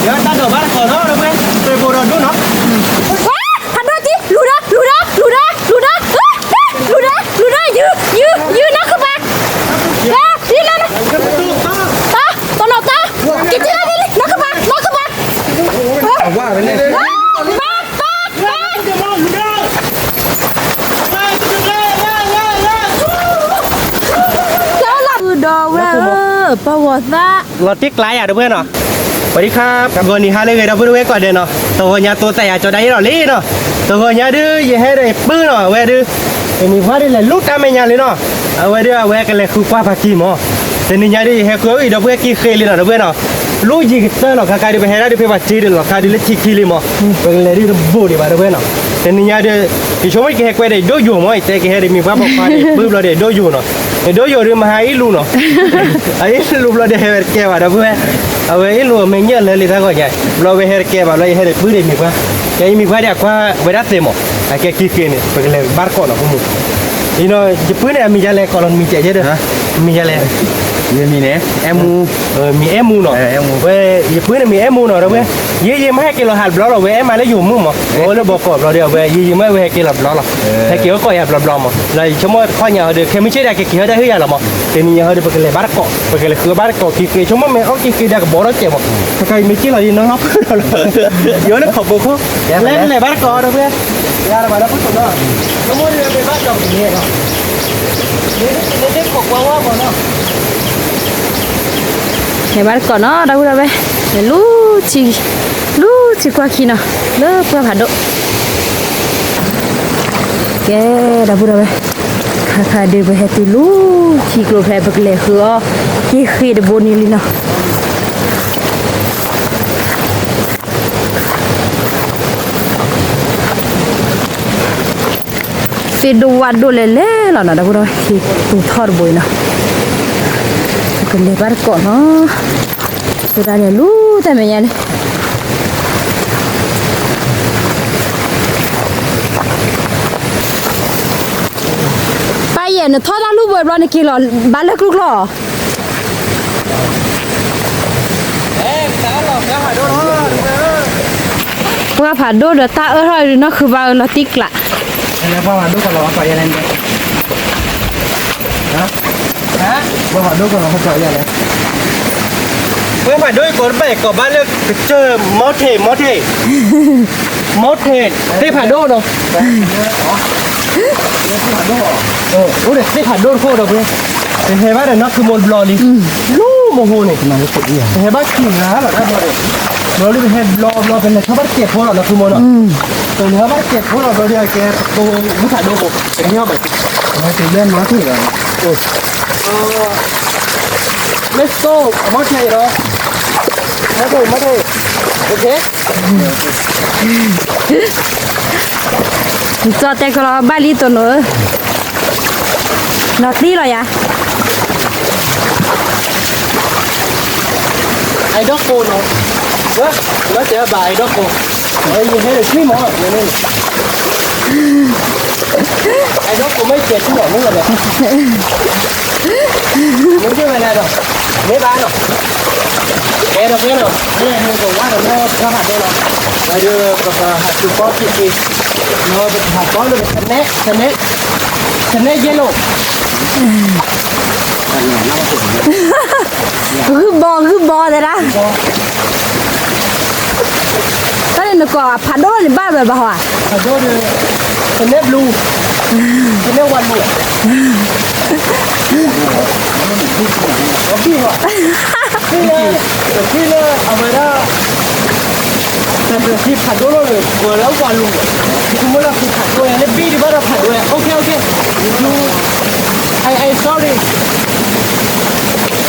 ယတၢ်ဒိးဘၣ်တကိးနီၤ ဒီပုၢ်ဝဲၢ်, ပရ့ၤဖိဒီးဒိၣ်နီၤ, ဝဲ ဖးဒိၣ်တံၢ် လူၤဒီး လူၤဒီး လူၤဒီး လူၤဒီး လူၤဒီး လူၤဒီး ယုၢ် ယုၢ် ယုၢ် နီၢ်ခုၣ်ပၤ, ဝဲ ဒ်လဲၣ်, တၢ် တနီၤတၢ်, က့ၤတံၢ်လီၤဒ်လံ နီၢ်ခုၣ်ပၤ နီၢ်ခုၣ်ပၤ, ဝဲ ပၤ ပၤ ပၤ ဒီးဝဲၢ်ဧၢ, ပှၤဂီၤသး လီၤတံၢ်ကျါယၤ ဒီပုၢ်ဝဲၢ်နီၤ, ဝဲဒ်ခါ ဂီၤနံၤဟါလၢအဂ့ၤ ဒီပုၢ်ဝဲၢ်ကိးဂၤဒဲးနီၤ, တဂီၤညါသိးသးယၤကၠီဒၣ်အ့ၣ်လီၤလံနီၤ, တဂီၤညါဒုး ယဟဲဒီးယပုၢ်နီၤ, အဝဲဒုး ယမံၤပှၢ်ဒုးလဲၤလူၤတၢ်မဲာ်ညါလံနီၤ, အဝဲဒုး အဝဲကလဲၤဃုကွၢ်ပှၤက့ၤမး, တနံၤညါဒုး ယဟဲဃုအီၣ်အံၤ ဒီပုၢ်ဝဲၢ်က့ၤဃ့လံနီၤ ဒီပုၢ်ဝဲၢ်နီၤ, လူၤယံၤကတၢၢ်လီၤ ခါခါဒုး ပဟဲဒၣ်ဒုးဖဲပှၤစ့ဒုးလီၤ ခါဒုးလၢထံခံလံမး, ပကလဲၤဒုးတဘူးဒံးဘၣ် ဒီပုၢ်ဝဲၢ်နီၤ, တနံၤညါဒုး ယဆိကမိၣ်ကဟဲကွဲဒီးယဒိၣ်ယိာ်မး ယတဲကဟဲဒီးမံၤပှၢ်ပိာ်ခွါဒီး ယပုၢ်ဘျီဒီးယဒိၣ်ယိာ်နီၤ, ယဒိၣ်ယိာ်ဒုးမၤဟးအ့ၣ်လူၤနီၤ, အအ့ၣ်လူၤဘျီဒီးဟဲဝဲတကဲဘၣ် ဒီပုၢ်ဝဲၢ်, အဝဲအ့ၣ်လူၤအမဲာ်ညါလၢလံတၢ်ဂီၤညါ, ဘျီဝဲဟဲတကဲဘၣ် ဘျီယဟဲဒီးပုၢ်ဒီးမံၤပှၢ်, ကဲယမံၤပှၢ်ဒီးအကွၢ်ဝဲဒၣ်သ့မး, အကဲက့ၤဃ့န့ၣ် ပကလဲၤဘၣ်တကိးနီၤ ဖိမုၣ်, ယပုၢ်န့ၣ် အမံၤယၤလဲၣ် ကိးလီၤနမံၤကဲးယဲဒီး, မံၤယၤလဲၣ်, ယမံၤန့ၣ် အဲၣ်မူ, မံၤအဲၣ်မူနီၤ, ဝဲ ယပုၢ်န့ၣ်မံၤအဲၣ်မူနီၤ ဒီပုၢ်ဝဲၢ်, ယံာ်ယံာ်မ့ၢ်ဟဲက့ၤလီၤဟးတဘျီလီၤ ဝဲအဲၣ်မးလၢယိၤမုၣ်မး, အအိၣ်လၢဘီကီးဘျီဒီး အဝဲယံာ်ယံာ်မ့ၢ် ဝဲဟဲက့ၤလီၤတဘျီလီၤ, ဟဲက့ၤအိၣ်ကိးယၤဘျီဘျီမး လၢယဆိကမိၣ်တခီညါဟီဒီး ခဲမုၢ်ဆ့ၣ်ဒၣ်ကက့ၤဟဲဒၣ်ဟ့ၣ်ယၤလီၤမး, တနံၤညါဟီဒီး ပကလဲၤဘၣ်တကိး ပကလဲၤဃုဘၣ်တကိးက့ၤဃ့ ဆိကမိၣ်မ့ၢ်အီၣ်က့ၤဃ့ဒၣ်ကဘီထီၣ်ကဲးမး, တခါအံၤမ့ၢ်က့ၤလီၤယနီၢ်နီၢ်ဖုၣ်လီၤလီၤ, ယအိၣ်လၢခိးဘိခိၣ်, လဲၤလဲၤဘၣ်တကိးဒီပုၢ်ဝဲၢ်, ယၤတဘၣ်လၢဖုၣ်ခိၣ်နီၤ, ဆိကမိၣ်ဒီးမ့ၢ်ဘၣ်ကီးပကန့ၣ်လီၤ, မ့ၢ်ခိးကွၢ်ဝါမးနီၤ လဲၤဘၣ်တကိးနီၤ ဒီပုၢ်ဒီဝဲၢ်, လဲၤလူၤထံ, လူၤထံကွၢ်ခံနီၤ, လၢပှၢ်ဖးဒိၣ်, ကဲ ဒီပုၢ်ဒီဝဲၢ်, ခါခါဒုးပဟဲတုၤလူၤထံကျိဖဲ ပကလဲၤဃုအီၣ်က့ၤဃ့တဘိန့ၣ်လံနီၤ. သ့ၣ်ဒိၣ်ဝၣ်ဒိၣ်လဲၤလဲၤလီၤနီၤ ဒီပုၢ်ဒီဝဲၢ်, ထံပူၤထီၣ်တဘိအံၤနီၤ, ပကလဲၤဘၣ်တကိးနီၤ, ပဒၣ်လဲၤလူၤတၢ်မဲာ်ညါန့ၣ် ပၢ်ယဲၢ် နထီၣ်တၢ်လူၢ်ဘၢဘျီ နက့ၤလီၤဘၣ်လၢကျူကျီၢ်, ပှၢ်ဖးဒိၣ်ဒီးတၢ်အၢၣ်ထီၣ်ဒုးနီၢ်ခုဘါအၢလီၤတံၢ်ကျး, ပှၢ်ဖးဒိၣ်ကလီၤပှၢ်ယဲၢ်လဲၣ်, ပှၢ်ဖးဒိၣ်ကလီၤပှၢ်ယဲၢ်လဲၣ်, ပှၢ်ဖးဒိၣ်ကိးတဘၣ်ကိးဘၣ်လၢကစၢၢ် မီထံး မီထံး မီထံး သ့ၣ်ဖးဒိၣ်နီၤ, အိၣ်ဒီးသ့ၣ်ဖးဒိၣ်တခိၣ်ဒီး ပဟဲဘၣ်ဒီးနီၢ်ခုမိၢ်တဘျီလံ, လူၤမိၢ်ဟိန့ၣ်, ပဟဲဘၣ်ခံဂၤလီၤတၢ်ဘျီဒီး, ဘျီလံပဟဲဘျီဘျီ ပလဲၤထီၣ်ဘၣ်တစဲးဖိလီၤ နီၢ်ခုမိၢ်နီၤ, ပလဲၤထီၣ်ဘၣ်တစဲးဖိလီၤ ဘျီဒီးကဲပတိၤဝူထးဒိၣ်ဖိ, ပဟဲဘၣ်, မီထံးလီၤ, မ့ၢ်စိ မီထံးလီၤ, မီထံး မီထံး, နကၠီတဲကလီၤဘၣ်လံတိၢ်နီၤဧၢ, နီၢ်သံလီၤယၤ, အဲၣ်ဒိးကိးနီၤ, လၢတဲဘၣ်အဲၣ်ဒိးကိး, ယဟဲဒီးထွံၣ်မး, အဲၣ်ဒိးကိးမ့ၢ်ကဲၤထွံၣ်မး မ့ၢ်လီၤ, မ့ၢ်ဝဲဒၣ်ဒီး, မ့ၢ်ဘၣ်နီၤ, ကဲဒီးဖဲနီၤ, မ့ၢ်ဟဲကဝါဒီးလၢပှၢ်ဖးဒိၣ်လီၤ, ဝဲဒီးပကဟးဆူကီၢ်ခံက့ၤ, ဒီးပကဟးကီၢ်လၢ Channel, Channel, Channel Yellow, ဂုၢ်ဘီ ဂုၢ်ဘီတဲဒၣ်, တၢ်န့ၣ်နကိးဖးဒိၣ်န့ၣ်ဘၣ်ဘၣ်ဘၣ်ဟီဧါ, ဖးဒိၣ်ဒီး Channel Blue, Channel Walu, ဘံၣ်လီၤ, ဘံၣ်လီၤ, ဘံၣ်လီၤ, အဝဲဒၣ် တၢ်တထံၣ်ဖးဒိၣ်လီၤဒီး ပှၤလၢဝၤလူၤ, ယကမ့ၢ်လၢဖုခးဒိၣ်ယၤလၢဘံၣ်ဒံးဘၣ်ဒီးဖးဒိၣ်ယၤ, okay, okay, you, I, I sorry,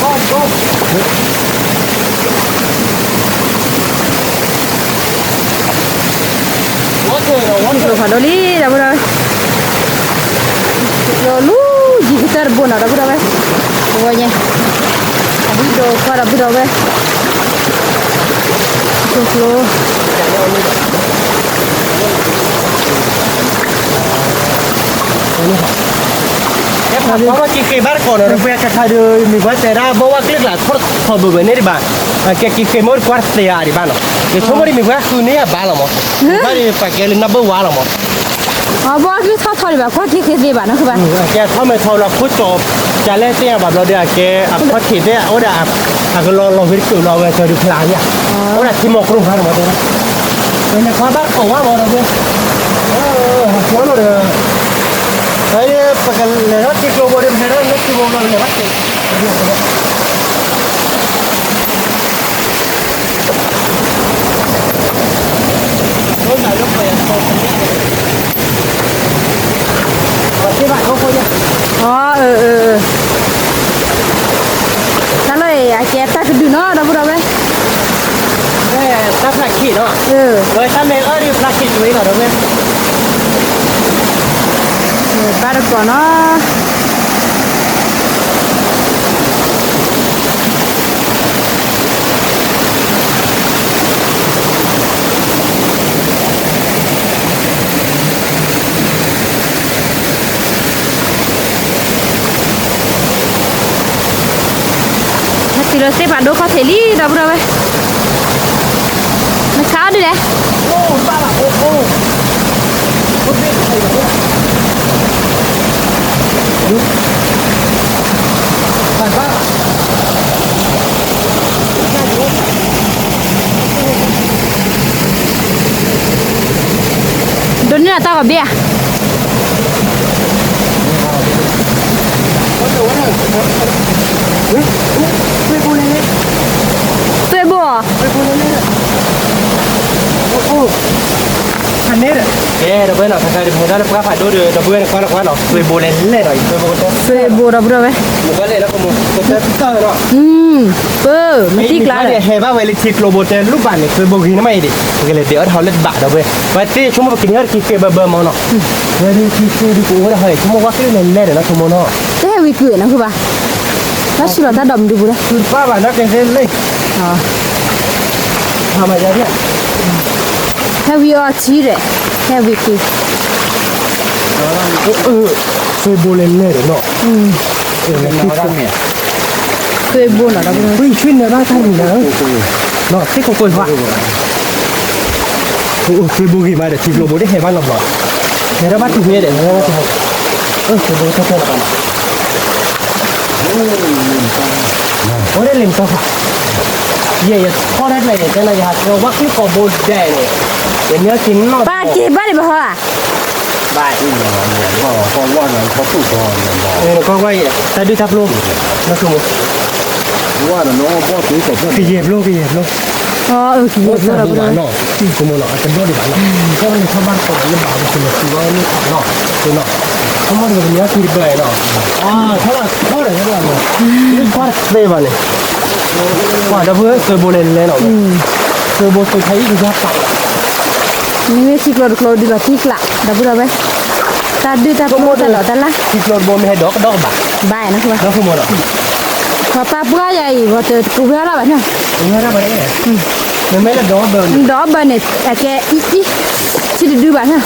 go, go, ဝီထၢၣ်ဒီး ဝီထၢၣ်ဖးဒိၣ်လံ ဒီပုၢ်ဒီဝဲၢ်, လီၤလူၤယံၤကတၢၢ်တဘိနီၤ ဒီပုၢ်ဒီဝဲၢ်, တဝီညါ, အဒံၣ်ဒိးကွၢ်ဒီပုၢ်ဒီဝဲၢ်, ကျိကျိ ဖးဒိၣ်က့ၤဃ့ဘၣ်တကိးနီၤ ဒီပုၢ်ဝဲၢ် ခါခါဒီး မ့ၢ်ပှၤတဲဒၣ်ဘၣ်ဝဲကျၢၢ်ကျါထီၣ်ထီၣ်ဘၢဘၢန့ၣ်ဒံးဘၣ်, အကဲက့ၤဃ့မ့ၢ်အိၣ်တကွၢ်တသ့အါဒံးဘၣ်နီၤ, ယဆိကမိၣ်ဒ်မ့ၢ်ပှၤဃုန့ၢ်အဘၣ်လီၤမး, ဘၣ်ဒ်ပှၤကဲလၢနီၢ်ဘၢၣ်ဝါလီၤမး, အဘၣ်ကလုၢ်ထီၣ်ထီဒံးဘၣ် ကွၢ်က့ၤဃ့သ့ဘၣ်နီၤဃုဘၣ်, ကဲထီၣ်မဲာ်ထီၣ်လီၤခိၣ်ကၠီ, ကလဲၣ်သ့ၣ်ညါဘၣ်ဘျီဒီးအကဲအခီၣ်ထံးသ့ၣ်အိၣ်ဒၣ်, အကလီလီၤဝဲတကၢၢ်လီၤဝဲကၢၤဒုးဖျါလံ, အိၣ်ဒၣ်ထံမီၤကရိၣ်ဖးလီၤမးတဲ, ပန့ၣ်ကွၢ်ဘၣ်ကိးဝါမးဒီး, ဒီး, ပကလဲၤထီၣ်ထံကျိဘိဒီး ပဟဲထီၣ်လၢထံဘိလီၤလဲၤဘၣ်က့ၤ အၢ, တၢ်လီၢ်အံၤ အကဲတၢ်ကဒုးနီၤ ဒီပုၢ်ဒီဝဲၢ်, တၢ်ဖျါခံနီၤ, တၢ်မ့ၢ်အၢဒ်ဖျါခံတဝဲနီၤ ဒီပုၢ်ဝဲၢ်, ဘၣ်တကိးနီၤ ဟဲတုၤလၢသ့ၣ်ဖးဒိၣ်ခီၣ်ထံးလံ ဒီပုၢ်ဒီဝဲၢ်, နခးအီၤဒ်လဲၣ်, ဒိးန့ၢ်နတၢ်ဂီၤဘ့ၣ်ဧါ, သွဲဘိဧါ, ကဲ ဒီပုၢ်ဝဲၢ်နီၤ ခဲခါဒ်ပဟဲဒၣ်လၢပှၢ်ဖးဒိၣ်ဒီး ဒီပုၢ်ဝဲၢ်န့ၣ်ကွၢ်လၢကွၢ်နီၤ သွဲဘိလဲၤလဲၣ်နီၤ အံၤသွဲဘိကတၢၢ်, သွဲဘိဒီပုၢ်ဒီဝဲၢ်, မ့ၢ်ကွၢ်လဲၣ်လၢကမိၢ်ကတၢၢ်တၢၢ်နီၤ, ပၢ် မ့ၢ်ထံၣ်ကျါဒီး ဟဲဘၣ်ဝဲလၢထံကျိဘိတဲ လူၢ်ဘၣ်န့ၣ် သွဲဘိဂ့ၤန့ၣ်မးအံၤဒံး ပကလဲၤဒဲးအီၣ်တဟီလၢတဘၣ်ဒီပုၢ်ဝဲၢ်, ပှၤသ့ၣ်ဆိကမိၣ်ပကန့ၢ်အီၣ်တက့ၤဃ့ဘၢဘၢမးနီၤ, ဝဲဒၣ်ထံဃ့ဒုးကအိၣ်ဝဲဒၣ်ဟီအံၤ ဆိကမိၣ်ကွၢ်က့ၤလဲၤလဲၣ်ဒီးနီၤ ဆိကမိၣ်နီၤ, တဟဲဝံၤကုၢ်နီၤဃုဘၣ်, တၢ်ဆူၣ်လီၤတၢ်ဒိးမနုၤပူၤလဲၣ်, ဆူၣ်တပၢ်ဘၣ်နီၤ ကဲသ့လံ ဟဲဝံၤအီၤထံဒီး ဟဲဝံၤက့ၤ, သွဲဘိလဲၤလဲၣ်ဒီးနီၤ, သွဲဘိနီၤ သွဲဘိဂ့ၤမးဒီး ထံကျိဘိတဟဲဘၣ်နီတဘျီ, ဟဲထီၣ်ဘၣ်တုၤဖဲဒီး သွဲဘိတၢၢ်တၢၢ်လီၤဘၣ်နီၤ, အိၣ်ဒၣ်လံာ်မတီၤဖး, ယဲယထီၣ်တၢ်ကျဲန့ၣ် တဲလၢယဟးတြီဝဲကျုၢ်ကိးဘိဒဲးန့ၣ်, ယမ့ၢ်က့ၤနီၣ် ပာ်က့ၤဘၣ်ဒံးပဟီဧါ, ဘၣ်, ကွၢ်ကွၢ်အံၤ တၢ်ဒုၣ်တၢ်ပျိ, ကယဲၢ်ပျိ ကယဲၢ်ပျိ, ကယဲၢ်ပျိဒီး ကမ့ၢ်နီၤ အတဘျီဒံးဘၣ်နီၤ, ကဲပန့ၣ်ထီၣ်ဘၣ်တကိးဒီးလၢဘၣ်ပစံးလီၤစံးဝဲမ့ၢ်နီၤ, ကမ့ၢ်ဒီးပကမ့ၢ်အီၣ်ကံတပၢၢ်နီၤ, ထီၣ်ဘၣ်ထီၣ်ဒီး ကွၢ်တသ့ဘၣ်န့ၣ်, ကွၢ်ဒီပုၢ်ဝဲၢ် သွဲဘိလဲၤလဲၣ်နီၤ, သွဲဘိသွဲခါအံၤကယါပာ်, မ့မ့ၢ်ထံကျိတကျိဒုးလီၤတံၢ်ကျး ဒီပုၢ်ဒီဝဲၢ်, တၢ်ဒုၣ်တၢ်ပျိတၢ်လီၤတၢ်လၢ်, ထံကျိတဘိမ့ၢ်ဟဲဒီးကဒီးကဘၣ်, ဘၣ်နီၤ, ဒီပုၢ်ဝဲၢ်နီၤ ပှၤပာ်ပှၢ်ယၤအံၤ ပှၤတကဝဲလီၤဘၣ်နီၤ, ကဝဲလီၤဘၣ်, မ့မ့ၢ်လၢဒီဘၢန့ၣ်, ဒီဘၢန့ၣ် အကဲအံၤအံၤ, ထံတဒုဘၣ်နီၤ,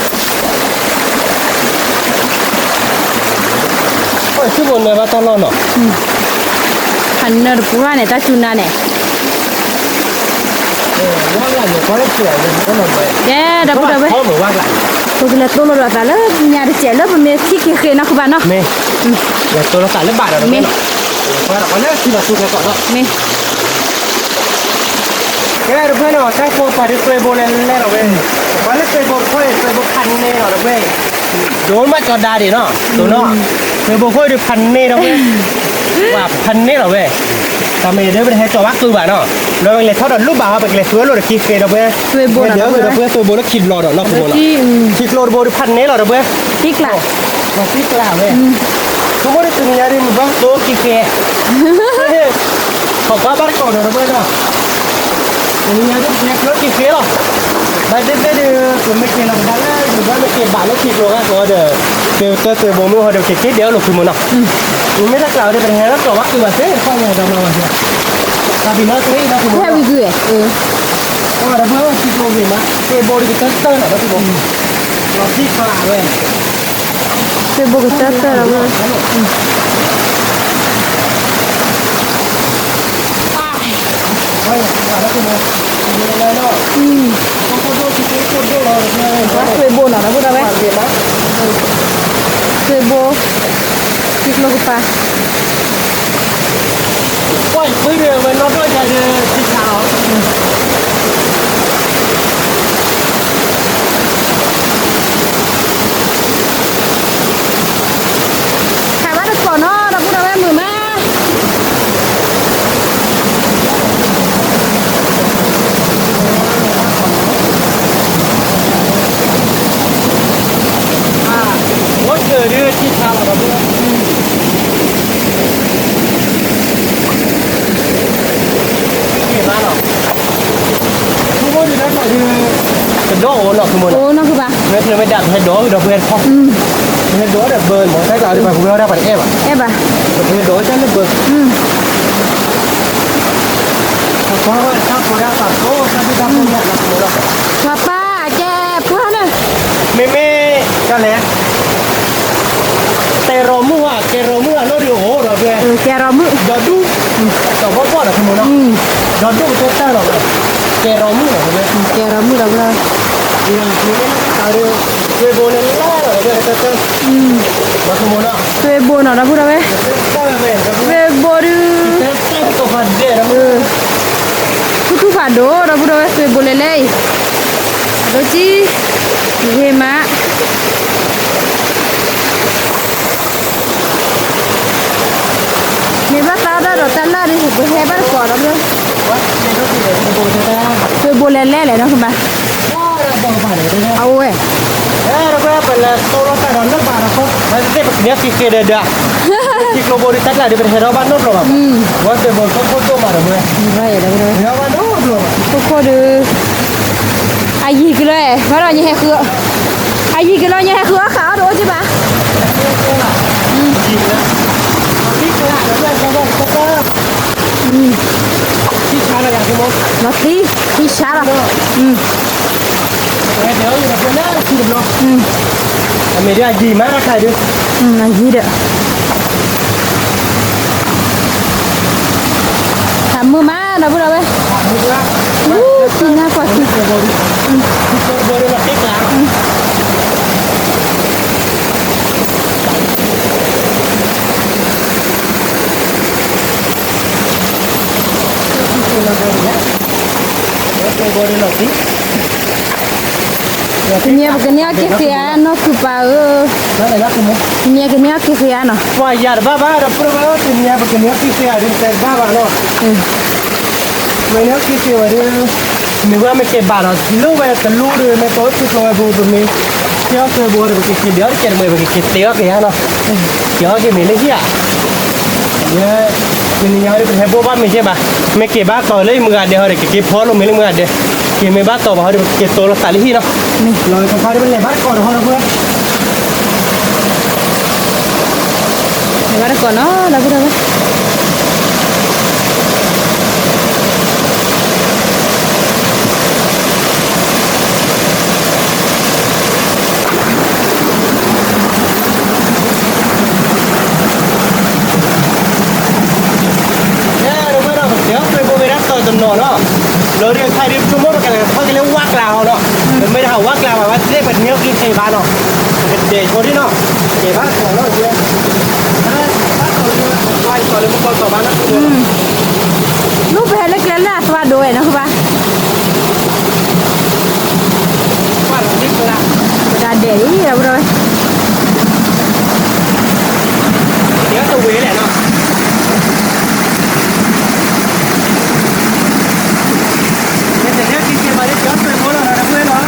ထံဘိနၢဘၣ်တၢ်လီၢ်နီၤ, ဖးနၢတပှၢ်န့ၣ် တၢ်စူၤနၤန့ၣ် ကဲ ဒီပုၢ်ဒီဝဲၢ်, ပကလဲၤတိၢ်လိာ်ဒီးသးလၢညါတစဲးလၢပမ့ၢ်ထံၣ်က့ၤဃ့နီၢ်ကဘၣ်နီၤ, မ့ၢ်, လဲၤတိၢ်လိာ်သးလၢဘၣ်ဒီးမ့ၢ်, မ့ၢ်, ကဲ ဒီပုၢ်ဝဲၢ်နီၤ တၢ်ကိးပှၤဒ်သွဲဘိလဲၤလဲၣ်လီၤဝဲ, ပှၤလၢသွဲဘိတခီအံၤ သွဲဘိဖးန့ၢ်လီၤဒီပုၢ်ဝဲၢ်, ဒိၣ်မးကၠီဒါဒံးနီၤ, ဒိၣ်နီၤ, သွဲဘိခိၣ်ဒုးဖးန့ၢ်ဒီပုၢ်ဝဲၢ်, ပှၤဖးန့ၢ်လီၤဝဲ တၢ်မ့ၢ်ဒ်ပတဟဲကၠီၤဘၣ်ကုၢ်ဘၣ်နီၤ, လၢပကလဲၤထီၣ်ဒီးလူၢ်ဘၣ်ဟီ ပကလဲၤဃုအလိာ်ဒီးက့ၤဃ့ဒီပုၢ်ဝဲၢ်, ဟဲဒီးဒီပုၢ်ဝဲၢ်သွဲဘိလၢခံဘျီဒီးနီၤ, ထံကျိတဘိဒုးဖးန့ၢ်လီၤဒီပုၢ်ဝဲၢ်, ထံကျိ, ထံကျါဝဲ, ဆိကမိၣ်ဒ်တနံၤညါဒ်နဘၣ်သိက့ၤဃ့ ခီကွၢ်ဘၣ်တကိးဒီးဒီပုၢ်ဝဲၢ်နီၤ, တနံၤညါဒ်ပကလဲၤကျိက့ၤဃ့လီၤ, ဘၣ်သ့ၣ်သ့ၣ်ဒ် ပမ့ၢ်က့ၤလီၤကဒါလၢ ယဘၣ်မ့ၢ်က့ၤဘၣ်လၢထံကျိဂၤကီးဒီး, ကတၢၢ်သွဲဘိမုၢ်ဟီဒီး ကက့ၤဒဲးအလိာ်ဃုမးနီၤ, မ့ၢ်တၢ်ကျးဝဲဒီး ပတဟဲလၢကီးဘၣ်ကုၢ်ဘၣ်သ့ တခီညါဒီးမၤဝဲသ့, တၢ်ဘံၣ်နီၣ်သ့ဒီပုၢ်ဝဲၢ်, ဒီပုၢ်ဝဲၢ်ထံကျိဂ့ၤမး သွဲဘိဒ်ကတၢၢ်တၢၢ်လီၤဒီပုၢ်ဝဲၢ်, လီၤသံဖးဝဲ သွဲဘိကတၢၢ်တၢၢ်လီၤဝဲ, ဘၣ်သွဲဘိနီၤ ဒီပုၢ်ဒီဝဲၢ်, သွဲဘိ, ထံကျိကပၤ, ပှၢ်ယဖုဒၣ်ဝဲနီၢ်ဒိၣ်ယၤဒၣ်ထံဆါလီၤ. ခးဘၣ်တကိးနီၤ ဒီပုၢ်ဒီဝဲၢ်မုာ်မး. အိၣ်စၢၤဒုးထံဆါလီၤဒီး ကဒီးအိၣ်နီၢ်ခုမး, အိၣ်နီၢ်ခုဘၣ်, မ့ၢ်မ့ၢ်ဒၣ်ပဟဲဒိးဒီးပှဲၤတခီ, ပဟဲဒိးဒီးဘၢမး တၢ်ကျါဒီးပှၤကူဝဲဒၣ်ပှၤတအဲၣ်ဘၣ်, အဲၣ်ဘၣ်, ပဟဲဒိးတၢ်လၢဘၢ, ပှၤကွၢ်ဝဲတၢ်ဖိဒၣ်ပှၤကိးတၢ်ဒုၣ်တၢ်ဖိညါလီၤမးဒီး, ပှၤပၢ်ကဲပှၢ်န့ၣ်, မ့မ့ၢ်, တၢ်လဲၣ် တဲရီမုၣ်ဧါ, ကဲရီမုၣ်ဧါ နီၢ်ဒုးအိၣ်ဒီးဖဲ, ကဲရီမုၣ်, ဒီးဒူၣ်, ဒီးဘီၣ်ဘီၣ်ဒီးမုၢ်နီၤ, ဒီးဒူၣ်ကတိၤတၢ်လီၤ, ကဲရီမုၣ်လီၤဖဲ, ကဲရီမုၣ်လီၤဖဲ, သွဲဘိန့ၣ်လၢလီၤဖဲ, သွဲဘိနီၤဒီပုၢ်ဒီဝဲၢ်, သွဲဘိဒုး, ထူၣ်ထူၣ်ဖးဒိၣ်ဒီပုၢ်ဒီဝဲၢ် သွဲဘိလဲၤလဲၤအံၤ, အဒိကံ, ဂ့ၤမး မ့ၢ်ဘၣ်သးဒၣ်ဒီးတၢ်လၢ်ဒ် ပဟဲဘၣ်တကိးဒီး, သွဲဘိလဲၤလဲၤလဲၣ်နီၢ်ကမၤ, အဝဲ, ပလဲၤသိလီၤတၢ်ဒီးလၢဘၣ်ဒီး, ပကနၣ်သံဃဲဒီးဒီး, ထံကျိဘိဒုးတၢ်ကျါဒုး ပတဟဲထီၣ်ဘၣ်နီတဘျီဘၣ်, ဝဲသွဲဘိခိၣ်ခိၣ်ဒိၣ်မးဒီးဝဲ, ခိၣ်ခိၣ်ဒုး, အယံၤကလၢ, ဘၣ်ဒီးညဟဲဃု, အယံၤကလၢညဟဲဃုအီၣ်ဃာ်အီၣ်တအိၣ်က့ဘၣ်, လီၤသံ, သံဆါလီၤ, အမ့ၢ်ဒ်အယံၤမးတခါဒုး, အယံၤဒီး, ခးမုာ်မးဒီပုၢ်ဒီဝဲၢ်, သံနၢ်ပှၤသံ, တနံၤအံၤပကန့ၢ်အီၣ်က့ၤဃ့ဧါ နီၢ်ခုၣ်ပၤဧၢ, တနံၤအံၤကန့ၢ်အီၣ်က့ၤဃ့ဧါနီၤ, ပှၤယၤတဘၣ်ဘၣ်ဒီပုၢ်ဒီဝဲၢ်, တနံၤအံၤပကန့ၢ်အီၣ်က့ၤဃ့ဧါဒုး တဘၣ်ဘၣ်နီၤ, မ့ၢ်န့ၢ်အီၣ်က့ၤဃ့ဝဲဒုး, မ့ၢ်ဝဲမ့ၢ်က့ၤဘၣ်ဒီး လၢဝဲတလူဒီး မ့ၢ်ကီၢ်ထံကျိဝဲပူၤ ပမ့ၢ်က့ၤအီၣ်သွဲဘိဒီး ပကက့ၤဒဲးအီၣ်တကဲးတမှဲး ပကက့ၤတဲအီၣ်က့ၤဧါနီၤ, က့ၤအီၣ်က့ၤမ့ၤလၢဟံၣ်ဧါ, ယဲ, တနံၤညါဒီး ပတဟဲဘိၣ်ဘၣ်မ့ၤက့ၤဘၣ်, မ့ၢ်က့ၤဘၣ်တီၤလၢယမုၢ်ဂၤဒဲးဟီဒီး ကက့ၤဖီလိာ်မ့ၤလၢမုၢ်ဂၤဒဲး, က့ၤမ့ၢ်ဘၣ်တီၤဘၣ်ဟီဒီး ပကက့ၤတိလိာ်သးလၢဟံၣ်နီၤ, လီၤခါဒီးပလဲၤဘၣ်တကိးဒီးဟီဒီပုၢ်ဝဲၢ် လဲၤဘၣ်တကိးနီၤ ဒီပုၢ်ဒီဝဲၢ်, ဒီပုၢ်ဝဲၢ်ဒီး ပက့ၤအီၣ်သွဲဘိဝဲဒၣ်တီၤတနီၤနီၤ, လီၤဒုးခါဒုး ပဆိကမိၣ်ပကလဲၤထီၣ်က့ၤလၢဝၣ်ကျါဟီနီၤ, ပမ့ၢ်တဟးဝၣ်ကျါဘၣ် ဘၣ်သ့ၣ်ပန့ၢ်အီၣ်က့ၤဃ့ဘၣ်နီၤ, ပကဒဲးဆိဒ်နီၤ, ကဲဘၣ်တကိးနီၤ လၢပဟဲလၢကျဲလၢ အသွဲဒိဝဲနီၤ ကဘၣ် တၢ်ဒဲးလံ ဒီပုၢ်ဒီဝဲၢ်, တဝဲလဲၣ်နီၤ, ဒီးတၢ်ဒိးဘၣ်တကိးနီၤ ဒီပုၢ်ဝဲၢ်, သွဲဘိဒီ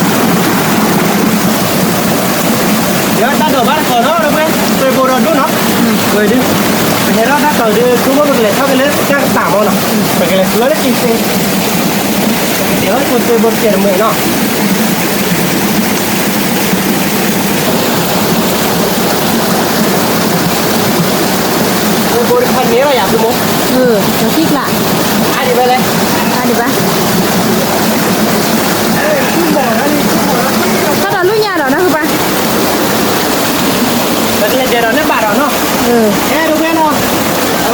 းဒိၣ်နီၤ, ဝဲဒုး, ပဟဲထီၣ်တၢ်တီၤဒုး ဆိကမိၣ်ပကလဲၤထီၣ်က့ၤလၢတၢ်ကပၤမီၤနီၤ, ပကလဲၤဃုအီၣ်လၢကံၤစ့, ကဲအီၣ်က့ၤသွဲဘိတကဲးတမှဲးနီၤ. အၢ တၢ်သံကျါ, အါဒံးဘၣ်, တၢ်ဒီးလူညါဒီး နၢ်ဟူဘၣ်, အဲၣ်ဒိးဝဲလီၤ, အဝဲဒၣ်ပကလဲၤအီၣ်ဆိးကျိဘိမ့ၢ်လီၤ, ပကလဲၤဒဲးအါထီၣ်ဒီးလၢဘၣ်တစဲးလီၤ, ပကလဲၤကွၢ်ဝဲပထံၣ်ပိာ်မုၣ်ဒ်လဲၣ်နီၤ ပိာ်မုၣ်လီၤ, မၤဆိပှဲၤလီၤဒီးပိာ်မုၣ်နီၤ, ပကလဲၤဒဲးအါထီၣ်က့ၤလၢဘၣ်ကဲဒီးကဲဒီးပထံၣ်ပိာ်မုၣ်ဒၣ်လံ, အဝဲဒၣ်ပခိးကွၢ်ကွၢ်လၢပှၤဒ်မၤမံၤဝဲဆဲးဝီလီၤန့ၣ်န့ၣ်လီၤ, ပိာ်မုၣ်ဒၣ်, မ့ၢ်တၢ်အမၤဒၣ်အီၤ ဟးဒိတံၢ် လူၤဒီး လူၤဒီး လူၤဒီး လူၤဒီး လူၤဒီး လူၤဒီး ယုၢ် ယုၢ် ယုၢ် နီၢ်ခုၣ်ပၤ, ဟးဒိတံၢ်, မ့ၢ်ဧါ, တၢ်ဒၢ, ဟးဒိတံၢ်ပၤ နီၢ်ခုၣ်ပၤဧၢ, နီၢ်ခုၣ်ပၤဧၢ, ဖန့ၢ်ယုၢ်လၢယုၢ်မလဲၣ်, နဖီၣ်ဘၣ်မဲဒၣ်, ပုၢ်တိၢ်ခီၣ်ပှီၢ်နီၤ ပုၢ်တိၢ်, ခီၣ်ပှီၢ်, တၢ်တဂ့ၤဒီး ဖီၣ်လၢစုန့ၣ်, ယဖီၣ်လံ ယဖီၣ်ဘၣ်လၢမဲအီၤ လၢမဲအံၤ, ပတကဲနီၤ, ပရံဘၣ်ယုၢ်ဒံး, ပတိၢ်ခီၣ်ဖီၣ်မ့ၢ်က့ၤလီၤကၠီခီၣ်တၢ်ခီၣ်ဖီၣ်နီၤ, အိၣ် ယဖီၣ်ဘၣ်မဲဒၣ်, ဖီၣ်ဘၣ်မဲဘျီကီး ကွံဘျီကတဲာ်အဘျီကၢ်န့ၣ်, နပျၢ်မၤဒ်လဲၣ်နီၤ ကဘၣ် အိၣ် ပြံဘၣ်ယဲဒၣ် ပြံဘၣ်ယဲဒၣ် အၢ တိၢ်ခီၣ်ဖဲန့ၣ်န့ၣ် ဘၣ်အိၣ်ဒီး မ့ၢ်ခီၣ်တီနီၤဖဲန့ၣ်လီၤ, ဒီးပခီၣ်ဒိန့ၣ်နၤ, ဒီးယကလဲၤထီၣ်ကီၢ်လၢတၢ်ကစၢၢ်ခိၣ်, ယသးဝဲထီၣ်ကစၢၢ်ခိၣ်, ယထီၣ်ကီၢ်လၢကစၢၢ်ခိၣ်, ပြံဘၣ်ယဲဒၣ် ခီၣ်ဘၣ်ဝဲ, နမံၤကွၢ်စၢ်သ့ၣ်ကျိၤအကကၢန့ၣ်နၤလၢ, မ့ၢ်အနၢဘၣ်ဝဲ တၢ်စူၤနၤနၢဘၣ်ဝဲ အလီၤဝဲအဟိထီၣ်တိၢ်နီၣ်, အမ့ၢ်တၢ်အၢမၤလီၤရၣ်ဟီၣ်ခိၣ်ဧါ နီၢ်ကဘၣ်, ဟါ, ဖီၣ်ပူၤဘၣ်အံၤတၢ်တဲဒၣ်, ပကိးဧၢ ယဟဲက့ၤလီၤလၢဟီၣ်နဖုတဲဒၣ်, ဘၣ်လၢတၢ်ဖီခိၣ်ဒီးလၢလီၤရ့းဒီးယၤဒုး, နီၢ်ခီယုၢ်ယံၤတၢ်လီၤ, တိၢ်နီၣ်အမ့ၢ်စံၣ်လီၤနဘျုးချၢယၤ, ပာ်ဒီးမ့ၢ်ယံၤဒီး, မ့ၢ်ဘၣ်လၢကလီၤရ့းဘၣ်ပှၤဟီဝဲ ပၢ်နဘျီကၢၢ်နကၢၢ်ဘျ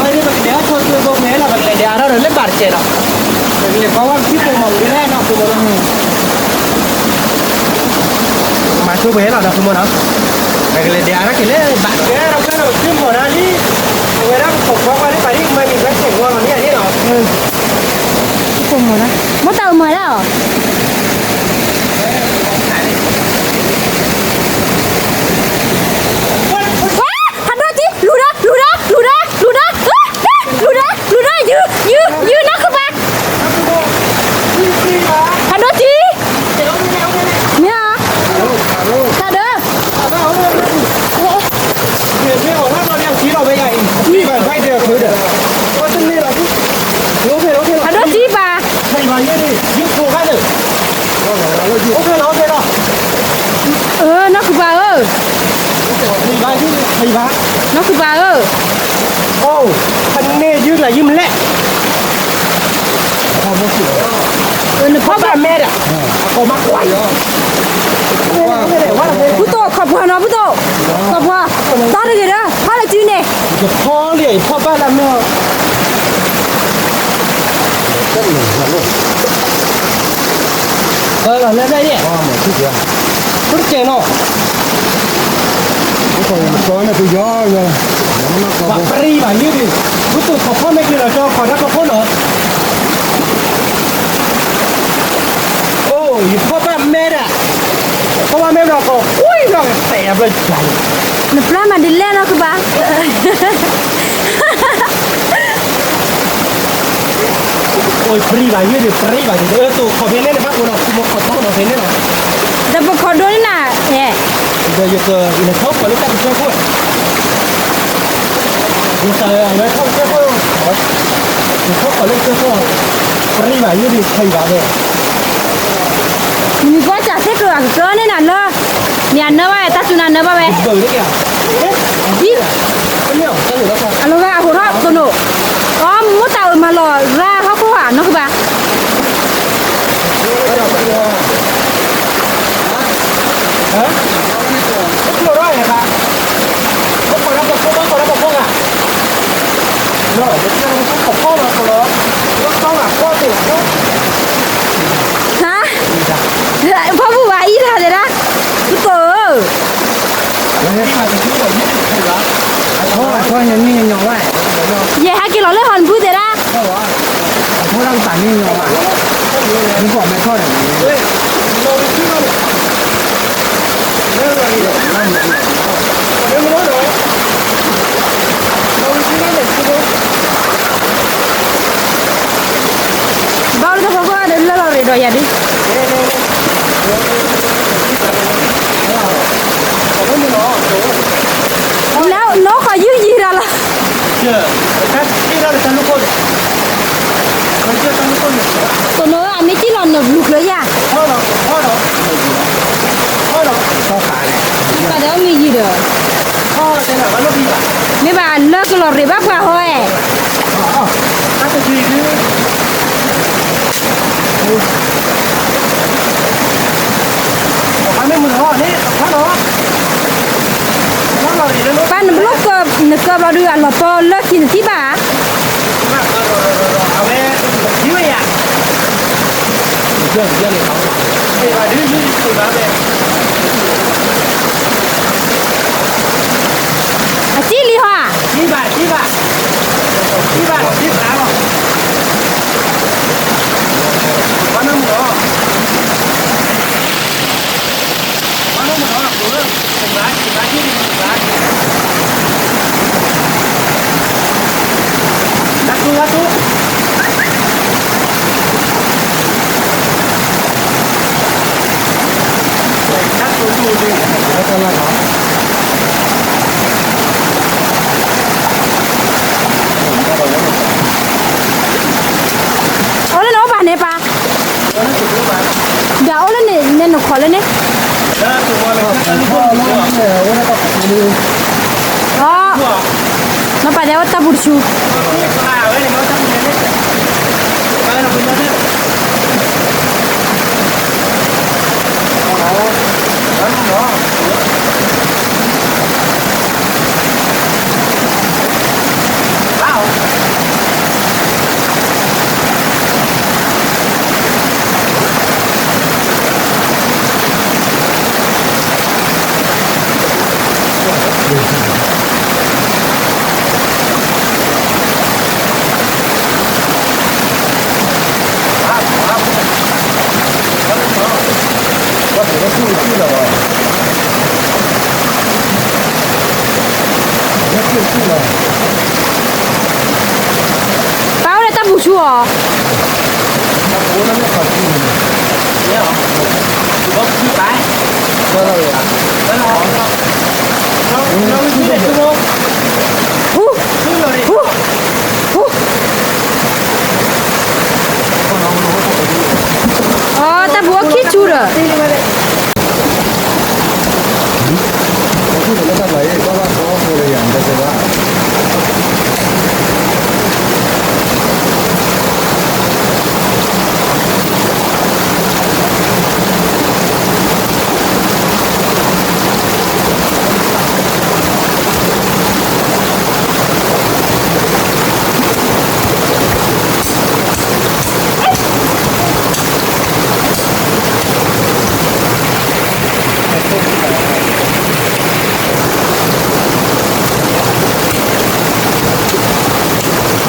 ီဒုး အလီၤပီလၢခံနထံၣ်ဘၣ်ဧါ, အစံၣ်လံဟီဧါ, အိၣ်လၢနအိၣ်ဘၣ်န့ၣ်ပၢ်, ဒီးအိၣ်လၢန့ၣ် နဲနခီၣ်လၢန့ၣ်, အ, နီၢ်ပၢ်တဲဝဲတၢ်ပူၤတဆူ အ ပၢ်အိၣ်လၢတၢ်ပူၤဆူအီၤ. အီ တၢ်ပူၤအိၣ်ခံဆူဒီး န့ၣ် နကၠီတဲမ့ၢ်တံၢ်လူၤဖီၣ်မ့ၢ်ချ့နီၤ, မ့ၢ်ယၤအ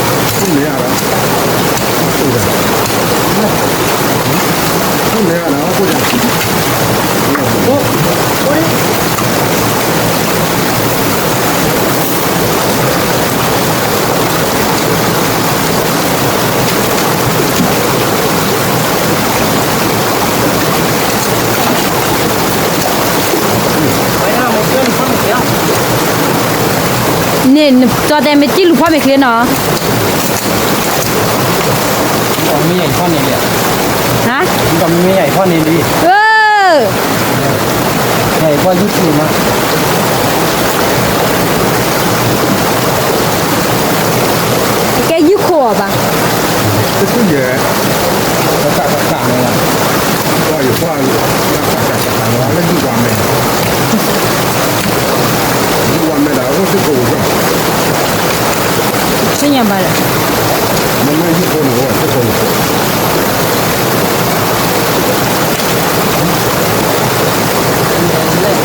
ံၤဖီၣ်န့ၣ်လံ, ဟါ, မ့ၢ်ယၤအံၤဖီၣ်န့ၣ်လံ, အၢ, ယၤအံၤဖီၣ်ယုၢ်ထူမး ကဲယုၢ်ခိၣ်အီၤဘၣ်, တဆူယဲၢ်, တၢ်တၢ်တၢ်န့ၣ်, ပှၤယခွါ, တၢ်တၢ်တၢ်တၢ်လၢယုၢ်ဝါမဲာ်, ယုၢ်ဝါမဲာ်ဒီး အိၣ်သ့ၣ်ခိၣ်ဝဲ, သ့ၣ်ညါဘၣ်ဒီး, မ့မ့ၢ်ယုၢ်ခိၣ်န့ၣ် အိၣ်သ့ၣ်ခိၣ်န့ၣ် ကိး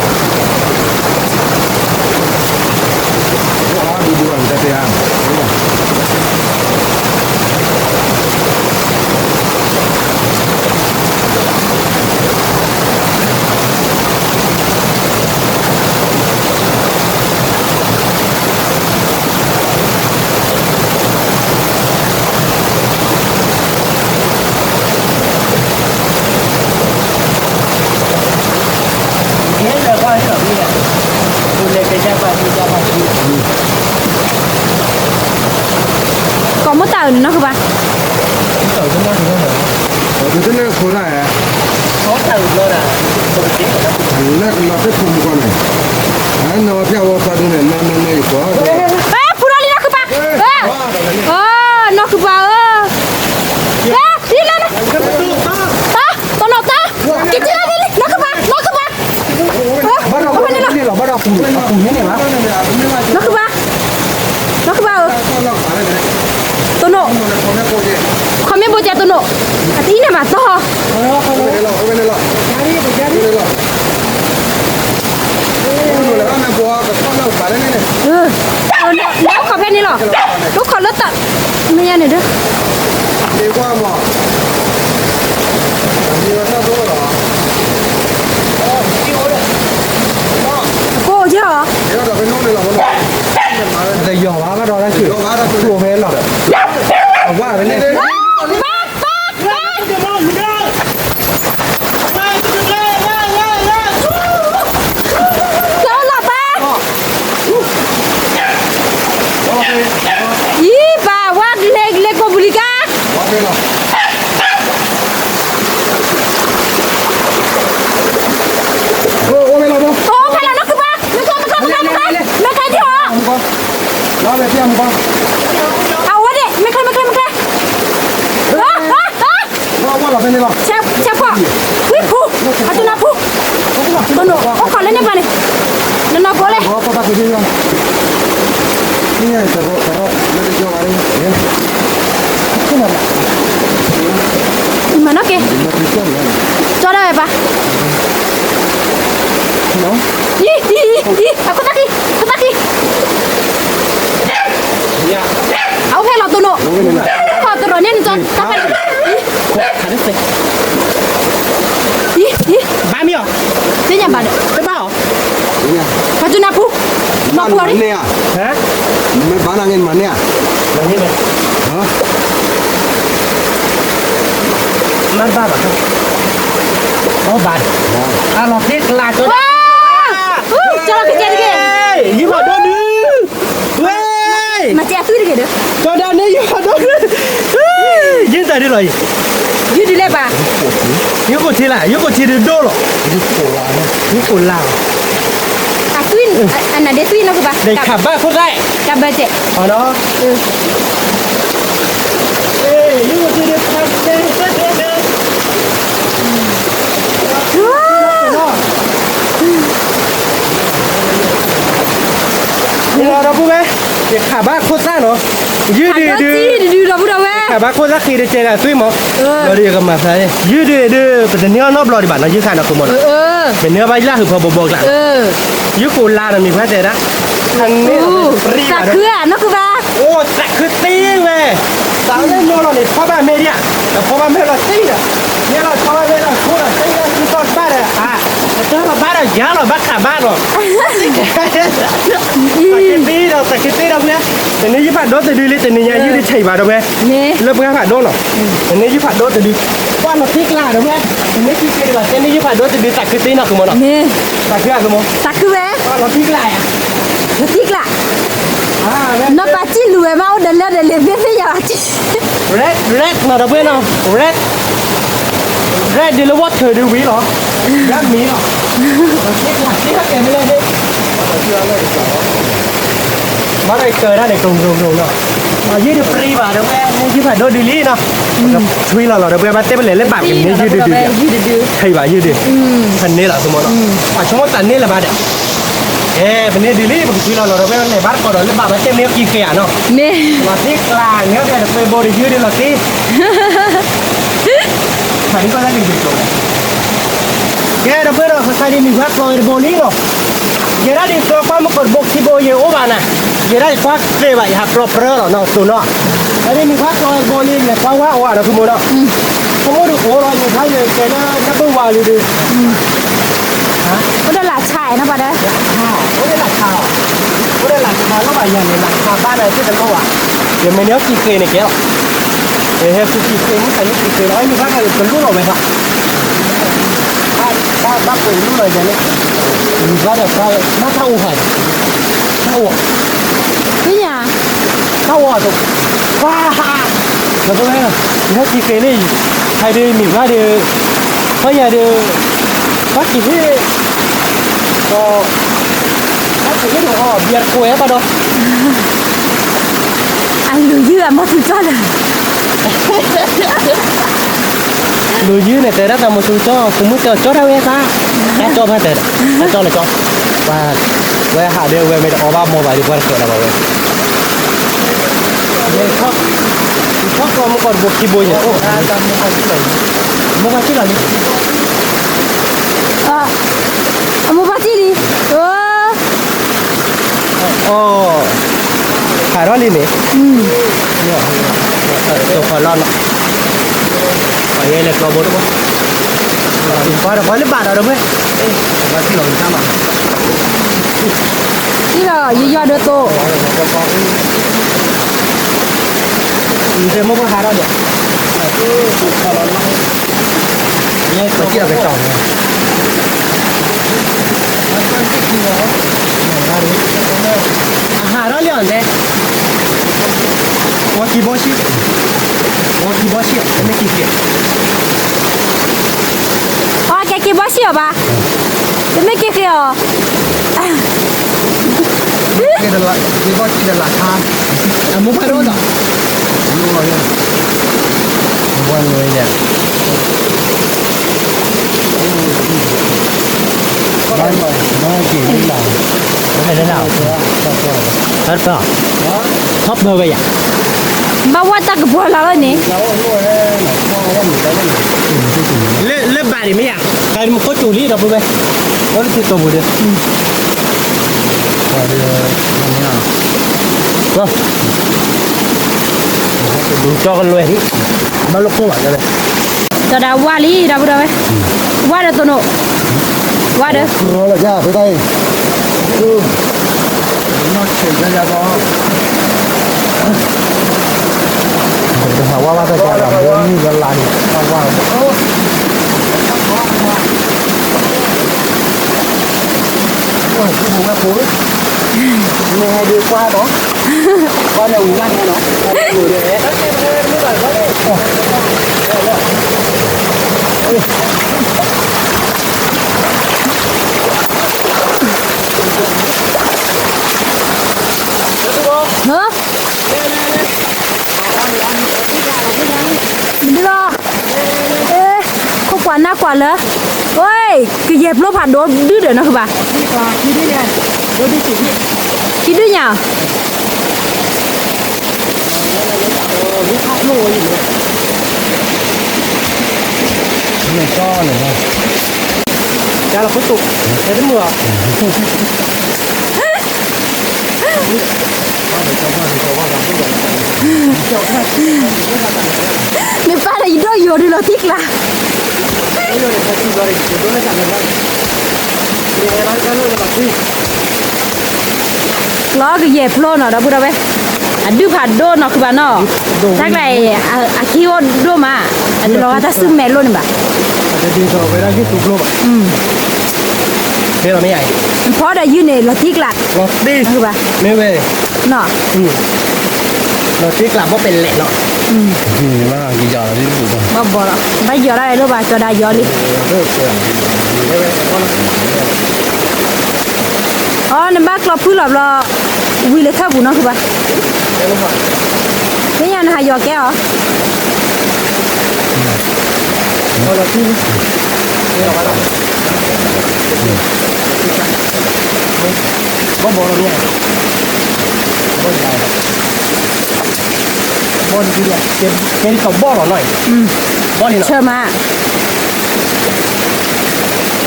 မုၢ်တၢ်အုးန့ၣ်နီၢ်ဃုဘၣ်, တန့ၢ်ခိၣ်ဒၣ်, လၢကလီၤသ့ၣ်ခိၣ်မူကီၢ်န့ၣ်, နဝဲဖျၢၣ်ဝဲသးဒ်န့ၣ် နနနယကွၢ်, ဖူထီၣ်လံနီၢ်ဃုဘၣ်, နီၢ်ဃုဘၣ်ဧၢ, လံလၢ, တနီၤတၢ်, က့ၤက့ၤလီၤလံ နီၢ်ဃုဘၣ်, နီၢ်ဃုဘၣ်, ဘၣ်ဒီးပူၤန့ၣ်လီၤ, ဘၣ်ဒီးပူၤန့ၣ်လီၤ, နီၢ်ဃုဘၣ်, နီၢ်ဃုဘၣ်ဧၢ, တိၢ်နီၣ်, ခီမ့ၢ်ဘိကဲတိၢ်နီၣ်, အတအံၤန့ၣ်မးသီ, လၢခီဖဲန့ၣ်လီၤ, လၢခီလၢတၢ်, မ့ၢ်ယါန့ၣ်ဒီး ကိၢ်ကဲဧါ, တယီၤဘၣ်ဘၣ်ဒီးတၢ်ဆူၣ်, ဆူၣ်အိၣ်ဖဲလီၤ, အဝဲဖဲန့ၣ် လီၤပၢ်, အံၤပၢ်ဝဲလဲၤလဲၤကိးပူၤလံကါ, အိၣ်ဖဲလီၤနီၢ်ကပၢ်, မ့ၢ်ခဲမ့ၢ်ခဲမ့ၢ်ခဲ, မ့ၢ်ခဲဒံးဧါ, အဝဲဒၣ် မ့ၢ်ခဲမ့ၢ်ခဲမ့ၢ်ခဲ, ဆဲးဖီၣ်, ဝံၢ်ဖူ, အတုနၢ်ဖူ, တိၢ်နီၣ် အိၣ်ခိးလၢန့ၣ်ပၢ်န့ၣ်, နနီၢ်ဖိလဲၣ်, မၤနီၢ်က့ၤ, ကၠီဒၣ်ဝဲပၢ်, အံၤ အံၤ အံၤ အခိၣ်သၣ်ခံ, ခိၣ်သၣ်ခံ, အအိၣ်ဖဲလီၤတိၢ်နီၣ်, ခိၣ်သရီန့ၣ်နကၠီ, အံၤ အံၤ ဘၣ်မ့ၢ်အီၤ, သ့ၣ်ညါဘၣ်ဒီး, ဘၣ်အီၤ, ပှၤတုနၢ်ဖူ, မၤန့ၢ်ဧါ, မ့ၢ်ဘၣ်နၤက့ၤမၤန့ၢ်ဧါ, မၤန့ၢ်ဘၣ်, မၤဘၣ်ဘၣ်, အီဘၣ်, အလီၤသ့ကျးကၠီ, ကၠီလီၤကစဲတက့ၢ်, ယုၢ်ဖးဒိၣ်ဒု, ဝဲ, မၤစဲအသွံၣ်တက့ၢ်ဒီး, ကၠီဒၣ်န့ၣ်ယုၢ်ဖးဒိၣ်ဒု, ယုၢ်တၢ်ဒုလီၤအံၤ, ယုၢ်ဒုလၢၤဘၣ်, ယုၢ်ကိၣ်ထံလၢ်, ယုၢ်ကိၣ်ထံဒုဒိၣ်လီၤ, ယုၢ်ကိၣ်လၢ်လီၤ, အသွံၣ်, အနၤဒ့သွံၣ်နီၢ်ကဘၣ်, ဒ်ခးဘၣ်ခိၣ်သၣ်, ကဘၣ်စဲး, အီၤနီၤ, ဒီပုၢ်ဝဲၢ်, ယခးဘၣ်ခိၣ်သၣ်နီၤ, ယုၢ်ဒုဒု, ယခးဘၣ်ခိၣ်သၣ်ဃ့တကဲဂၤသွံၣ်မး, ဒီးယကမၤဖျါ, ယုၢ်ဒုဒု, ပတန့ၢ်အီၣ်နီတဘျီဒံးဘၣ်နီၤ, ယုၢ်ခးနီၤဃုမးနီၤ, ပန့ၢ်အီၣ်ဘၣ်ယလၢ်ဟုးဖီဘိဘိကျါ, ယုၢ်ကိၣ်လၢ်နီၤမံၤဖျါတဲဒၣ်, သးခုဧါနီၢ်ကဘၣ်, အိၣ်သးခုသ့ဝဲ သးလၢနီၤလီၤန့ၣ် ဖီဘၣ်မဲာ်ဒံးဧါ, ဒီးဖီဘၣ်မဲာ်လီၤသ့ဒီး, ယဲလီၤဖီဘၣ်မဲာ်လီၤဃိဒီး သ့လၢသုထီၣ်တဘၣ်ဒီး, အတၢ်ဘၣ်ဒီးယၤလီၤ ဘၣ်ခးဘၣ်ဒီး, သးခုသ့ဒီး သးခုသ့ဒီးဝဲ, တနံၤယုၢ်ဖးဒိၣ်တဒုလံ တနံၤညါယုၢ်ဒုဆံးဘၣ်ဒီးဝဲ, လၢပှၤဖးဒိၣ်နီၤ, တနံၤယုၢ်ဖးဒိၣ်တဒု, ပှၤလီၤသ့ကျးဒီးဝဲ, တနံၤခံက့ၤဒီး တနံၤယုၢ်ဖးဒိၣ်တဒု သးခုသ့နီၤဃုမးနီၤ, သးခုဧါဃုမး, သးခုဝဲ, ပှၤလီၤသ့ကျးဧါ, လီၤသ့ကျး နီၢ်ပၢ်စံၣ်လူၤဝဲမး အိၣ်ဒီးလၢဒီးလံာ်သ့ၣ်သ့ၣ်ယၤဘၣ်, red, red နီၤ ဒီပုၢ်ဝဲၢ်နီၤ, red, red ဒ်လၢဝီထၢၣ်ဒုဝံၤလီၤ, ယါမံၤလီၤ, သ့ၣ်သ့ၣ်ကဲမ့ၢ်လဲၣ်သ့ၣ်, မၤဒီးကၢၤဒၣ်န့ၣ် ကရူၢ်ကရူၢ်ကရူၢ်နီၤ, ယုၢ်ဒုပရံဘၣ်ဒီပုၢ်ဝဲၢ် ယုၢ်ဖးဒိၣ်ဒုလံနီၤ, ထွံလီၤလီၤ ဒီပုၢ်ဝဲၢ် ဘၣ်တဲပလဲၤလၢဘၣ်ကန့ၢ်ယုၢ်ဒုဒု, ဖဲဘၣ်ယုၢ်ဒု, ဖဲန့ၣ်လီၤ သုမီၤနီၤ, အဆိကမိၣ်တၢ်န့ၢ်လၢၤဘၣ်ဒီး အဲ ပန့ၢ်ဒုးလံ ပကထွံလီၤလီၤဒီး ပလဲၤဘၣ်တကိးဒီးလၢဘၣ်ဘၣ်တဲမ့ၢ်ကံက့ၤဧါနီၤ, လီၤသ့ကျါ မ့ၢ်အီၣ်ဖဲတပှဲၤဘိဒီးယုၢ်ဒုးလီၤသ့, ဖးဒံကီၢ်လၢက့ၤက့ၤကၠိ, ကဲဒီပုၢ်ဝဲၢ်ဒီး ကစၢ်ဒ်မုၢ်ခွါကျီၤဝဲတဘိလံနီၤ, ယဲဒၣ်ဒ်ကျီၤကွၢ်မုၢ်ကီၢ်တဘိခံဘိယအိၣ်ဘၣ်နၤ, ယဲဒၣ်ဒ်ကွၢ်ကျဲဘၣ် ယဟးကျီၤပြၢလီၤနီၤ တိၢ်နီၤ, အဒ်မုၢ်ခွါကျီၤဝဲတဘိလံ လဲၤကွၢ်ဝဲအိၣ်ဧါဒီး သုမိၢ်နီၤ, ဆိကမိၣ်ဒုးအိၣ်လီၤ မုၢ်ခွါယကဲလၢနဘၣ်ဝၤလံဒုး အိၣ်ဒီးလၢဆါနီၤပှၤဒီး, အိၣ်ဒီးလၢဆါလီၤ, အိၣ်ဒီးလၢဆါလီၤဘၣ်ယၤန့ၣ် လၢဆါဘၣ်န့ၣ်သ့ၣ်တလိၣ်ဘၣ်, ယမ့ၢ်န့ၢ်အီၣ်ကံက့ၤန့ၣ်ကဲလီၤ, ယဟဲဃုကံက့ၤ မုၢ်ဆါယကံက့ၤလီၤ မုၢ်ဘၣ်ကလူလီၤဝဲလီၤ, ဘၣ်ဘၣ်ပှဲၤလူလီၤယၤန့ၣ်, မုၢ်ဘၣ်ဒီးတၢ်, နတၢ်အိၣ်ဖး, တၢ်အိၣ်, သ့ၣ်ညါ တၢ်အိၣ်အသိး, ပှၤ, ဒီပုၢ်ဝဲၢ်, ယဟဲကံက့ၤန့ၣ်, ဟဲဒုးမံၤဘၣ်ဒီး, ပှၤယၤဒီး, ပှၤကံဟ့ၣ်, ဒီး, ပှၤကံဟ့ၣ်ဒီးအီၣ်ဘံၣ်တကိးဝဲဘၣ်ဒီး, အလူၤယုၢ်အမိၢ်သူကၠီလၢ လူၤယုၢ်န့ၣ် တဲဒၣ်တၢ်မိၢ်သူကၠီ သုမုၢ်တဲအီၤကၠီတၢ်ဝဲသး, တၢ်ကၠီဖဲတဲ, တၢ်ကၠီလၢကၠီ, ပှၤ, ဝဲဟးဒၣ်ဝဲမ့ၢ်တအီၣ်ဘၣ်မိၢ်ဘၣ်ဒီးပှၤတကြၢးလၢၤဘၣ်ဝဲ, ထီၣ်ကျီမုၢ်ကီၢ်တဘိခံဘိန့ၣ်, မိၢ်ဘၣ်စံၣ်လီၤလံ, အမိၢ်ဘၣ်စံၣ်လံ, အိၣ် ဟးထီၣ်လံန့ၣ်, ကဖီလီၤနီၤ, ပှၤယဲလဲၤကျီဘိတဘိ, ပှၤဒီးပှၤလၢဘၣ်ဒီးဒီးဖဲ, ပှၤစံၣ်လီၤတၢ်မး, စံၣ်လီၤ ယယီၢ်ဒိၣ်သိး, တဲမိၢ်ဖိဟးထီၣ်ဒီး ယဲကစံၣ်လီၤကတီၤန့ၣ် အဟးထီၣ်လံအီၤလဲၣ်, ဝီခံဘီဆံ, ဝီခံဘီဆံ, တမ့ၢ်က့ၤဃ့, ပှၤကဲက့ၤဘီဆံအီၤဘၣ်, တမ့ၢ်က့ၤဃ့အီၤ, က့ၤဘီဆံဒီးလၢခါ, အမိၢ်ဖးဒိၣ်ဒီး, ဝဲန့ၣ် ထီၣ်ပၢဝဲယၤ, ဘၣ်ဝဲတၢ်ကပီၤလီၤဝဲန့ၣ်, လၢဘၣ်ဒံးမ့ၢ်ယၤ, တၢ်မ့ၢ်ခိၣ်တူာ်လံဒီပုၢ်ဝဲၢ်, ဝဲလၢသ့ၣ်တီပူၤဒီး, ဒူကၠီကလွဲၢ်ဒံး, ဘၣ်လိၣ်ခိၣ်ဘၣ်လၢ, ဒီးဒၣ်ဝါလံဒီပုၢ်ဝဲၢ်, ဝါဒီးသိးနိ, ဝါဒီး, လီၤလၢယၤဖဲတၢ်အံၤ, နီၢ်ဆဲးယါယါဘီ, ပကဟးဝါဘၣ်တၢ်ကါလီၤ ဘိမုၢ်ကလါန့ၣ် ဟးဝါလီၤ, ဝဲၢ်ဖိဝဲၢ်ဖိ, မ့ၢ်ဟဲဒုးကွၢ်ဒီး, ကွၢ်န့ၣ်ဝံၤဘၣ်န့ၣ်နီၤ, ဟၢ, ဒုးလီၤ, ခိၣ်ကွၢ်နၢ်ကွၢ်လၢ, အိ, ကယဲၢ်ဖျိဖးဒိၣ်ဒုးဒီးနီၤ ဃုဘၣ်, ခံဒုညါ န့ၣ်ကီန့ၣ်, ယလီၤခိၣ်တိၣ်, ဟဲတမုာ်အီၤ, မ့ၢ်ပၢ်ဒီးယဒိၣ်ယိာ်ဒုးလီၤထံကျါ, လီၤကယဲၢ်ဖျိနီၤ ဒီပုၢ်ဒီဝဲၢ်, အဒုးဖးဒိၣ်နီၤ ဃုဘၣ်နီၤ, တၢ်ကျါအံၤ အခံအိၣ်ဒိၣ်မး, အတလီၤဂာ်တၢ်ဆူၣ်မဲာ်လိၣ်န့ၣ်ဘၣ်, ဖီဒီးယုၢ်န့ၣ် လီၤထံကျါ, လီၤထံ, မ့ၢ်ဝဲ, လီၤထံကျါဘီပဲာ်လဲၣ်လီၤ, ဘၣ်ဘီလီၤ ဘၣ်ယီၤဒၣ်လိၣ်ဘၣ် ကၠီၤဒါယီၤလံ အီ နဘၣ်ကျီဖုလီၤဘျီ, ဝံၤလၢထၢၣ်ပူၤနီၤ ဃုဘၣ်, မ့ၢ်ညါနဟးယီၤကဲအီၤ, ဘီၣ်ဘီလီၤမ့ၢ်, ဘီၣ်လီၤ, ကဲကီၤဘီၣ်လီၤနီၤ, ဘီၣ်လီၤနီၤ, ဆၢမး လီၤလီၤလ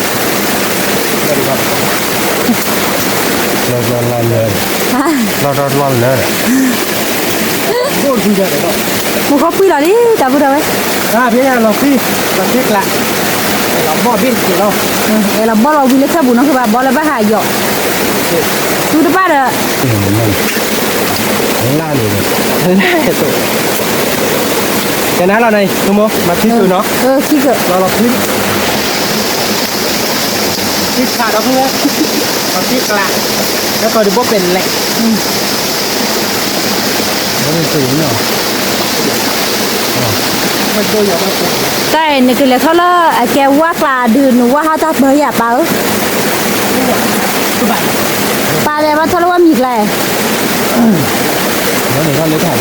ၢ, လီၤလီၤလၢ, မူခိၣ်ဖှံလီၤလံ တၢ်ပုၢ်တၢ်ဝဲၢ်, ဖဲလီၤဖှံ, လီၤဖှံကျါ, လီၤဘီၣ်ဘ့ၣ်တက့ၢ်လီၤ, အဲ လီၤဘီၣ်လီၤဝံၤလၢထၢၣ်ပူၤနီၤ ဃုဘၣ် ဘီလၢဘၣ်ဟးယီၤ, သူတဘၣ်ဒီး လၢန့ၣ်, ကနၤလီၤန့ၣ် မ့ၢ်မၤထံကၢၢ်နီၤ, ထံကၢၢ်, လီၤလီၤဖှံ သံခးဒီပုၢ်ဝဲၢ်, အသံကျး, လၢကီၢ်ဒုးဘိးပဲာ်လဲၣ်, တၢ်အံၤနကလဲၤထီၣ်လၢအကဲဝၣ်ကျါဒုး နဝၣ်ဟီၣ်တၢ်ပၢယၤပၢ်ဧၢ, ပၢ်လဲၤဘၣ်ထီၣ်လၢဝၣ်မံၤကျါ,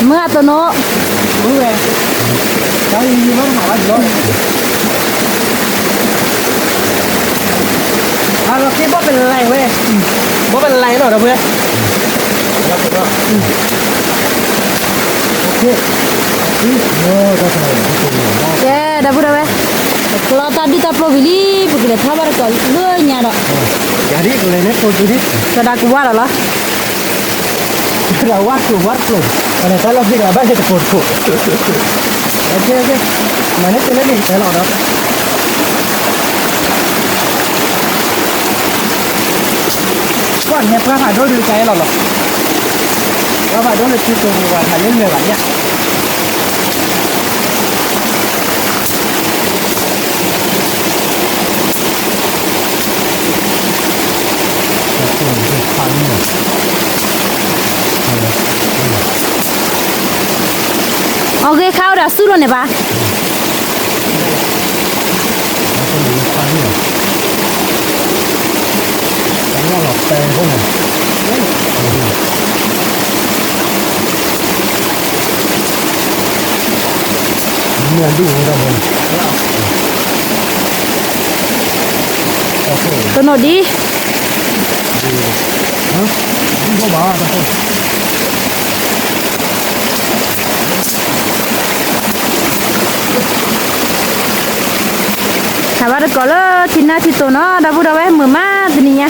မုၢ်အတိၢ်နီၣ်, မုၢ်ဝဲ, တၢ်ယံၤယံၤမးတဟးဘၣ်ဒ်လီၤ, အလီၤခ့ဘီၣ်ပလဲၤဝဲ, ဘီၣ်ပလဲၤနီၤ ဒီပုၢ်ဝဲၢ်, ကဲ ဒီပုၢ်ဒီဝဲၢ်, ကျီတၢ်ဒုၣ်တၢ်ပျိၢ်ဝံၤလံ ပကလဲၤထီၣ်ဘၣ်တကီၢ်လၢညါဒီး, ကဒးကဝၢ်ဒီးလီၤ. ဝၣ်ကျိၤဝၣ်ကျိၤ, ပှၤန့ၣ်တၢ်လီၢ်ဖံးတဂၤဘၣ်ဟဲတကိးတကိး, မၤန့ၢ်တလၢန့ၣ်ကတၢၢ်လီၤဒီး, ကွၢ်န့ၣ်ဟဲပှၢ်ဖးဒိၣ်ဒုးကအဲၣ်လီၤလီၤ, ပှၢ်ဖးဒိၣ်လၢထံကျိၤပူၤဝဲဖးလၢလၢာ်ဘၣ်ညၣ် အဂ့ၢ်ခါအိၣ်ဒီးဆူၣ်လိာ်န့ၣ်ဘၣ်. တနီၣ်ဒံး ဟးဘၣ်တကိးလၢထံနၢ်ထံတိၤနီၤ ဒီပုၢ်ဒီဝဲၢ် မုာ်မးတနံၤညါ. တၢ်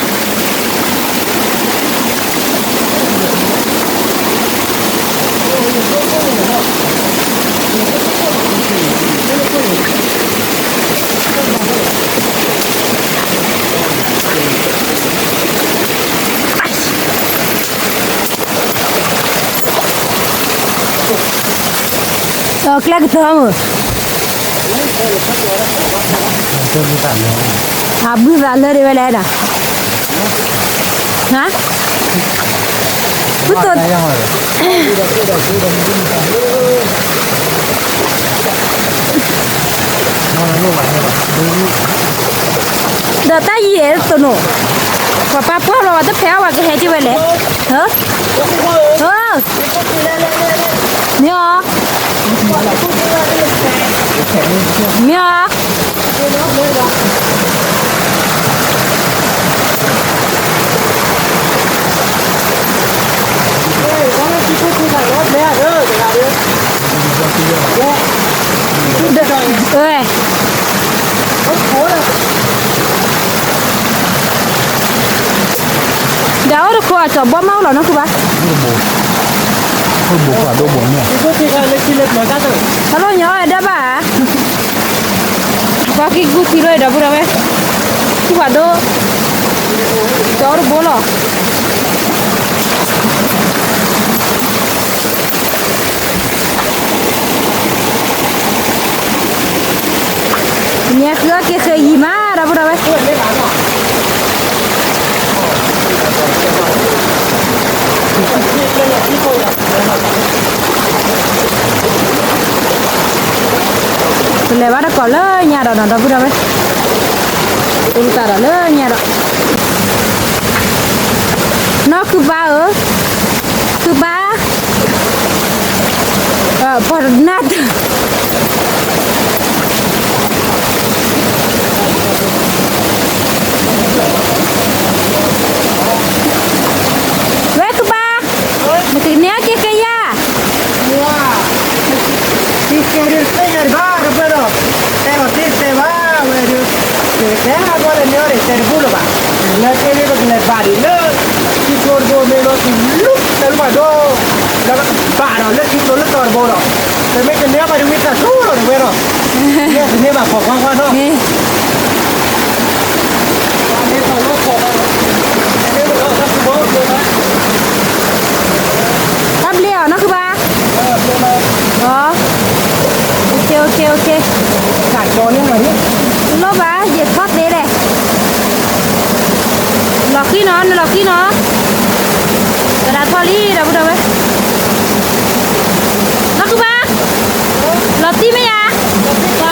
ကျဲကတၢၢ်မုၢ်, အဘုသးလၢဒ်ဝဲလဲၣ်ဒီး, ဟါ, ဘုသိၣ်, ဒီးတၢ်ယံၤအဲၣ်သိးနိၣ်, ပှၤပာ်ပှၢ်လီၤဝဲတဖဲအဝဲကဟဲက့ၤဝဲလဲၣ်, ဟၢ, ဟၢ, မ့ၢ်အီၤ, မ့ၢ်အီၤ. ဒီးအိၣ်တခိးအကၠီၤဘီမးအိၣ်လီၤနီၢ်ဃုဘါ, တၢ်လီၢ်ညါအီၣ်ဒၣ်ဘၣ်ဧါ, ပှၤကံၢ်ကူၣ်ထံလီၤဒီပုၢ်ဒီဝဲၢ်, ထံၣ်ပှၤဒိၣ်, ကၠီတဘိလီၤ. ညါဃုအီၣ်က့ၤဃ့ယံၤမး ဒီပုၢ်ဒီဝဲၢ်, ပလဲၤဘၣ်တကိးလၢညါဒီးနီၤ ဒီပုၢ်ဒီဝဲၢ်, ပလူၤသးဒီးလၢညါဒီး, နီၢ်ဃုဘါဧၢ, ဃုဘါ, ပှၤနၢ်တၢ် ဝဲကဘါ, နကန့ၢ်အီၣ်က့ၤကယၤ, သ့ၣ်ညါတဘၣ် တပၢၢ်ဒီး, တဲလီၤသ့တဲဘၣ်ဝဲဒၣ်, တဲဘၣ်လဲၣ်န့ၢ်အီၣ်န့ၣ် တဲတဘူၣ်လၢၤဘၣ်, လၢတဲန့ၣ်ပကလဲၤဘၣ်ဒံးလၢ ထံကျိတဘိမ့ၢ်လီၤ သလူၣ်သလူၣ်ဘၣ်ဒီး, လၢဘၣ်ဒီးလၢထံကျိလၢတီၤတဘိဒီး, ပမ့ၢ်ကန့ၢ်အီၣ်ဘၣ်ဒံးဝံသးစူၤလီၤန့ၣ်ဝဲဒီး, ယဲၢ်သန့ၢ်ဘၣ်ဖီကွၢ်ကွၢ်နီၤ တၢ်ဘျ့အီၤနီၢ်ဃုဘါ, တလိၣ်ဘၣ် ယထီၣ်သ့လဲၣ်, လီၤဃံနီၤ နလီၤဃံနီၤ, သရၣ်ထီၣ်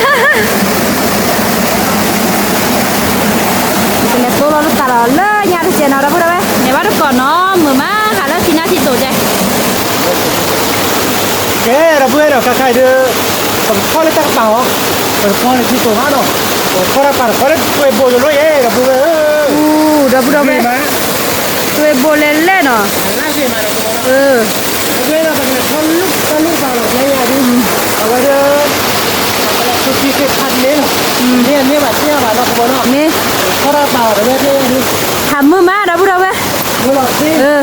လံ ဒီပုၢ်ဒီဝဲၢ်, နီၢ်ဃုဘါ, လီၤတံၢ်မ့ၢ်ဧါ ပလဲၤသိလီၤလၢသးဒီးလၢညါတစဲးနီၤ ဒီပုၢ်ဒီဝဲၢ်, န့ၣ်ဘၣ်တကိးနီၤ မုာ်မးဟးလၢထံနါထံတိၤကဲ, ကဲ ဒီပုၢ်ဝဲၢ်နီၤ ခါခါအံၤဒီး, ပကထီၣ်လၢတၢ်ကပၤအီၤ, ပကထီၣ်လၢထံတိၤမးနီၤ, ပကထီၣ်တၢ်ကပၤတခီလၢတွဲဘိယိၤလိယဲ ဒီပုၢ်ဝဲၢ်ဧၢ, ဒီပုၢ်ဒီဝဲၢ်, တွဲဘိလဲၤလဲၣ်နီၤ, အဝဲဒၣ် ပကလဲၤထီၣ်လူၢ်တၢ်လူၢ်ဘၣ်လီၤ ကျဲယၤဒ်, အဝဲဒၣ် သုခံသ့ၣ်ဖးန့ၣ်လီၤ, မ့ၢ်န့ၢ်ဘၣ်သ့ၣ်ညါဘၣ်နီၤ ကဘီနီၤ, မ့ၢ် ထီၣ်တၢ်ပာ်အီၤတဝဲသ့ၣ်ညါဒ်, ဟးမုာ်မး ဒီပုၢ်ဒီဝဲၢ်, မုာ်လီၤသ့,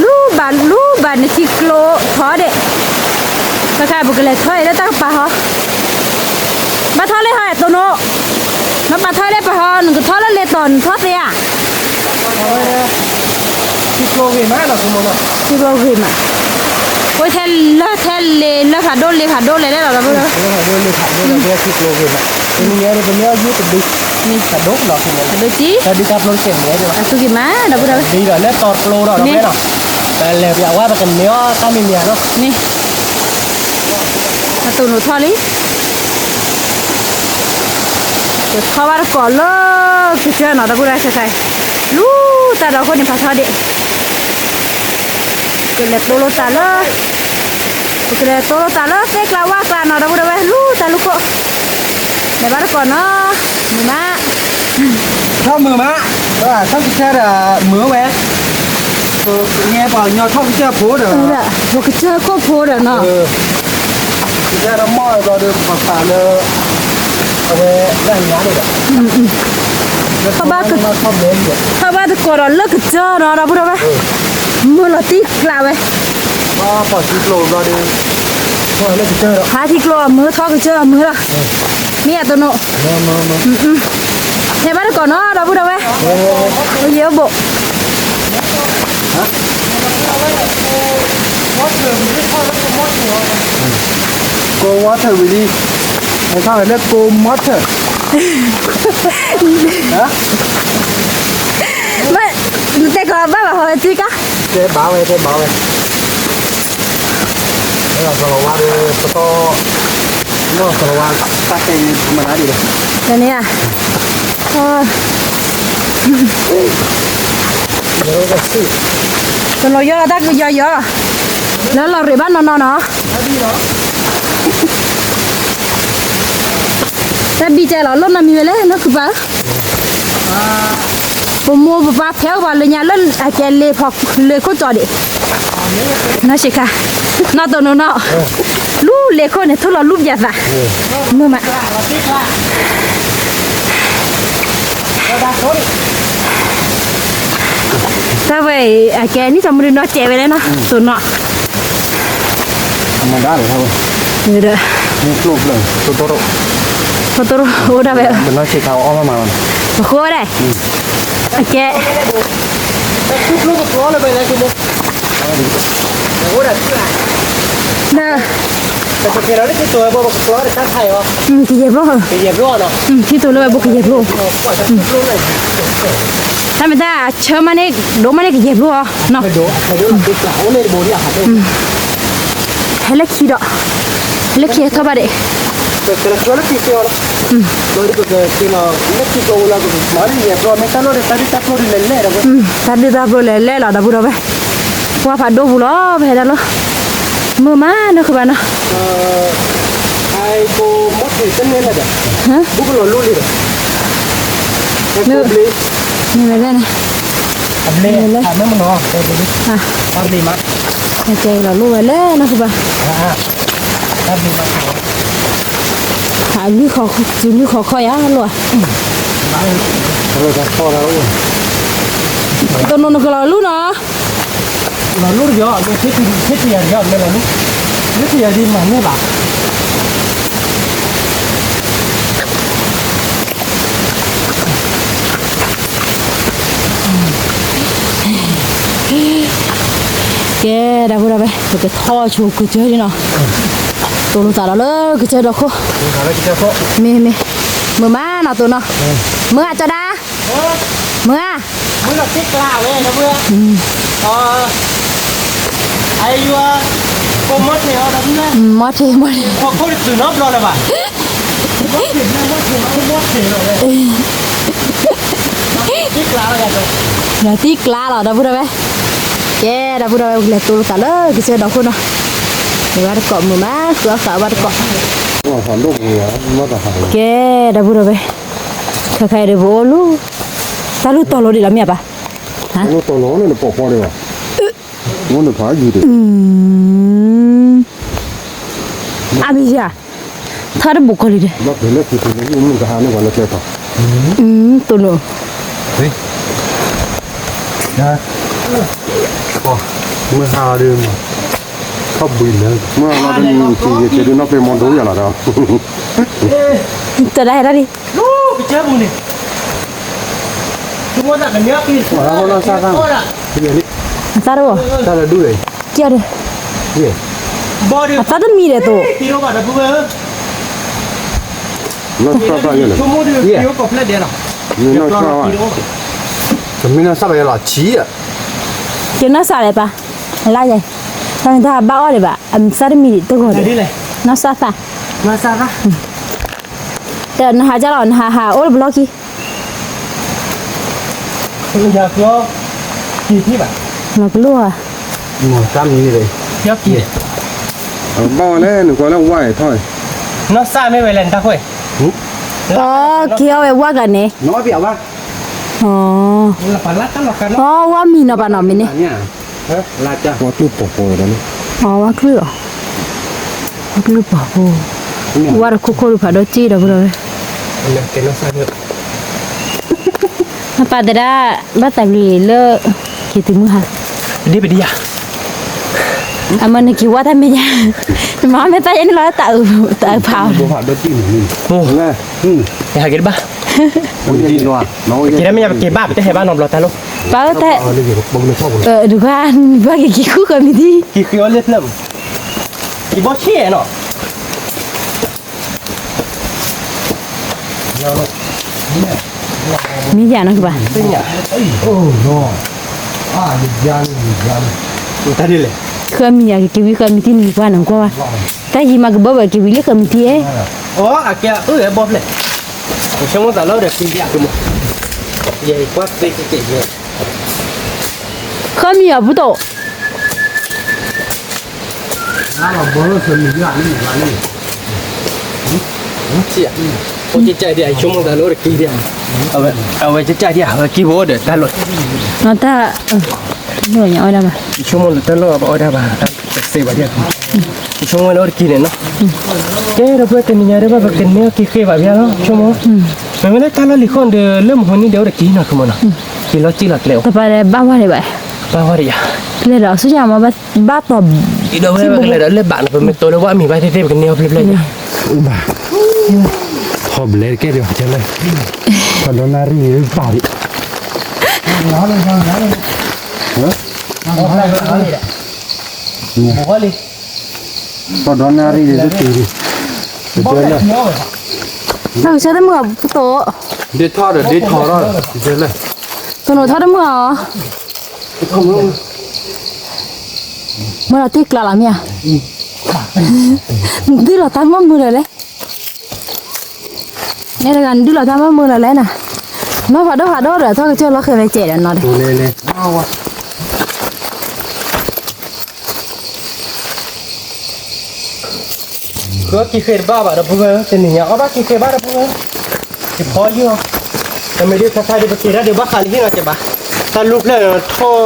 လူၤဘၣ်လူၤဘၣ်နထံကျိထီဒဲး, ဘၣ်ဃးပကလဲၤထီၣ်အံၤလၢတၢ်ကပၤဟီ, ဘၣ်ထီၣ်လၢဟီအဲၣ်သိနိ, နဘၣ်ထီၣ်လၢပဟီ နကထီၣ်လၢလဲၤတီၤနထီၣ်သ့ဧါ ထံကျိဂ့ၤမးနီၤ ထံကျိဂ့ၤမး, အိၣ်ထဲလၢထဲလ့လၢဖးဒိၣ်လ့ဖးဒိၣ်လဲၣ်လဲၣ်လီၤ ဒီပုၢ်ဒီဝဲၢ်, လၢဖးဒိၣ်လ့ဖးဒိၣ်လၢထံကျိဂ့ၤမး, တနံၤညါဒီးပမ့ၢ်အီၣ်ယုၢ်တဒု, ဖးဒိၣ်လီၤ ဖးဒိၣ်ကံ, ဖးဒိၣ်လီၤ အသူၣ်ကံမး ဒီပုၢ်ဒီဝဲၢ်, ဒ်ဒီးလၢတီၤကျိဒီး ဒီပုၢ်ဒီဝဲၢ်နီၤ, ပလဲၤပဝဲပကန့ၢ်အီၣ်တၢ်မံၤမံၤဧါနီၤ, မ့ၢ် အသိနိထီၣ်လံ, ပထီၣ်ဘၣ်တကိးလၢကစၢၢ်နီၤ ဒီပုၢ်ဒီဝဲၢ်ခဲခါအံၤ, လူၤတၢ်ဒီးအဃိန့ၣ် ဖးထီဒံး, ပကလဲၤသိလိာ်သးလၢ, ပကလဲၤသိလိာ်သးလၢသ့ၣ်ကျါဝၣ်ကျါနီၤ ဒီပုၢ်ဒီဝဲၢ် လူၤတၢ်လူၤခိၣ်, လဲၤဘၣ်တကိးနီၤ, မုာ်မး ထီၣ်မုာ်မး, ထီၣ်ကစၢၢ်ဒီးမုာ်ဝဲ, ပကညီထီၣ်ကစၢၢ်ဖိဒီး, ပကစၢၢ်ခိၣ်ဖိဒီးနီၤ, ကစၢၢ်ဒီးမီၢ်ဒီးပပာ်လၢ, အဝဲလၢညါန့ၣ်ဒီး, ထီၣ်ဘၣ်, ထီၣ်ဘၣ်တကိးဒီးလၢကစၢၢ်နီၤ ဒီပုၢ်ဒီဝဲၢ်, မုာ်လီၤတံၢ်ကျါဝဲ, ဟးထံကျိအမုာ်ထီၣ်ကစၢၢ်အမုာ်လီၤ, မ့ၢ်အသိနိ, လဲၤဘၣ်တကိးနီၤ ဒီပုၢ်ဒီဝဲၢ်, ယဲၢ်ဘိး Cold water ဝံၤလံ, နထီၣ်ဝဲလၢ cold water, နတဲကီးဘၣ်ဘၣ်ဟီဝဲထံကါ, တဲဘၣ်ဝဲ တဲဘၣ်ဝဲ, အဲၣ်ဒိးစီၤလီၤဝါဒီး ပတီၢ်, နီၢ်စီၤလီၤဝါ တၢ်တဲန့ၣ် မနုၤဒ်လဲၣ်, တန့ၣ်ဧါ, တလီၤယီလီၤ တၢ်ကယီယီ, လၢလီၤရ့းဘၣ်နီၢ်နီၢ်နီၤ, တၢ်ဘံၣ်တဲလီၤ လိၣ်နီတမံၤဝဲလဲၣ် နီၢ်ခုပၢ်ဧၢ, ပမိၢ်ပပၢ်ဖဲအိၣ်ပှၤလၢညါလၢအကဲလ့ဖီလ့ခိၣ်ကၠီဒံး, နီၢ်ဆံးခါ, နီၢ်တိၢ်နီၢ်နီၢ်, လူလ့ခိၣ်န့ၣ် ထူလီၤလူပျဲသး, မုာ်မး တၢ်ဝဲအံၤ အကဲနံၣ်စီၤမုၢ်ဒုးနီၢ်ကဲးဝဲလဲၣ်နီၤ တိၢ်နီၢ်, အမၤဒါဒီးဝဲ, ဒီး, မ့ၢ်ကျိၣ်ဖျၢၣ် ထိတိရိ, ထိတိရိ အိၣ်ဒၣ်ဝဲ, ပနီၢ်ဆံးခါအီၣ်မးမးလီၤ, ပဃိဒၣ်, အကဲ ကယဲၢ်ဘျီ, ထံတိၢ်လၢဝဲဘိကယဲၢ်ဘျီ, တၢ်မ့ၢ်တၢ်ဆၢမးန့ၣ် ဒိၣ်မးန့ၣ်ကယဲၢ်ဘျီအီၤနီၤ, ဟဲလၢခံဒီး, ဟဲလၢခံဟဲထီၣ်ဘၣ်ဒံး, တၢ်ဒုၣ်တၢ်ပျိလဲၤလဲၣ်လီၤ ဒီပုၢ်ဒီဝဲၢ်, ပှၢ်ဖးဒိၣ်ပူၤလီၤ ပဟဲဒၣ်လီၤ, မုာ်မးနီၢ်ခုဘၣ်နီၤ, မ့ၢ်ဝဲဒၣ်န့ၣ်, ကဲလီၤလိၣ်ဝဲလဲၣ်နီၢ်ခုဘၣ်, အလွံၢ်ခီ, စုလွံၢ်ခီခီယၤလိၣ်ဧါ, တနီၤနကလီၤလူနီၤ, လီၤလူယီၤ မ့ၢ်သ့တယၤယီၤ မ့ၢ်လီၤလူ, သ့တယၤဒ်မၤန့ၢ်ဘၣ် ကဲ ဒီပုၢ်ဒီဝဲၢ် ပကထီၣ်ဆိကစၢၢ်လံနီၤ, တိၢ်လိာ်သးလီၤလၢကစၢၢ်ဒီခိၣ်, မ့ၢ်မ့ၢ်, မုာ်မးနီၤတိၢ်နီၤ, မုာ်ဂ့ၤကၠီဒါ, မုာ်ဂ့ၤ, မုာ်ဂ့ၤ, မီၢ်ထံး, မီၢ်ထံး, ဒီးသံကျါလီၤ ဒီပုၢ်ဒီဝဲၢ်, ကဲ ဒီပုၢ်ဒီဝဲၢ် ပကလဲၤတိၢ်လိာ်သးလၢကစၢၢ်ဒီခိၣ်နီၤ, မ့ၢ်ဘၣ်တကိးမုာ်မး ဃုအီၣ်ဃာ်အီၣ်ဘၣ်တကိး, ကဲ ဒီပုၢ်ဒီဝဲၢ်, ခဲခါအံၤဒီးပအိၣ်လူၤ, တၢ်လူၢ်တီၤလိာ်ဒံးလီၤမ့ၢ်ဘၣ်, တၢ်လူၢ်တီၤလိာ်န့ၣ် နပိာ်ခွါဒံးဘၣ်, ဝဲနဖးယံၤဒံး, အါမ့ၢ်ယၤ, ထီၣ်တဘူးကီလံဒီး, မုၢ်ဟါဒီး, ထီၣ်ဘှံးလၢ, မုၢ်ဟါဒီး, က့ၤဒုးနီၢ်ပဲမီဒိယၤလီၤဒီး, တဒၣ်ဟဲဒၣ်လံ, အသၣ်တအိၣ်, တၢ်ဒုး, အသၣ်တမံၤဒီးသိး, နီၢ်စၢ်ဘၣ်ယဲလီၤ, မ့ၢ်နီၢ်စၢ်ဘၣ်ယဲလီၤ, ဆံး, ကနီၢ်စၢ်လဲၣ်ပၢ်, လါယဲ, တၢ်မ့ၢ်တၢ်ဘၣ်အီၣ်ဒံးဘၣ်, အသၣ်တမံၤဒံးတဂီၤဒီး, နီၢ်စၢ်သၣ်, နဟးကၢ်လီၤ နဟးဟးအိၣ်လၢပလီၢ်ခံ လီၤကလိၣ်ဧါ, ဘၣ်ဝဲလဲၣ် နကွၢ်လၢဝါအံၤထီၣ်, နီၢ်စၢ်မ့ၢ်ဝဲလဲၣ် နတၢ်ဃိ, အက့ၤအီၣ်ဝဲဝါဂၤန့ၣ်, အ, အဝါမံၤနီၤပၢ်နီၤမ့ၢ်န့ၣ်, အဝါကျုၢ်လီၤ, ဝါကျုၢ်ပှၤဖိ, ဝါတခိၣ်ခိၣ်ဒုးဖးဒိၣ်စ့ၢ်ဒီးဖိဒီးဝဲ ပၢ်သဒါ, ဘၣ်သးဘျုးလၢ က့ၤတုၤမုၢ်ဟါ, ပဒံပဒံယၤ, အမ့ၢ်နက့ၤဝါတၢ်မဲာ်ညါ, နမၤမ့ၢ်တၢ်ယဲန့ၣ်လီၤ, တအုးဖးအီၤ, ယဟးက့ၤတဘၣ်, က့ၤတၢ်မဲာ်ညါ ပက့ၤဘၣ် ပတဟဲဘၣ်နီတဘျီတၢ်လီၤ, ပၢ်ဧၢ, တၢ်, ဒုးခွါ, နဘၣ်က့ၤက့ၤဃုဃၢၤမံၤထံ, က့ၤဃ့အီၤလၢဖျၢၣ်မး, က့ၤဘီဆ့ၣ်နီၤ, မ့ၢ်ယၤနီၤကဘၣ်, တၢ်ဒ်လဲၣ်, ဃၢမံၤယၤက့ၤဝံဃၢမံၤထံန့ၣ် နကွၢ်နကွၢ်ဘၣ်, တၢ်ယံၤမးကဘၣ်ဝဲက့ၤဝံလၢဃၢမံၤထံဧါ, အကဲအၢဘီဖျၢၣ်, ဆိကမိၣ်သးလီၤဒီးက့ၤယၤကမး, ယဲကွၢ်သ့ကကဲး, ဃၢမံၤယၤပူၤတိၣ် ဖိကကၢ်ဒံး ယဆိကမိၣ်သးလီၤဒီးက့ၤဒံး, အဝဲကကၢ်ဒံး အဝဲက့ၤဘိဒီးတၢ်လီၢ်, တၢ်, ဆိကမိၣ်လၢတၢ်လီၢ်ဘၣ်အီၣ်ဒၣ်ဘၣ်, တသ့ဘၣ်ဒံး, ယဆိကမိၣ်လၢအိၣ်တက့ၤန့ၣ်နီၤ, ကဲဒီးပဝဲတနံၤညါဒ်ဘၣ်ပကန့ၢ်အီၤက့ၤဃ့ဘၣ်ဘၣ်လီၤ, ဆိကမိၣ်, မ့မ့ၢ်လၢတၢ်လီၢ်လံၤဃီဒီး လၢမဟိနံၤဒီးအိၣ်တက့ၤနီၤ ဆိကမိၣ်နီၤ, က့ၤလီၤစံၣ်လီၤကျဲအိၣ်, တပာ်ဒီးဘၣ်ဝါဒံးဘၣ်, ဘၣ်ဝါဒံးယၤ, လဲၤဒီးဆူညါမ့ၢ်ဘၣ်, ဘၣ်တီၤ, ဒီးဝဲကလဲၤဒီးလၢဘၣ်နီၤ ပမ့ၢ်တိၤလၢဝဲအမံၤဘၣ်သ့ၣ်သ့ၣ် ပကန့ၢ်အီၤဖျၢၣ်ဖျၢၣ်ယၤ, ဘၣ်, ထီၣ်ဘျဲတကဲဒံးဘၣ်, ထီၣ်ဒီနၣ်ရံၣ်ဘၣ်ဒံး, ထီၣ်ဒီနၣ်ရံၣ်ဒံးတတုၤဒံး, တကဲလၢ, နကဆၢတမုာ်အပူၤတိၣ်, ဒ့ထီၣ်ဒီးဒ့ထီၣ်ထီၣ်, တကဲလၢ, တနီၤထီၣ်တမုာ်အီၤ, မ့ၢ်လီၤတ့ၢ်ကျးလီၤမ့ၢ်ဧါ, ဒုးလီၤတၢ်မုာ်မုာ်ဒီးလဲၣ် အဲၣ်တဂၤနဒုးလီၤတၢ်မုာ်မုာ်လီၤလဲၣ်နၤ, မ့ၢ်ဖးဒိၣ်ဖးဒိၣ်ဒီး ထီၣ်ကစၢၢ်လီၤဃဲၤဝဲကဲးဒီးနီၤဒီး, ဃုက့ၤဃ့တဘၣ်ဘၣ်ဒီပုၢ်ဝဲၢ်, တနံၤညါအီၣ်ဘၣ်က့ၤဃ့ဘၣ်ဒီပုၢ်ဝဲၢ်, ယဖီယုၢ်အီၤ, တမ့ၢ်ဒုးခါခါဒုး ပက့ၤတၢ်ဒုးဘၣ်ဃးလံဟ့ၣ်နီၤကဲဘၣ်, တၢ်လူၢ်ဖျၢၣ်ထီၣ်,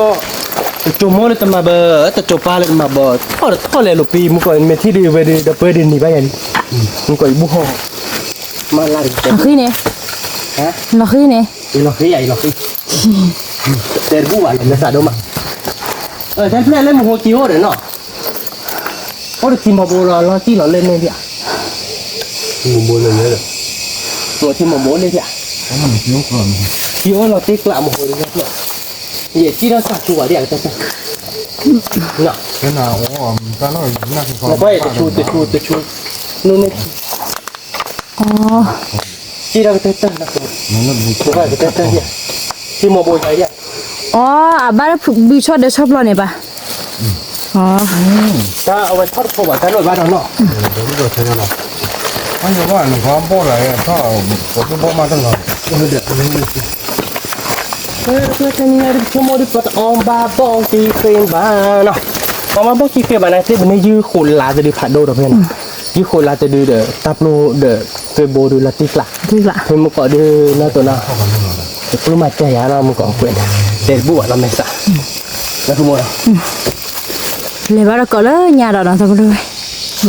တစိၤမိၢ်လၢတမၤဘၣ်, တစိၤပၢ်လၢတမၤဘၣ်, ထီၣ်တထီၣ်လဲၤလိာ်ပံ, မုၢ်ကီးမ့ၢ်ထံၣ်ဒုးဝဲဒုး ဒီပုၢ်ဝဲၢ်ဒုးနံၤဘၣ်ယၤလံ, မုၢ်ကီးယဘူၣ်ဟီၣ်, မၤလၢ်တကဲ, လီၤဃံန့ၣ်, လီၤဃံန့ၣ်, ယလီၤဃံယၤ ယလီၤဃံ, တဲတဘူၣ်ဘၣ်လီၤ မ့ၢ်သးဒိၣ်မး, တၢ်ဖျဲၣ်လၢမဟိက့ၤအိၣ်ဒီးနီၤ အိၣ်တထံမီၤဘိလီၤ လီၤတံၢ်လီၤလၢန့ၣ်ဒံးဧါ, ထံမီၤဘိလၢလၢ, ထံမီၤဘိလၢဒံးဧါ, ထံအိၣ်လီၤတ့ၢ်ကျးမဟိဒံး, ယဲၢ်စံၣ်ထီၣ်စၢ်ဆူဘၣ်ဒံးဧါကတၢၢ်, နကွၢ်တဆူတဆူတဆူ, န့ၣ်န့ၣ် စံၣ်ထီၣ်ကတၢၢ်တၢၢ်, ကတၢၢ်တၢၢ်, ထံမီၤဘိယၤယၤ, အဘၣ်လၢဘုဆီၣ်ဒၢဆီၣ်ပျီန့ၣ်ဘၣ်, တၢ်အဝဲဆီၣ်တဖိဘၣ် တၢ်လိၣ်ဘၣ်ဒီးနီၤ, အယဘၣ်နကွၢ်ဘီၣ်လၢထီၣ်, ပှၤသူဘီၣ်မးတလီၤ, တနံၤညါဒ်ဆိကမိၣ်ဒ်ပတအီၣ်ဘၣ်ဘီၣ်က့ၤဃ့ဘၣ်နီၤ, ပအီၣ်ဘၣ်ဘီၣ်က့ၤဃ့ဘၣ်န့ၣ် သ့ၣ်ပန့ၢ်ယုၢ်ဃိးလါတဒုဖးဒိၣ်ဒီးဖဲနီၤ, ယုၢ်ဃိးလါတဒုဒီး တၢ်ပျိဒီး သွဲဘိဒုလီၤတံၢ်ကျး, ဖဲမုၢ်ကီးဒုနီၢ်တိၤနီၤ, တကျိမးတၢ်ယၤနီၤ မုၢ်ကီးကွဲးန့ၣ်, တဲတဘူၣ်ဘၣ်နီၤ မဲာ်သၣ်, လၢမ, လဲၤဘၣ်ဒီးကိးလၢညါဒီးနီၤ တၢ်ပျိဝဲ,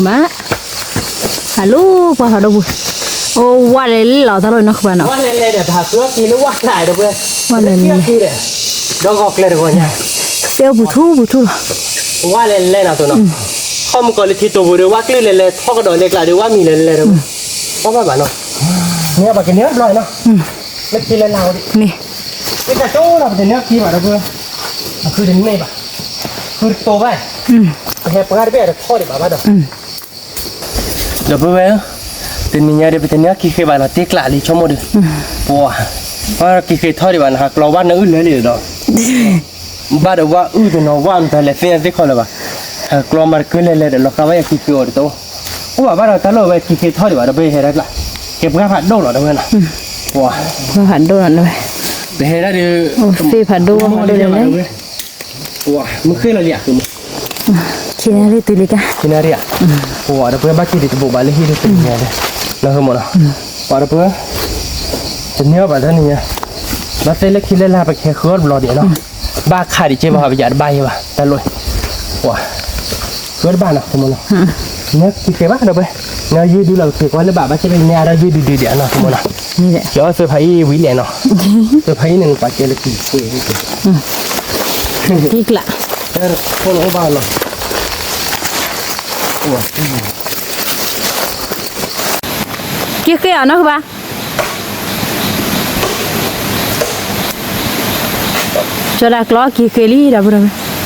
မး, ဟးလိပှၤဖးဒိၣ်ပူၤ, အိၣ်ဝဲလဲၤလဲၤလီၤတၢ်လိၣ်နီၤ ဃုဘၣ်နီၤ, ဝဲလဲၤလဲၤဒီး ဟးကျီက့ၤလၢဝဲကျါဒီးပှဲၤ, ဝဲလဲၤလဲၤ, ဒီးဂီၤကျဲတဂီၤညါ, တဲအိၣ်ပူၤထူပူၤထူလီၤ, ဝဲလဲၤလဲၤနီၤတိၤနီၤ, ခီမုၢ်ကီးလၢထံတိာ်ပူၤဒီး ဝဲကျုၢ်လဲၤလဲၤ ထီၣ်ကဒီးလဲၤကျးဒီး ဝဲမံၤလဲၤလဲၤဒီး, အီၣ်ဘၣ်ဘၣ်နီၤ, မ့ၢ်အဘၣ်ကန့ၢ်ဘျီနီၤ, လၢခံလၢလၢ်ဝဲဒၣ်, မ့ၢ်ကၢ်ကၠိလီၤ ပတန့ၢ်အီၤခံဘၣ်ဒီးပှဲၤ, အခုတန့ၢ်ဘၣ်, ဃုတတိာ်ဘၣ်, ပဟဲပှၤတဘ့ၣ်အတထီၣ်ဒံးဘၣ်ဘၣ်ဒီး, ဒီးပဝဲ, တနံၤညါဒီး ပတန့ၢ်အီၤခံဃ့ဘၣ်လီၤတံၢ်ကျးလံ ဆိကမိၣ်ဒီး, ပှၤ, ပှၤက့ၤဃ့ထီၣ်ဒံးဘၣ်န့ၣ် ဟးကျီဝဲနအုၣ်လဲၤလံဒီး, ဘၣ်ဒီးဝဲအုၣ်တနီၤ ဝဲမတၤလဲၤသ့ၣ်ညါသ့ၣ်ခီလၢၤဘၣ်, ဟးကျီမၤတကၢလဲၤလဲၤဒီး လီၤဃာ်ဝဲယၤခံဃ့အီၤတတိၢ်, အိၣ်ဘၣ်ဘၣ်ဒီးတၢ်လိၣ်ဝဲခံဃ့ထီၣ်ဒံးဘၣ်ဒီး ပဟဲဒၣ်ကျး, ကဲပှၤဖးဒိၣ်လီၤဒီးဝဲနီၤ, ပှၤ, ပှၤဖးဒိၣ်လီၤဝဲ, ပဟဲဒၣ်ဒီး, သ့ၣ်ဖးဒိၣ်ဝဲဖးဒိၣ်လဲၤလဲၤ မုၢ်ဃ့လီၤလံဧါ, ခံနၣ်ရံၣ်တုၤလံကါ, ခံနၣ်ရံၣ်ဧါ, ပှၤဒီးပှဲၤဘၣ်က့ၤဒံးတဘိးဘၣ်လၢဟံၣ်ဒ်တနံၤညါဒီး, လၢမနီၤ, ပှၤဒီးပှဲၤ, တန့ၢ်အီၤဘၣ်တၢ်နံၤညါ, ဘၣ်သ့ၣ်လၢခံလၢလၢ် ပကဟဲဃုအီၣ်တဘျီဒံးနီၤ, ဘၣ်ခးဒံးကဲဘၣ် ပယၤတဘၣ်ယဲဘၣ် တၢ်လိၣ်, ပှၤ, ဃုတဘၣ်နီၤ မနီၤ, နက့ၤဃ့ဘၣ်ဒီးပှဲၤ, နယုၢ်ဒုလီၤက့ၤကွၢ်လၢဘၣ် ဘၣ်ဆ့ၣ်ပနၢ်ဒီးယုၢ်ဒုဒုဒံးနီၤ မနီၤ, ယအီၣ်သၢဖးအံၤဝံၤလဲၣ်နီၤ, သၢဖးအံၤန့ၣ် နပာ်ကဲလၢခံ က့ၤကျး, ဖဲနအိၣ်ဘၣ်လီၤ, က့ၤဃ့အီၤနီၤ ကဘၣ်, ကၠီဒၣ်ကျီက့ၤဃ့လံ ဒီပုၢ်ဒီဝဲၢ်, က့ၤဃ့လီၤယဲၢ်လဲၣ်, အက့ၤဘီဆံ, ဝံၤလီၤန့ၣ်ဒီးခုဘၣ်, ဒိၣ်ဟးဂီၤသးယဲၢ်န့ၣ်လီၤ ဒီးဝၣ်ဘိန့ၣ် ခံကျဲလၢလီၤပာ်လီၤဘၣ်, လၢန့ၣ်ပာ်ပျီစဲးမး, က့ၤလီၤဘၣ်တကိးဒီး ဒီပုၢ်ဒီဝဲၢ် န့ၢ်အီၤက့ၤသ့ဘၣ်နီၤ တနံၤညါ, န့ၢ်အီၤဘၣ်, န့ၢ်အီၤတၢ်ဒိးတၢ်လၣ် န့ၢ်အီၤယုၢ်ဖးဒိၣ်, တနံၤညါ, နီၢ်ပတိၢ်နီၢ်နီၤ, သးခုမ့ၢ်အတနီၤ, တတဲဆၢလၢၤပှၤလဲၣ်န့ၣ်, ဒိၣ်ယိာ်မ့ၢ်ဟဲဒုး ဒိၣ်ယိာ်ဆိကၢလီၤသးဂၤန့ၣ်, သံလၢတအိၣ်ဘၣ်န့ၣ်, ဟးဘၢဘျဲမးယဲလီၤ, ဟ့ၣ်က့ၤဘီဆ့ဒီး လဲၤဘၢက့ၤဘီဆ့တအိၣ်, ဟ့ၣ်က့ၤဃ့ဒီး ဟးဘၢက့ၤဃ့တအိၣ်, တအီၣ်ဘၣ်ဘၣ် တဘၣ်ဘၣ် ဘၣ်က့ၤဃ့တၢ်ဒိးတၢ်လၣ်, နီၢ်ကမီၤနီၤ, ဟ့ၣ်နီၤ, မ့ၢ်ဒီးယုၢ်တဒုခးသ့, က့ၤဃ့အီၣ်ဘၣ်တကိးဒီး တၢ်ဒိးတၢ်လၣ်န့ၣ်, ဘၣ်တကိးတၢ်ဒိးတၢ်လၣ်လၢတၢ်ဖီလာ်ဒီးဝဲ က့ၤဒၣ်ဘၣ်တကိး, သုကဟးအဘဲမုၢ်မးန့ၣ်, မၤတပဒိၣ်ပထံးတၢ်ဘၣ်, မ့ၢ်ဟဲပယၤဒီးကိၣ်န့ၣ် သးဖှံမး, သးဖှံ, က့ၤလီၤဘၣ်တကိးနီၤ ဒီပုၢ်ဒီဝဲၢ်, ကၠီဒၣ်ကျီတၢ်ဒုးဒီးလံ ဒီပုၢ်ဒီဝဲၢ် ခါအံၤဒုး ပဟဲက့ၤဘိၣ်ကတုၤလီၤလၢထံကျိပူၤဒီး လူၤလၢဝဲသီဘိလံနီၤ ကဘၣ်နီၤ, ထံကျိတၢ်တဘိအံၤဒုးလူၤ ပမ့ၢ်က့ၤလီၤခီလီၤခီလီၤခီလီၤန့ၣ် အိၣ်ဒီးနီၢ်ယူၤခၣ်ဒီးယံၤနီၤ ကဘၣ်နီၤ, အိၣ်နီၢ်ယူၤခၣ်ဒီး အိၣ်ဒီးကံၢ်ကူၣ်ထံဒီး ဒီပုၢ်ဒီဝဲၢ်, ဒီးသ့ၣ်ကျး ဒီးဘၣ်မ့ၢ်မုၢ်ဟါဒီး တနံၤညါဒီး ထီၣ်ကစၢၢ်န့ၣ် ထီၣ်ဘၣ်ယၤ ဘၣ်ထီၣ် ထီၣ်ကစၢၢ်တဘိးကီၢ်ယဲၢ်နီၤ ကဘၣ်နီၤ, မ့ၢ်ဧါ, လၢလီၤအံၤကစၢၢ် ဟံၣ်ခီၣ်ကနီၤလၢဒီး တၢ်တယံာ်မးဒီးပှဲၤတနံၤညါဒီး တၢ်ယံာ်ဒံးဟးယံာ်ဒံးလီၤ ကမီၤနီၤ တနံၤညါအံၤဒုး ပဃုအီၣ်က့ၤသ့တ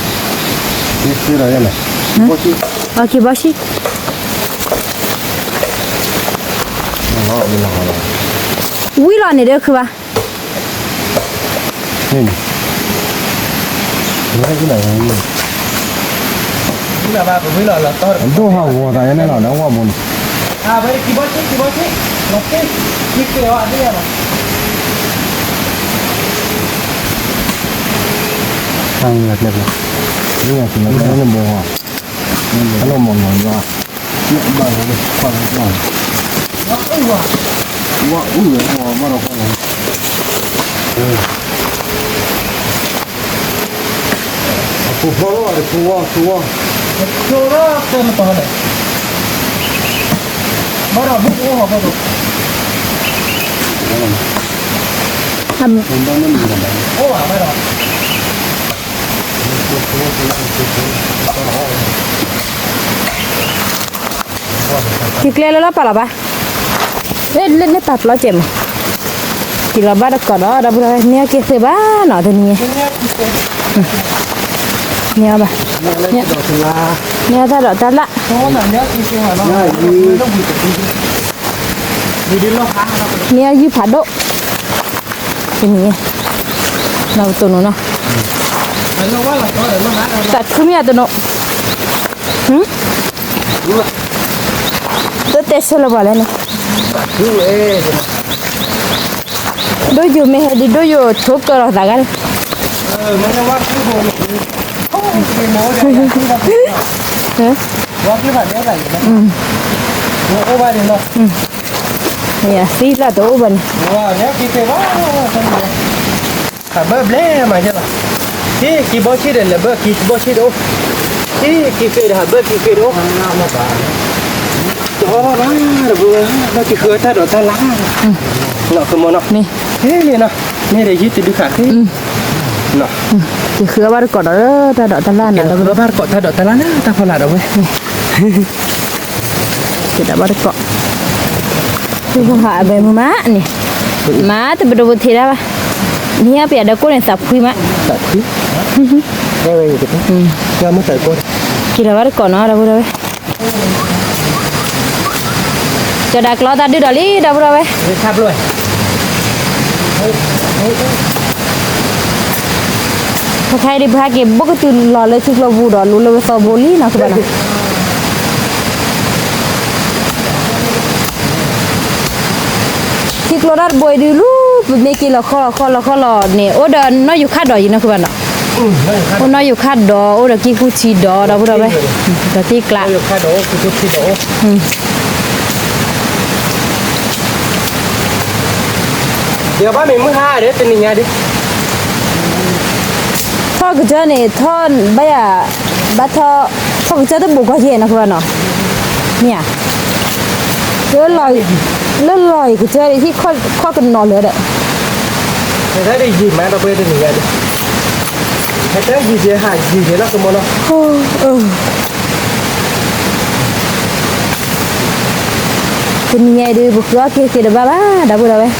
ဘၣ်ဘၣ် ဒီပုၢ်ဒီဝဲၢ်,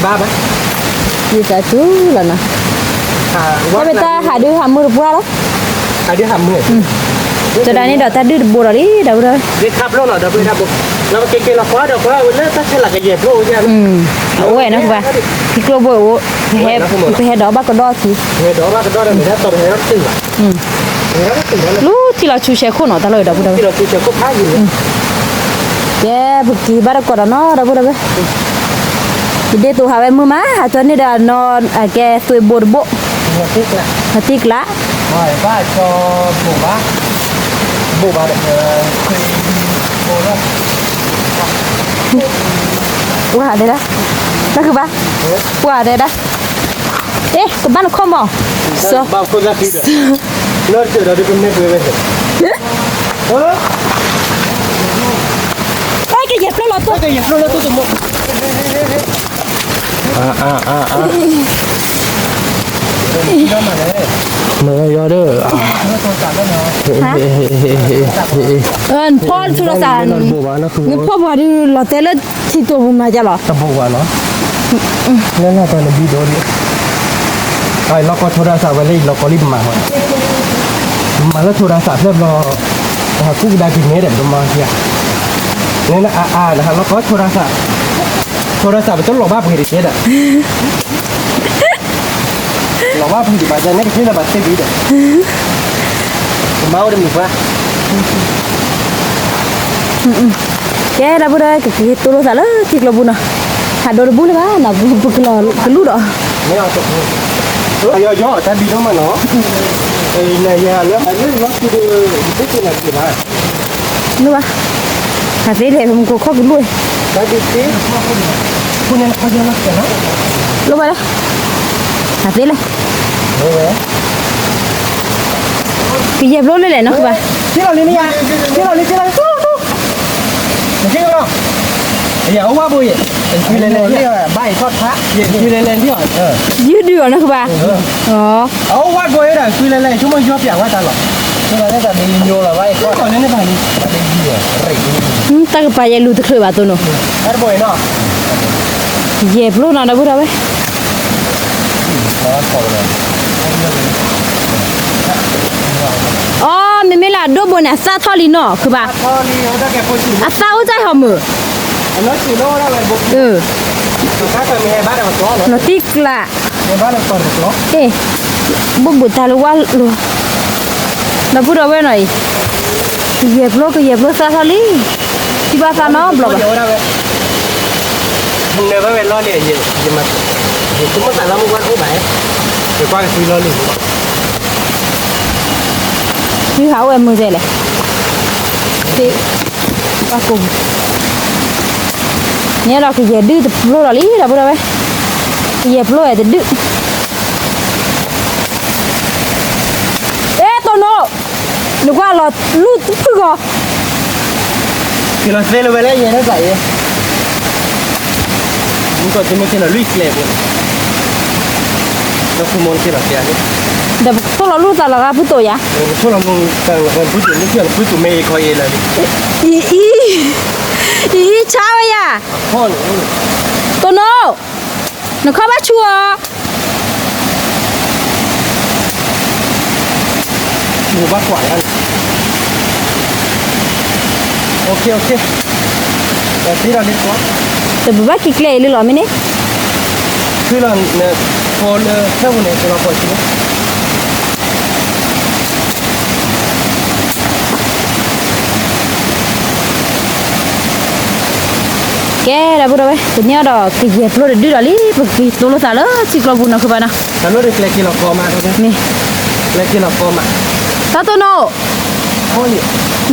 ဘၣ်ဘၣ်, ယသးစူၤလီၤနီၤ, တၢ်မ့ၢ်တၢ်ဟးဒုးဟးမုာ်တပှၢ်လီၤ, ဟးဒုးဟးမုာ်, ကၠီဒၣ်န့ၣ်ဒီးတၢ်ဒုးတဘိဒီးလံ ဒီပုၢ်ဒီဝဲၢ်, လၢခါဖျိနီၤ ဒီပုၢ်ဝဲၢ်ဒၣ်ဘိ, လၢကက့ၤက့ၤလီၤကွၢ်ဒီးကွၢ်ဝဲလၢတၢ်ဆဲးလၤကယဲၢ်ဖျိဝဲဒၣ်, အဝဲနီၤကဘၣ်, ထံကျိဘိအိၣ်, ပဟဲဒီးဘၣ်ကဒီးထံ, ပဟဲဒီးဘၣ်ကဒီးဒီး မ့ၢ်ဒၣ်တီၤပဟဲဒီးတတုၤဘၣ် လူထံလီၤဆူၣ်ဆဲးခိၣ်နီၤ တၢ်လီၢ်ဒီပုၢ်ဒီဝဲၢ်, ကဲပက့ၤဘၣ်တကိးဒီးနီၤ ဒီပုၢ်ဒီဝဲၢ်, ယဒ့တိၤဟးဝဲမုၢ်မး ဟးကၠီန့ၢ်ဒီးနီၤ အကဲသွ့ဘိတဘိ, သ့ၣ်ကျး, ပှၤတဲဒၣ်, ပှၤတဲဒၣ်, အ့ ကဘၣ်နခီမီၤ, စီၤ, တၢ်ကယဲၢ်ဖျိလီၤတိၢ်, မ့ၢ်ယီၤဒီး, နဖီထူလီၤသး, နဖီပှၤဒုးလီၤတဲလၢထံတိာ်ပူၤမၤကလီၤ, တဘိးဘၣ်နီၤ, လၢလၢတၢ်နဘံဒီးဒံး, လီၤကီထိရသးဝဲလၢအံၤ လီၤကီလံပမၤဟီ, မၤလၢထိရသးဖျၢၣ်ဘျီ, တဟးကူၣ်ကဒါက့ၤမဲဒီး ပတမၤက့ၤဧါ, နအါအါ နဟးလီၤကီထိရသး, ထိရသးပတလီၤဘၣ်ပှ့ၤတက့ၢ်ဒီး လီၤဘၣ်ပှ့ၤဒံးဘၣ် ဒ်န့ၣ်ကသ့လၢၤဘၣ်သ့ၣ်ဒံးဒီး, ကမၤအိၣ်တမံၤပှၢ်, ကဲ ဒီပုၢ်ဒီဝဲၢ် ကက့ၤတိၢ်လိာ်သးလၢထံကျိပူၤနီၤ, ဟးဒိတဘူၣ်လၢၤဘၣ်နီၤ, ပကလီၤကလူၢ်ဒီး, ယီၤယီၤ တၢ်ဘံဒိၣ်မးနီၤ, လၢလၢလီၤဆူဒီး ယသ့ၣ်က့ၤနၤက့ၤဘၣ် လၢဘၣ်, ဟးသ့လဲၣ် ပမူခိၣ်ခီၣ်ကလူၢ်, လၢဘၣ်လၢ, ဟးသ့လဲၣ်, ကယဲၢ်ဘျိလၢလဲၣ်နီၤ ကဘၣ်, သ့လီၤလံမ့ၢ်ယါ, သ့လီၤလံ သ့လီၤလံ နက့ၤလီၤ, အအိၣ်ဝဲဘိယဲၢ်, လဲၤလဲၤလဲၤ, ဘၣ်အံၤထီၣ်ထါ, လဲၤလဲၤလဲၤ, ယုၢ်ဒုးအီၤနီၤ ကဘၣ်, အအိၣ်ဝဲဘိယဲၢ်ဒီး လဲၤလဲၤ ဆိကမိၣ်ယီပျးဝဲတၢ်လီၤ, လၢတၢ်ဒ်ညိလီၤဘၣ်အံၤထီၣ်, တၢ်ကပၤယဲလူၤတချုးဘၣ်သိနီၤ, ယဲၢ်ဘျိနီၤ ဒီပုၢ်ဒီဝဲၢ် အီ မ့မ့ၢ်လၢအဒိၣ်ဘိန့ၣ် အသၣ်ထီၣ်လံနီၤ ကဘၣ်, အသၣ်အိၣ်တၢ်ဟီမုၢ်, လီၤတံၢ်ကျး, ဘိၣ်ဘိၣ်တၢ်လၢဝါလိၤ, ဒီပုၢ်ဒီဝဲၢ်နီၤအံၤ, ကယဲၢ်ဘျိ ကယဲၢ်ဘျိသၣ်ထီၣ်လံ, ထံၣ်ဘၣ်သၣ်နီတဘျီဘၣ် နၢၤဘၣ်ဝဲလီၢ်လံ, ယဆိကမိၣ်သးလီမုၢ်ဝါအိၣ်ဘၣ်, ယကွၢ်ကသွံလီၢ်လံ, သွံဟးအိၣ်ဝဲမုၢ်စဲလဲၣ်, သ့, ကွၢ်ကိၢ်, န့ၣ်ဒီးကယဲၢ်ဒုၣ်တဖျိဒီးလံ ဒီပုၢ်ဒီဝဲၢ်, ကယဲၢ်ဖျိဝဲတဒုၣ်, အဲ တိၢ်နိ, နကွၢ်လီၤလူၢ်တဖုဂီၤ က့ၤလီၤသ့လၢၤဝဲလၢယဲၢ်နီၢ်သးအံၤ, မုၢ်ကီၢ်သုမ့ၢ်က့ၤလီၤလွံၢ်ကျဲဘိ, ဒီးဖုမိၢ်က့ၤလီၤကျဲ, ဒီးပကထိၣ်လီၤလူၢ်သးလီၤဂာ်ဖုတိၢ်ယါ, ပကထိၣ်လီၤမုၢ်, ပကဖုတိၢ်မ့ၢ်က့ၤလီၤဖုတိၢ်မ့ၢ်အံၤခီအံၤလၢာ်လံ, အံၤ, အံၤ, အံၤ, ဆါဝဲယါ, တိၢ်နိ, နခီၣ်ဘၣ်ဆူအီၤ ဘၣ်ကွၢ်လၢ, တဘၣ်က့ၤကျဲအံၤလၢလီၤမ့ၢ်န့ၣ်, ဖုလီၤ, ဖိလၢဖဲပူၤန့ၣ် ကလီၤပှီၢ်ဆံးန့ၣ် ကဲ ဒီပုၢ်ဒီဝဲၢ် တနံၤအံၤဒီး ကယဲၢ်ဖျိတဒုၣ်ဒီးလံ ပက့ၤတိၢ်လိာ်သးလၢထံကျိပူၤနီၤ ဃုဘၣ်နီၤ, တၢ်လီၢ်တကျဲက့ၤလီၤကီမး, မ့ၢ်, ကျဲက့ၤလီၤကီမး, တၢ်တိၢ်နိ, ခီၣ်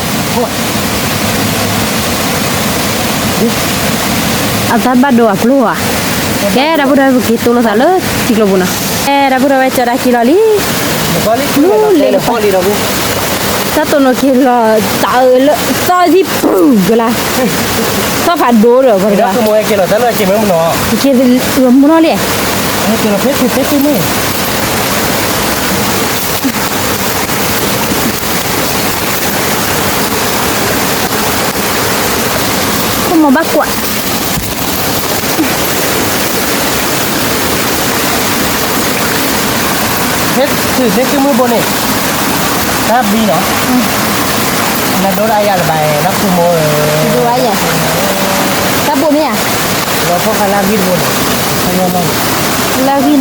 ဆါအီၤ အတၢ်ဘၣ်ဒိအကျိၤဧါ, ကဲ ဒီပုၢ်ဒီဝဲၢ် ပက့ၤတိၢ်လိာ်သးလၢထံကျိပူၤနီၤ, ကဲ ဒီပုၢ်ဒီဝဲၢ် ကၠီၤဒၣ်က့ၤလီၤလံ, လၢလ့, တၢ်တိၢ်နိက့ၤလီၤ တၢ်အၢလၢ သီၣ်သံၣ်ပူၤကလါ, သီၣ်ဖးဒိၣ်ဒီး က့ၤလီၤမုၢ်နီၤလံ, က့ၤလီၤဖဲသ့ၣ်သ့ၣ်မ့ၢ် ခိၣ်မီၤဘၣ်ကွၢ်, ဖဲသုးသ့ၣ်သုးမုၢ်ဘိန့ၣ်, တၢ်ဘံနီၤ, နဒိဒၣ်ယၤလၢၤဘၣ်, နခိၣ်မီၤဧၢ, တၢ်ဘိမ့ၢ်ဧါ, လီၤဖီၣ်ဃာ်လၢဂံၢ်တဘိန့ၣ်, လၢဂံၢ်န့ၣ်,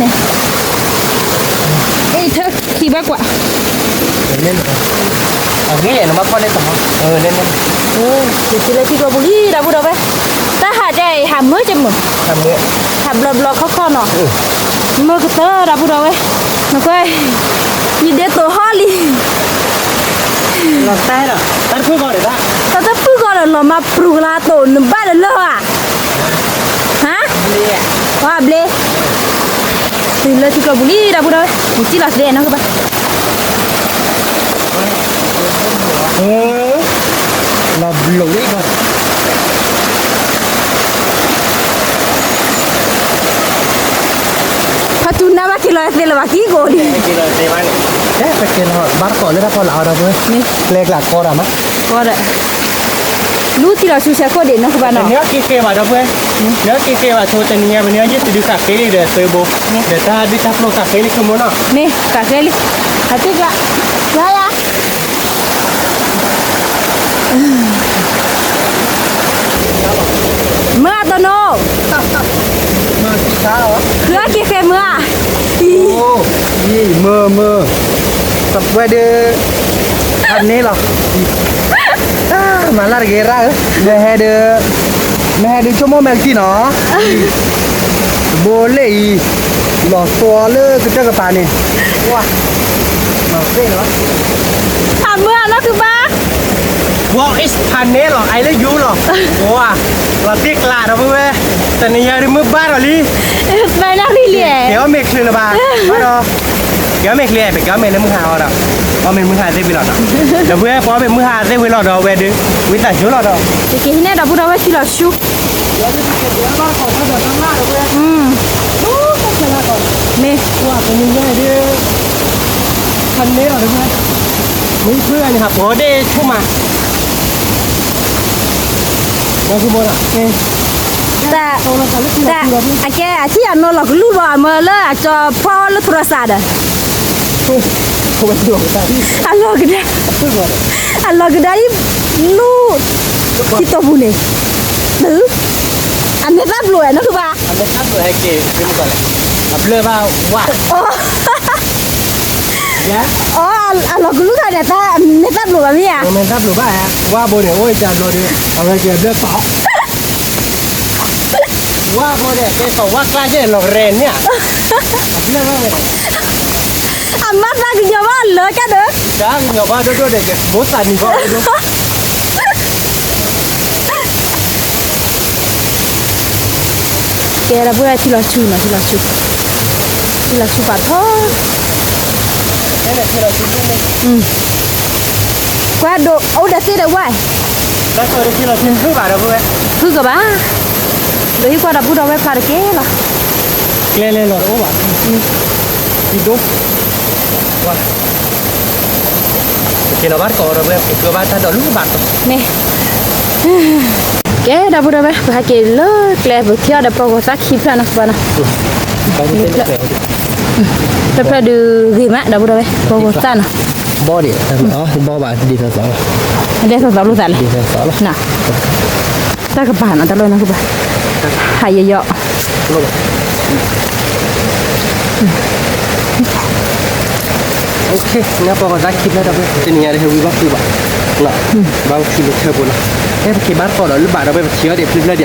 အ့ၣ် ထၢခံဘၣ်ကွၢ် အဂ့ၢ် နဘၣ်ဖီၣ်လၢတၢ်ဟီ, လဲၤလဲၤ, ယက့ၤလၢထံကျိပူၤလံ ဒီပုၢ်ဒီဝဲၢ်, တၢ်ဟးဒ်အံၤ ဟးမုာ်ကမုာ်, ဟးဘျီဘျီခီၣ်ခီၣ်နီၤ, မုာ်ကတၢၢ် ဒီပုၢ်ဒီဝဲၢ်, နကွၢ်, ယဒဲတိာ်ဟီၣ်လံ, လီၤတၢ်ဒီး တၢ်တဖုၣ်ဂီၤဒီး တၢ်တဖုၣ်ဂီၤဒီး လီၤမၢ်ပြူၤကလါတိာ် နဘၣ်လၢလၢၢ်ဧါ ဟါ, ပှၤဘျ့, တုၤလၢထံကျိပူၤလံ ဒီပုၢ်ဒီဝဲၢ်, ယစံၣ်လီၤသ့နီၤကဘၣ်, လီၤဘျိးလံဘၣ်, ဖါတူနၢ်ဘၣ်က့ၤလီၤသ့လၢၤဘၣ်ကံၢ်ကိးလံ, ကဲ ပက့ၤလီၤ ဘၣ်တကိးလၢတၢ်ဖီလာ်အီၤဒီပုၢ်ဝဲၢ်, ကျဲကျးကီဒီးမး, ကီဒီး လူထံလီၤဆူဆဲးခိၣ်ဒံးနီၢ်ကဘၣ်နီၤ, နက့ၤဃဲဘၣ်ဒီပုၢ်ဝဲၢ်, နက့ၤဃဲဘၣ်ဆိတနံၤညါ ပနံၤညါယ့ၣ်တဒုးဃးဃ့လံဒီးသုဘိ, ဒီးတၢ်ဒုၣ်တၢ်ပျိၢ်ဃးဃ့လံဆိကမိၣ်နီၤ, မ့ၢ်ဃးဃ့လံ, အတံၢ်ကျါ, ယၤယၤ မုၢ်အတနိ, ဃုအက့ၤဃဲမုၢ်ဧါ, မုၢ်, မုၢ်, တပှဲဒုး, အန့ၣ်လီၤ, မၤလၢတဂ့ၤရၣ်ဧၢ, မ့ၢ်ဟဲဒုး, မ့ၢ်ဟဲဒုးဆိကမိၣ်မဲာ်ကထံၣ်နီၤ, ဘိလ့ၣ်အံၤ, လီၤသွီလၢကတၢၢ်ကပၤန့ၣ်, ဝါ, လီၤသ့ၣ်လီၤ အမုၢ်အနီၢ်ခုဘၣ်, ဝါ is ဖးန့ၣ်လီၤ I love you လီၤ, ဝါ, လီၤတံၢ်ကျါဒီပုၢ်ဝဲၢ်, တနံၤညါဒုးမုၢ်ဘၣ်ဒီးလံ, ဘၣ်နၣ်ရံၣ်လံ, ကဲအီၣ်မ့ၤချုးလၢၤဘၣ်, ဘၣ်ဒီး, ကဲအီၣ်မ့ၤချုး ပကဲအီၣ်မ့ၤလၢမုၢ်ဟါအီၤဒီး, အီၣ်မ့ၤမုၢ်ဟါသ့ၣ်ဝံၤလီၤဒီး, ဒီပုၢ်ဝဲၢ် ပအီၣ်မ့ၤမုၢ်ဟါသ့ၣ်ဝံၤလီၤဒီးဝဲဒုး, ဝံသးစူၤလီၤဒီး, ယကဟံးန့ၢ်ဒီပုၢ်ဒီဝဲၢ်ထံလီၤဆူ မ့ၢ်, မ့ၢ်ဖုဂၤန့ၣ် ဟးပီၤဒ့ၣ်ဆိမး, တၢ်, တၢ်, အကဲအထံၣ်အနီၢ်လီၤကလူၢ်ဘၣ်အမၢလၢအကၠီဖီလၢထရၣ်စးဒီး အလီၤကဒါ, အလီၤကဒါအံၤ, လူ, ထံတီၢ်ပူၤန့ၣ်, အမဲာ်သၣ်ဘျိးဝဲနီၢ်ခုဘၣ်, အဘျၢဘၣ်ဝါ, အလီၤကလူၢ်တၢ်န့ၣ် မဲာ်သၣ်ဘျိးဘၣ်မ့ၢ်ဧါ, မဲာ်သၣ်ဘျိးဘၣ်ဧါ, ဝါဘိန့ၣ် အိၣ်တၢ်ဘျီဒီး အဝဲကဲဘျၢပာ် ဝါဘိန့ၣ် ကဲကီၢ်ဝါကျါကဲလီၤကရဲန့ၣ်, အမါသးကညီၤဘၣ်လၢကဒီး, တၢ်ကညီၤဘၣ်ဒိၣ်ဒိၣ်ဒီး ကဘိသးနံၤဘၣ်ဒိၣ်ဒိၣ်, ကဲဒီပုၢ်ဝဲၢ်ထံလီၤဆူနီၤ ထံလီၤဆူ, ထံလီၤဆူပာ်ထီၣ်, ကွၢ်ဒိၣ်အိၣ်ဒီးသ့ၣ်ဒီးဝဲ, ဖုကဘၣ်, ဒိးဟံးကွၢ်ဒီပုၢ်ဒီဝဲၢ်ဖျါတက့ၢ်လီၤ, ကျဲလဲၤလီၤတအိၣ်ဘၣ်, ဒိၣ်, က့ၤလီၤဘၣ်တကိးဒီပုၢ်ဝဲၢ် က့ၤဘၣ်တၢ်ဒိးလူၤဘၣ်တကိး, မ့ၢ် ကဲဒီပုၢ်ဒီဝဲၢ် ပဟဲက့ၤလၢကျဲ ပထံၣ်အီၤဒီးပှၤဂီၤသၣ်ခံဖျၢၣ်နီၤ ပှၤနီၤ, တဖျၢၣ်ဒုးဂ့ၤမး ဒီပုၢ်ဒီဝဲၢ် ပှၤဂီၤသၣ်နီၤ, ဘီဒံး, ဘီဘၣ်ဒ်သိးသိးလီၤ, ဒ်သိးသိးလိာ်သးလဲၣ်, တၢ်ကပၤနီၤ တၢ်လီၢ်နီၤကပၤ, ဟးယယီၤ နပှၤဂီၤသၣ်ခံဖျၢၣ်ဒီပုၢ်ဝဲၢ် တနံၤညါဒီးဟဲဝံဘၣ်ဃုဘၣ်, ဘၣ်ဝဲထံလၢထၢၣ်ဖိလီၤ, ဖဲပက့ၤဘၣ်တကိးဒီးလၢဘၣ်ဒီပုၢ်ဝဲၢ် ပထံၣ်အီၤဒံးဖျၢၣ်ဖျၢၣ်ဒံးနီ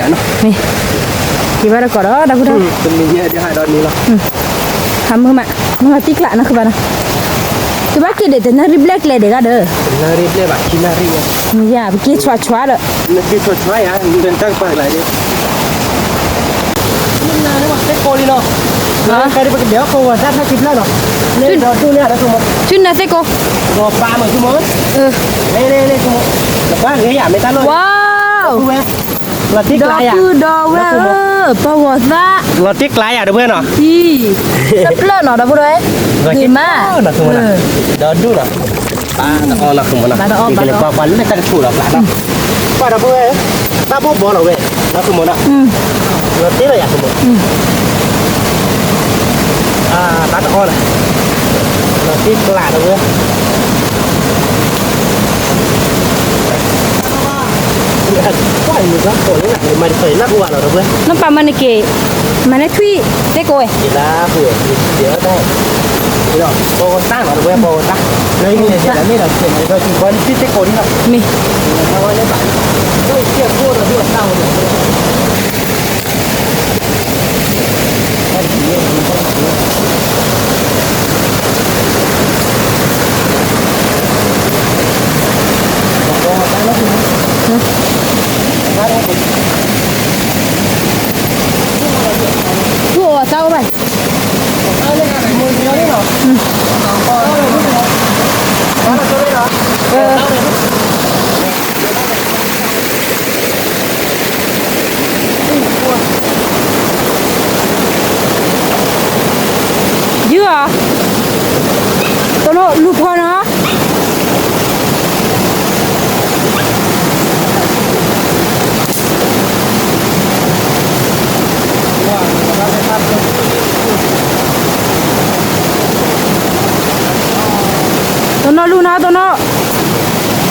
ၤ, က့ၤဘၣ်တကိးဒီး ဒီပုၢ်ဒီဝဲၢ် တနံၤညါဒီးဟးဒီးန့ၣ်လီၤ, ဟးမုာ်မး မုာ်တံၢ်ကျးနီၤကဘၣ်နီၤ, ကဘၣ်က့ၤဒံးတနၣ်ရံၣ်ဘျဲၣ်ကျဲဒံးဂၤဒီး, တနၣ်ရံၣ်ဘျဲၣ်ဘၣ် ခံနၣ်ရံၣ်ညါ, မ့ၢ်ယၤ ပက့ၤဆွးဆွးဒီး နက့ၤဆွးဆွးယၤ နတၢ်ကပၤကလၤဒံး, နသ့ၣ်ကိးလံနီၤ, ပကဒဲးအီၣ်ကိးဂီၤသၣ်ဖျၢၣ်ခံဖျၢၣ်နီၤ, လၢဒီဒူၣ်န့ၣ်ဒီးဆိကမိၣ်, ဆူနသ့ၣ်ကိး, ဂီၤပၤမးဆိကမိၣ်, လ့လ့လ့ဆိကမိၣ်, နပၢ်ဂ့ၤယၤမ့ၢ်တၢ်လီၢ်, ဝါ, လီၤတံၢ်ကျါယၤ, ဒီပုၢ်ဒီဝဲၢ်ဧၢ, ပှၤဂီၤသၣ်, လီၤတံၢ်ကျါယၤဒီပုၢ်ဝဲၢ်နီၤ, တဖျၢၣ်နီၤ ဒီပုၢ်ဒီဝဲၢ်, ဂ့ၤမး, ဒီဒူၣ်နီၤ ဘၣ်တအီၣ်လီၤ ဆိကမိၣ်နီၤ, ဘၣ်တအီၣ် ပကလဲၤကွၢ်ကွၢ်လၢတၢ်ကထိးလီၤဖျါနီၤ, ကွၢ်ဒီပုၢ်ဝဲၢ်, တၢ်ဘိၣ်ဘီလီၤဝဲ, လီၤဆိကမိၣ်နီၤ, လီၤတ့ၢ်လီၤယၤဆိကမိၣ်, ဘၣ်တအီၣ်လီၤ, လီၤတံၢ်ကျါဒီပုၢ်ဝဲၢ် နပာ်မၤနက့ၤ, မၤန့ၢ်ထွံၣ်သ့ၣ်ကိးဝဲ, ပှၤဂီၤသၣ်နီၤ ပှၤဂီၤသၣ်, မ့ၢ်, သူၣ်အီၤသးအိၣ်ဘၣ်, ယုၢ်အီၤ, တလိၣ်လူၤဖီနီၤ. နီၢ်လူၤနီၢ်သိနီၢ် သ့ၣ်ညါ တသံတၢ်စ့ၢ်နီတမံၤ, ပက့ၤအီၣ်ပှၤဂီၤသၣ်ပက့ၤဟးနီၢ်ကပၤမုၢ်ဟါန့ၣ်ပှၤလီၤ. န့ၣ်အိၣ်ဒံးလိၣ်ဒံး သိၣ်လိအံၤတၢ်ကုၢ်တကဲလၢာ်လံသိၣ်လိ, သိၣ်ဒီဒူၣ်ဒီးပှၤက့ၤလီၤကျဲဝဲ, ဖဲလဲၣ်, ဝံၤကဒီတဘ့ၣ် ကဒီလၢပျၢၤလံဒီး, ဒီးဝဲ, န့ၣ်ကဒီဂုာ်ခံ ကဒီဂုာ်ခံ လၢဖီန့ၣ်နၤ, ဖီဝဲနီၤ, တဃုအီၤလၢခံဒီး, ဃုအီၤလၢခံဘၣ်, ဖီတဘ့ၣ်ဒီး, ဃုအီၤလၢပှၤဂီၤသၣ်နီၤ, သ့ၣ်ညါ ထံကူထံဒီးအိၣ်တဒ့နီၤကပၤ, မ့ၢ်, တၢ်ဒ့တမ့ၢ်အီၤ, အိၣ်ဒၣ်ဝဲ, ပှၤဂီၤသၣ်ဒီပုၢ်ဒီဝဲၢ်, ကဲဒီးဝဲပန့ၢ်ပှၤဂီၤသၣ်လံဘျဲၣ်ဖျဲၣ်လံလီၤ, ကဘိလၢနသ့ၣ်လၢပျီပခုလီၤလၢဖၢမုၢ်လီၤ, ဒီးပက့ၤသိလီၤသးလိၣ်လၢပကက့ၤဒီးအီၣ်ပှၤဂီၤသၣ်ထံကူဒီးလီၤ. ကဲဒီပုၢ်ဒီဝဲၢ်, တခါအံၤကၠီၤဒါဟဲက့ၤက့ၤအီၣ်တၢ်ဒီးလၢကျဲတီၤနီၤ, က့ၤဒုး, ဘၣ်က့ၤဒံးလၢဟံၣ်ဒံး ပန့ၢ်ခံဆံ, ခံဆံဘျဲၣ်ဧါ ဒီပုၢ်ဒီဝဲၢ်, က့ၤတတုၤဒံးလၢဟံၣ်ဒံးဘၣ် ခဲခါနီၤ, ကၠီၤဒါက့ၤအီၣ်, ကံၢ်ကူၣ်ဒီးနီၤ ကံၢ်ကူၣ်ထံဒီး ဒီပုၢ်ဒီဝဲၢ်, အသီၣ်အံၤကံၢ်ကူၣ်ထံဒီးအိၣ်အါမး ကံၢ်ကူၣ်ထံဒီးခုၣ်ဖီနီၤ ဒီပု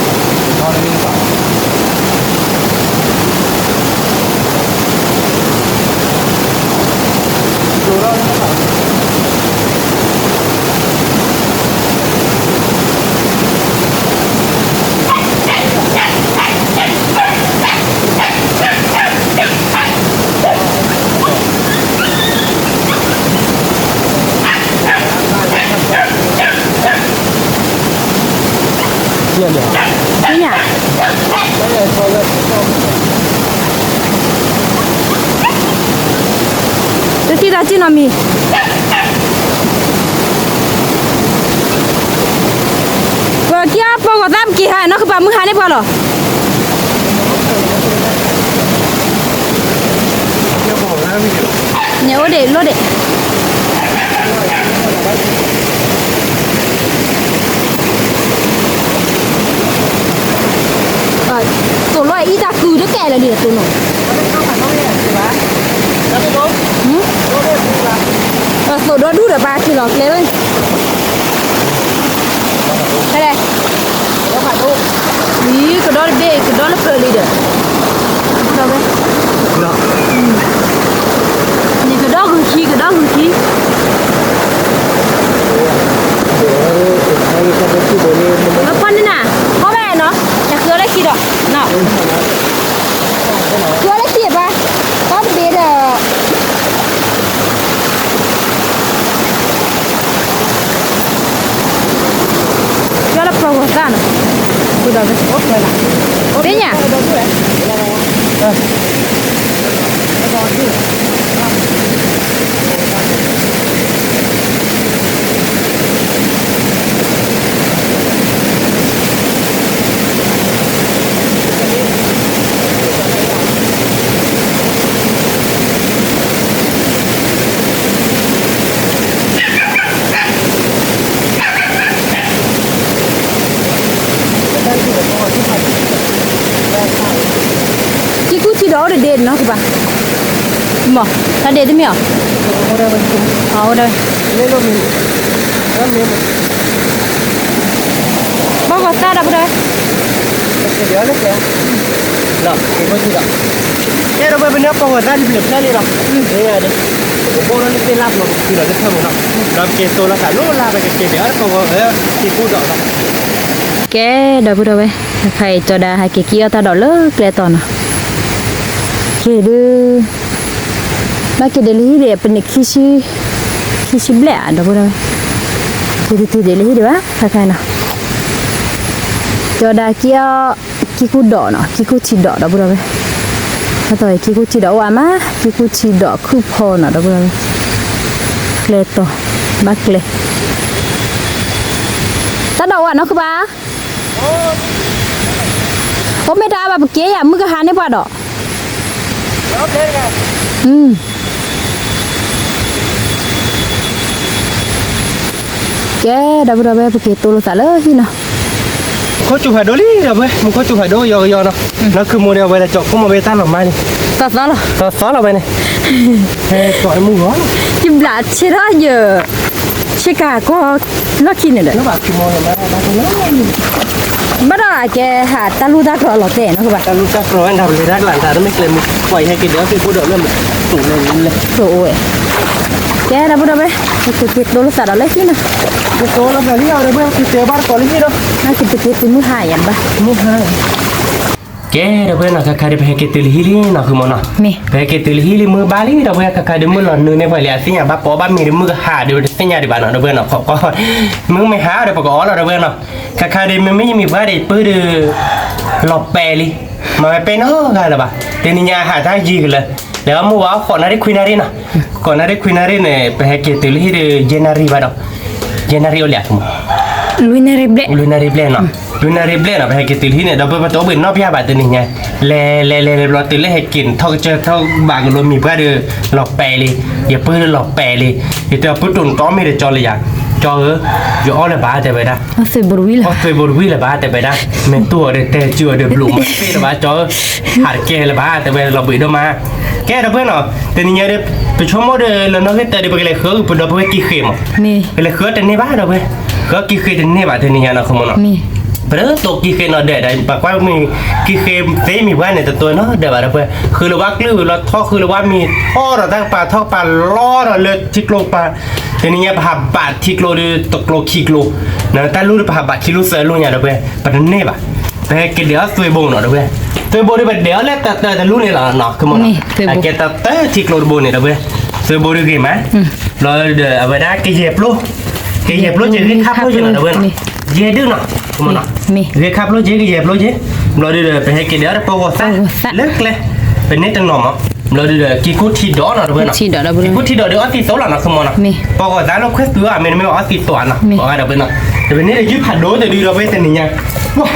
ၢ်ဒီဝဲၢ်, ကျဲတီၤ, ဘၣ်ကျဲ, တၢ်ဒီးအိၣ်အါနီၢ်ခုဘၣ်, အိၣ်မ့ၢ်တၢ်ဘၣ်ပက့ၤယၤမုၢ်ကဟါန့ၣ်ပှၤဒီး ကဲ ဒီပုၢ်ဒီဝဲၢ် ပက့ၤတိလိာ်သးလၢဟံၣ်နီၤ, မူခိၣ်စူၤဖးဒိၣ်လံ ဒီပုၢ်ဝဲၢ် မူခိၣ်စူၤဖးဒိၣ်ယီကယီနီၤ, နီၢ်ခုမိၢ်ဒီးအဝဲဒၣ်ကၠီၤခိၣ်မီၤဝဲတၢ်လီၤမါန့ၣ်, သီသီလီၤ, သီသီလီၤဝဲန့ၣ်, ဟဲကၠီၤမုၢ်ဂီၤ, ယဘျးဆ့ထီၣ်ယ ဆ့ကၤကီၢ်လီၢ်ခံန့ၣ်ဒီး ဘၣ်ဒီးအကဲဟးတၢ်လူၢ်တၢ်ကြီလီၤတဲာ်နီၤ ကဲဒီပုၢ်ဒီဝဲၢ် ပက့ၤတိလိာ်သးဒီးလၢဟံၣ်နီၤ, ကဲဒီပုၢ်ဒီဝဲၢ် ပက့ၤတုၤမုၢ်ဟါယၤဘၣ်, ကဲဒီပုၢ်ဝဲၢ်နီၤ ခါခါဒ်ပဟဲက့ၤတုၤလၢဟံၣ်လံနီၤ ဃုမီၤနီၤ, ပဟဲက့ၤတုၤလၢဟံၣ်လံမုၢ်ဘါလံ ဒီပုၢ်ဝဲၢ် ခါခါဒ်မုၢ်လီၤနုာ်န့ၢ်ပှၤလံ အသ့ၣ်ညါဘၣ်ပိာ်ဘၣ်မံၤဒီးမုၢ်ကဟါဒီးတသ့ၣ်ညါဒံးဘၣ်နီၤ ဒီပုၢ်ဝဲၢ်နီၤ, မုၢ်မ့ၢ်ဟါဒီးပကအီၣ်လီၤ ဒီပုၢ်ဝဲၢ်နီၤ, ခါခါဒ်မ့မ့ၢ်ယမံၤပှၢ်ဒီးပၢၢ်ဒီး လီၤပဲာ်လံ, မၤဝဲပဲနီတဂၤလၢၤဘၣ်, တနံၤညါဟးတၢ်ယံာ်ကလၢာ်, လဲၤအီၣ်မုၢ်ဝါအီၣ်ဃိးနၣ်ရံၣ်ခွံနၣ်ရံၣ်နီၤ, ဃိးနၣ်ရံၣ်ခွံနၣ်ရံၣ်န့ၣ် ပဟဲက့ၤတုၤလၢဟံၣ်ဒီး ယဲၢ်နၣ်ရံၣ်ဘၣ်ဒီး, ယဲၢ်နၣ်ရံၣ်အိၣ်လံ လွံၢ်နၣ်ရံၣ်ဘျဲၣ်နီၤ, လွံၢ်နၣ်ရံၣ်ဘျဲၣ်နီၤ ပဟဲက့ၤတုၤလံန့ၣ် ဒီးပတအိၣ်ဘှံးနီတဘျီဘၣ်တနံၤညါ, လဲၤလဲၤလဲၤလဲၤဘျီတုၤလၢဟဲက့ၤထီၣ်ကစၢၢ်ထီၣ်ဘၣ်ကလိမံၤပှၢ်ဒီး လီၤပဲာ်လံ, ယပၢၢ်လၢလီၤပဲာ်လံ, ယတဲအီၤ ပုၢ်တိၢ်နတီမ့ၢ်ဒီးကၠီလၢယၤ, ကၠီဧၢ, ယအီၣ်လၢၤဘၣ်တဲဝဲဒၣ်, အီၣ်သွံၣ်ဘိတဝံၣ်လၢၤဘၣ်တဲဝဲဒၣ်, မ့ၢ်တူၢ်အီၤဒီးတဲစုအီၤဒီးဘျိးမၤသ့လၢၤဘၣ်ကၠီဧၢ, ဟးတကဲလၢၤဘၣ်တဲဝဲလီၤဘှံးဒိၣ်မး, ကဲဒီပုၢ်ဝဲၢ်နီၤ, တနံၤညါဒီး ပဆိကမိၣ်ဒီးလၢနီၢ်ဂ့ၢ်တၢ်ဒီး ပကလဲၤဃုအီၣ်ဒီပုၢ်ဝဲၢ်ကံၢ်ဃ့မး, ပလဲၤဃုအီၣ်တန့ၢ်ဘၣ်ဒီပုၢ်ဝဲၢ် ဃၢကံဃ့တန့ၢ်ဘၣ်တနံၤညါနီၤ ဃုမၢ်နီၤ. ပတတိၢ်ကံဃ့နီၣ်ဒဲးဒီး ပကွၢ်မ့ၢ်ကံဃ့သ့မံၤပှၢ်န့ၣ် တတိၢ်နီၣ်ဒဲးဘၣ်ဒီးပှဲၤ ဃုလၢဝါကျုၢ်လီၤထီ ဃုလၢဝါမ့ၤထီဒီးတၢ်ကပၤထီကပၤလီဒီးလၢထံကျိကပၤ, တနံၤညါပဟးဘၣ်ထံကျိဒီးတကျိခံကျိ, တၢ်လူၢ်ဒီးပဟးဘၣ်ထံလူၢ်သၢလူၢ်ညါဒီးပှဲၤ ပတန့ၢ်ဘၣ်. ပဟဲက့ၤဒဲးအီၣ်သွ့ဘိနီၤဒီးပှဲၤ, သွ့ဘိဒီးပဒဲးအီၣ်လၢတၢ်တၢ်တလူၢ်န့ၣ်လီၤနီၤ ဃုမၢ်နီၤ. အကဲတၢ်တၢ်ထံကျိတဘိန့ၣ်ဒီးပှဲၤ, သွ့ဘိဒီးဂ့ၤမး, ဘျီဒီးအဝဲဒၣ်ကယဲၢ်ပျိ ကယဲၢ်ပျိက့ၤဂ့ၤခါပျိက့ၤနီၤဒီးပှဲၤနီၤ, ယဲၢ်ဒုနီၤ မၢ်နီၤ, ဂ့ၤခါပျိက့ၤ ကယဲၢ်ပျိက့ၤ, ဘျီဒီးပဟဲက့ၤဒဲးအီၣ်တၢ်ပီဂီၤသး လၢကျဲ, ပန့ၢ်တနီၤမး, ဘျီဒီး က့ၤခိၣ်ထံဒီးနီၤဒီးပှဲၤနီၤ, က့ၤခိၣ်ထံဒီးဒီးအီၣ်သံသိးလီၤနီၤ ဃုမၢ်နီၤ, ပီဂီၤသးလၢခွဲးသူးအီၤ မ့တမ့ၢ်အီၣ်သံသိးဧါနီၤ ပီဂီၤဒီးပှဲၤနီၤ, တပန့ၢ်ဒီးယုၢ်ဖးဒိၣ်တဒုဒီးပှဲၤတနံၤညါ,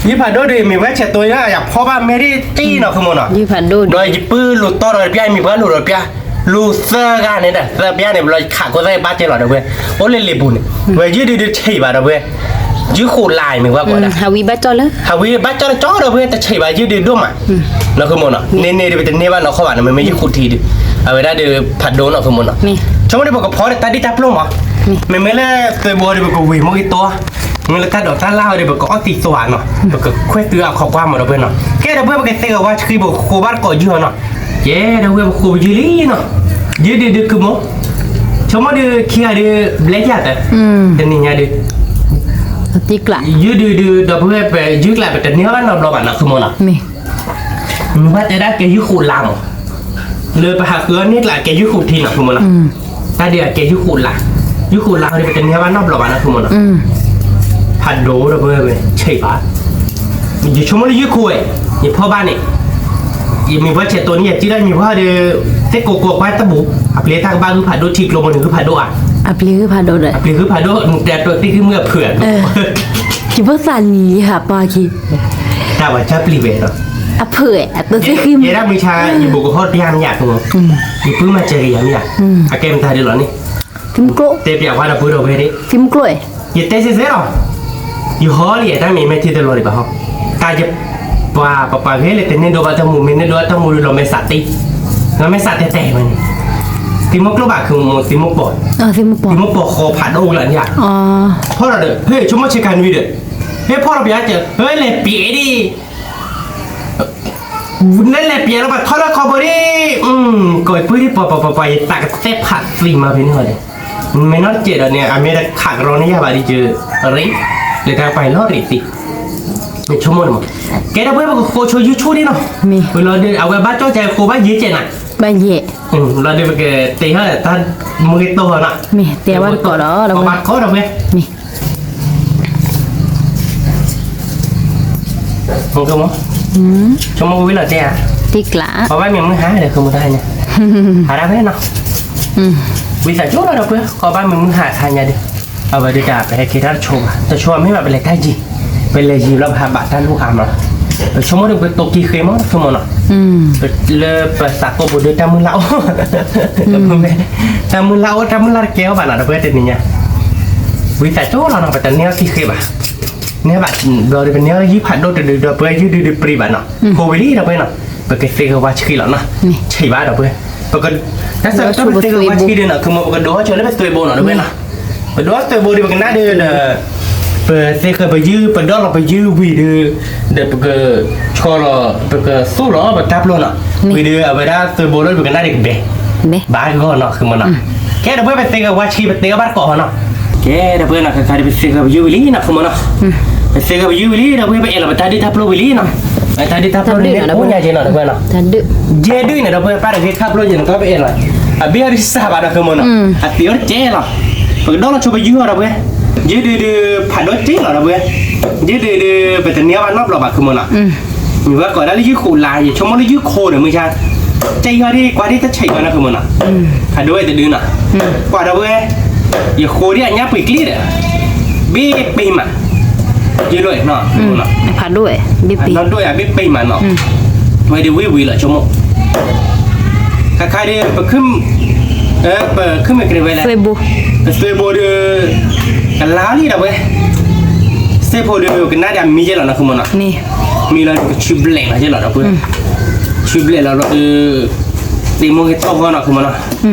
ယုၢ်ဖးဒိၣ်ဒီး မ့ၢ်ဝဲဆဲးသိးယၤ ယဖီဘၣ်မဲာ်ဒ်တံၢ်နီၤ ဃုမၢ်နီၤ, ဒီးယပုၢ်လိာ်တီဒီးပျၢ် မ့ၢ်ပှၤလိာ်ဒီးပျၢ်, လိာ်သၢဂၤန့ၣ်ဒီး သၢပျၢ်န့ၣ် ဘျီယခးကိးသၢဘၣ်ကဲလီၤဒီးပှဲၤ, အိၣ်လၢလ့ပူၤန့ၣ်, ဝဲယုၢ်ဒုးဒုးဆံးဘၣ်ဒီးပှဲၤ, ယုၢ်ဃိးလါမ့ၢ်ပှၤကိးဒၣ် ဟးဝံဘၣ်ကၠီလၢ ဟးဝံဘၣ်ကၠီလၢကၠီဒီးပှဲၤတဆံးဘၣ် ယုၢ်ဒုးဒိၣ်မး, နီၤ ဃုမၢ်နီၤ, န့ၣ်န့ၣ်ဒီးပတန့ၢ်ဘၣ်နီၤခီဘၣ်နီၤ မ့မ့ၢ်ယုၢ်ဃိးထံဒီး, အဝဲဒၣ်ဒီးဖးဒိၣ်နီၤ ဃုမၢ်နီၤ, ဆိကမိၣ်ဒီးပကဖီဒီးတၢ်ဒ့ၣ်တၢ်ပျိမး, မ့မ့ၢ်လၢသွ့ဘိဒီးပကဝံၤမိၢ်ဂ့ၤတီ မ့ၢ်လၢတၢ်ဒိးတၢ်လၢ်အီၤဒီး ပကအီၣ်သံသိးဧါနီၤ, ပကခွဲးသူအီၤခီကွၢ်မးဒီးပှဲၤနီၤ, ကဲဒီးပှဲၤပကသ့ဂ့ၤဝါဆှံ ပဃိးဘၣ်တကိးယုၢ်အီၤနီၤ, ကဲဒီးပှဲၤပဃိးပယုၢ်လံနီၤ, ယုၢ်ဒုးဒုး ဃုမၢ်, ဆိကမိၣ်ဒီးခံဂၤဒီး ဘျဲၣ်ယၤသၢ, တနံၤညါဒီး ယုၢ်ဒုးဒုးဒီးပှဲၤပယုၢ်ကျါ ပတန့ၢ်အီၣ်ဘၣ်နီတဘျီဘၣ်နီၤ ဃုမၢ်နီၤ, မ့ၢ်ဘၣ်တဲဒၣ်ကဲယုၢ်ဃိးလါမး, လၢပဟးဃုအီၣ်န့ၢ်ကျါကဲယုၢ်ဃိးထံနီၤ ဃုမၢ်နီၤ, တၢ်ဒုးအကဲယုၢ်ဃိးလါ, ယုၢ်ဃိးလါဒီး ပတန့ၢ်အီၣ်ဘၣ်နီတဘျီဘၣ်နီၤ ဃုမၢ်နီၤ, ဖးဒိၣ်ဒီးပှဲၤပဆံးဘၣ်, ယဆိကမိၣ်လၢယုၢ်ခိၣ်ဝဲ, ယဖီဘၣ်န့ၣ်, ယမ့ၢ်ပှၤဆဲးသိးန့ၢ် ယထံၣ်ဒၣ်မ့ၢ်ပှၤဒီး သ့ၣ်ကိးကိးကွၢ်တဘိ, အပျ့ၤတၢ်ကဘၣ်ဂုၢ်ဖးဒိၣ် ထံကျိဘိန့ၣ် ဂုၢ်ဖးဒိၣ်ဧါ, အပျ့ၤဂုၢ်ဖးဒိၣ်ဒီး အပျ့ၤဂုၢ်ဖးဒိၣ် နတဲအတိၢ်သ့ၣ်ဃံမုၢ်အဖုၣ်ဧါ, ယဘၣ်သးနံၤယဟးပာ်က့ၤ, တၢ်ပှၤကၢ်ပျံၤဝဲဒီး, အဖုၣ်ဧါ အတိၢ်သ့ၣ်ဃံမုၢ်, ယဲဒၣ်မုၢ်ဆါ ယဘိးကဟီၣ်တပျၢ်မ့ၢ်ဧါ, ယပုၢ်မၤစၢၤက့ၤယၤမ့ၢ်ဧါ, အကဲမတၤဒ်လီၤန့ၣ်, တဲပျးဝဲဒီးပုၢ်ဒီးဝဲဒၣ်, ယတဲစ့စ့လီၤ, ယဟီလံ တၢ်မ့ၢ်မဲာ်ထံတလီၤဒံးဘၣ်ဟီ, တၢ်ယ ပှၤပပှၤဂဲၤလၢတန့ၢ်ဒိဘၣ်တၢ်မူ မ့ၢ်န့ၢ်ဒိဘၣ်တၢ်မူဒီး လီၤမဲာ်စးတ့, လီၤမဲာ်စးတဲတဲဝဲန့ၣ်, သံမိၢ်ကျိၣ်ဘၣ် ဃုမၢ် သံမိၢ်ပီၤ, သံမိၢ်ပီၤဃီဖးဒိၣ်လၢန့ၣ်ဧါ, ဖီၣ်ဒီးဒီး ဟဲ ဆိကမိၣ်ဆ့ကၤနွံဒီး, ဟဲဖီၣ်ဒီးပျးကဲ ဟဲလဲၤပျဲဒ် နလဲၤပျဲလီၤ ပှၤထီၣ်လၢခီဘိဒ်, ကိးပှၤဒ်ပှၤပှၤပှၤပှၤ ယတၢ်ကတဲဖးသံမးဖဲန့ၣ်ဟီဒီး, မ့ၢ်နီၢ်တကဲးဒီးန့ၣ် အမ့ၢ်တခးကရီန့ၢ်ယၤဘၣ်ဒ်ကၢ်ရ့, လၢတၢ်ပှၤလီၤရ့းသံ, ဆိကမိၣ်န့ၣ်မး, ကဲဒီးပှဲၤပကဃိဆိယုၢ်ဆိဒ်နီၤ, လီၤဒီး အဝဲဘၣ်ကၠီၣ်ကဲဃိဘၣ်ယဲၢ်ကဲးနၤ, ဘၣ်ယဲၢ်, လီၤဒီးပကတဲဟီတၢ်မူဂ့ၤတီၢ်ဟီနီၤ, မ့ၢ်တဲဘၣ်တကိးဒီး ကီဘၣ်တကိးဒီးပှဲၤ မ့ၢ်, ဆိကမိၣ်ဝံၤလီၤတဲဧါ, တံကျး, ပဘၣ်မ့ၢ်မုၢ်ဟါဒီး ဃုမၢ်တၢ်ဟါညါ, ဟါဒၣ်ဖဲနီၤ, ဝံသးစူၤလီၤဒီးပှဲၤ ကဘၣ်မ့ၢ်မုၢ်ဟါဟါညါဒီး, အဝဲဒၣ်တၢ်ပဟဲက့ၤတၢ်တဆိဘၣ် တဆိမ့ၢ်ဘၣ်ပလဲၤတၢ်ယံၤ, ပလဲၤယံၤလီၤပဟးဘၣ်တၢ်လူၢ်အါမး, ပဆိကမိၣ်ဒီးပတိၢ်ကံဃ့မး ဆိကမိၣ်နီၤ, လၢပသးကိးပူၤဒီးတၢ်မုၢ်လၢ်အိၣ်, တၢ်မုၢ်လၢ်အိၣ် တၢ်မုၢ်လၢ်တကဲအီၤဘၣ်နီၤ ဒီးပှဲၤတနံၤညါ, ဝံသးစူၤလီၤနီၤ ပတန့ၢ်အီၣ်ကံဃ့ဘၣ် န့ၢ်ဘၣ်, ဘျီဒီးပန့ၢ်အီၣ်ယုၢ်ဖးဒိၣ်တဒုဒီးပှဲၤယုၢ်ဒုးဒုးပြံဘၣ်နီၤ, ဃိဝံၤလံဒီးပှဲၤနီၤ, ပကသ့ဂ့ၤဝါဆှံလီၤနီၤ, ဆံးဘၣ်ဒီးပှဲၤ, ပက, တၢ်ဆၢကတီၢ်ပသ့ဂ့ၤဝါဆှံဒီးနီၤ ဃုမၢ် ပကဒိးအီၣ်ဆိလၢပသွဲဘိနီၤ ဒီးပှဲၤနီၤ, ပဒိးသွဲဘိဒီးပကနၣ်ဒီး, ပသ့ဂ့ၤပယုၢ် ပဒီၣ်လီၤပယုၢ်ဝံၤဒီး, ဒီးပကဆီလီၤ ပကသူၣ်လီၤပတၢ်ပျိနီၤ, ဝံၤဒီးအဝဲဒၣ်သွဲဘိလီၤဒီးပကနၣ်ဒီးကဘဲ, ဘၣ်ဂီၢ်နီၤ ဃုမၢ်နီၤ, ကဲဒီးပှဲၤပသ့ဂ့ၤဝါဆှံ ပသ့အီၣ်ဘၣ်တကိးဟီနီၤ ကဲဒီးပှဲၤနီၤ ခါခါဒီးပသ့ဂ့ၤပယုၢ်ဝံၤလံနီၤ ဃုမၢ်နီၤ, ပသ့ဂ့ၤပယုၢ်ဝံၤလံဒီးပှဲၤပအဲၣ်လီၤပတၢ်ဒ့ၣ်တၢ်ပျိဝံၤလံနီၤ, တၢ်ဒ့ၣ်တၢ်ပျိန့ၣ် အိၣ်ညါက့နီၤ ဒီးပှဲၤနီၤ, ယဲၢ်ဒုန့ၣ်ဒီးပှဲၤ ပၢ်တဂ့ၤခါပျိက့နီၤ ကဘၣ်ပအဲၣ်လီၤ, အဘ့ၣ်အီၤဒုးစၢ်ဘၣ်ဒီး ဃုမၢ်နီၤ, အသံးအီၤတကဲလီၤ, ပကဒီၣ်လီၤဆိပယုၢ်အီၤဒီးပှဲၤ, ယဲၢ်ဒုဒုးဖးဒိၣ်က့လီၤဒီးပှဲၤ, ယဲၢ်ဒုဒုး ပတန့ၢ်အီၣ်ဘၣ်နီတဘျီဘၣ် ဃုမၢ်နီၤ, မ့ၢ်ဝဲကိးဒၣ်လၢယုၢ်ဃိးလါ ယဆိကမိၣ်လၢယုၢ်ခိးဒီး မုၢ်ဆါ, ကဲယီၤဒ်ကွၢ်ဒ်တၢ်ဆံးယီၤနီၤ ဃုမၢ်နီၤ, ဖးဒိၣ်ဝဲတဒုနီၤ, ကွၢ်ဒီးပှဲၤ, ယဃိးဒ်အညါပှ့ၤကျ့ဒီး, ဘ့ၣ်ပ့ၤမး, ယလီၤ, ဖးဒိၣ်ဝဲ, ဘ့ၣ်ပ့ၤ, နီၢ်ဒိၣ်ယၤဘ့ၣ်ပ့ၤမးနီၤ, ဝဲဒၣ်ဝံၤဝံၤလီၤဆိကမိၣ်, ခါခါဒီး ပ, ပခုမ့ၢ်ကရဲဝဲလဲၣ်, ပသွဲဘိဒီး, ကလါလံဒီးပှဲၤ, စ့ဖိဒီးကနၣ်ဒၣ်မံယဲၢ်လီၤနီၤ ဃုမၢ်နီၤ, မံလီၤကဆူဘျဲးလီၤယဲၢ်လီၤဒီးပှဲၤ, ဆူဘျဲးလီၤလီၤဒီး, သ့ၣ်မိၢ်က့ၤတီၢ်ဂီၢ်နီၤ ဃုမၢ်နီၤ,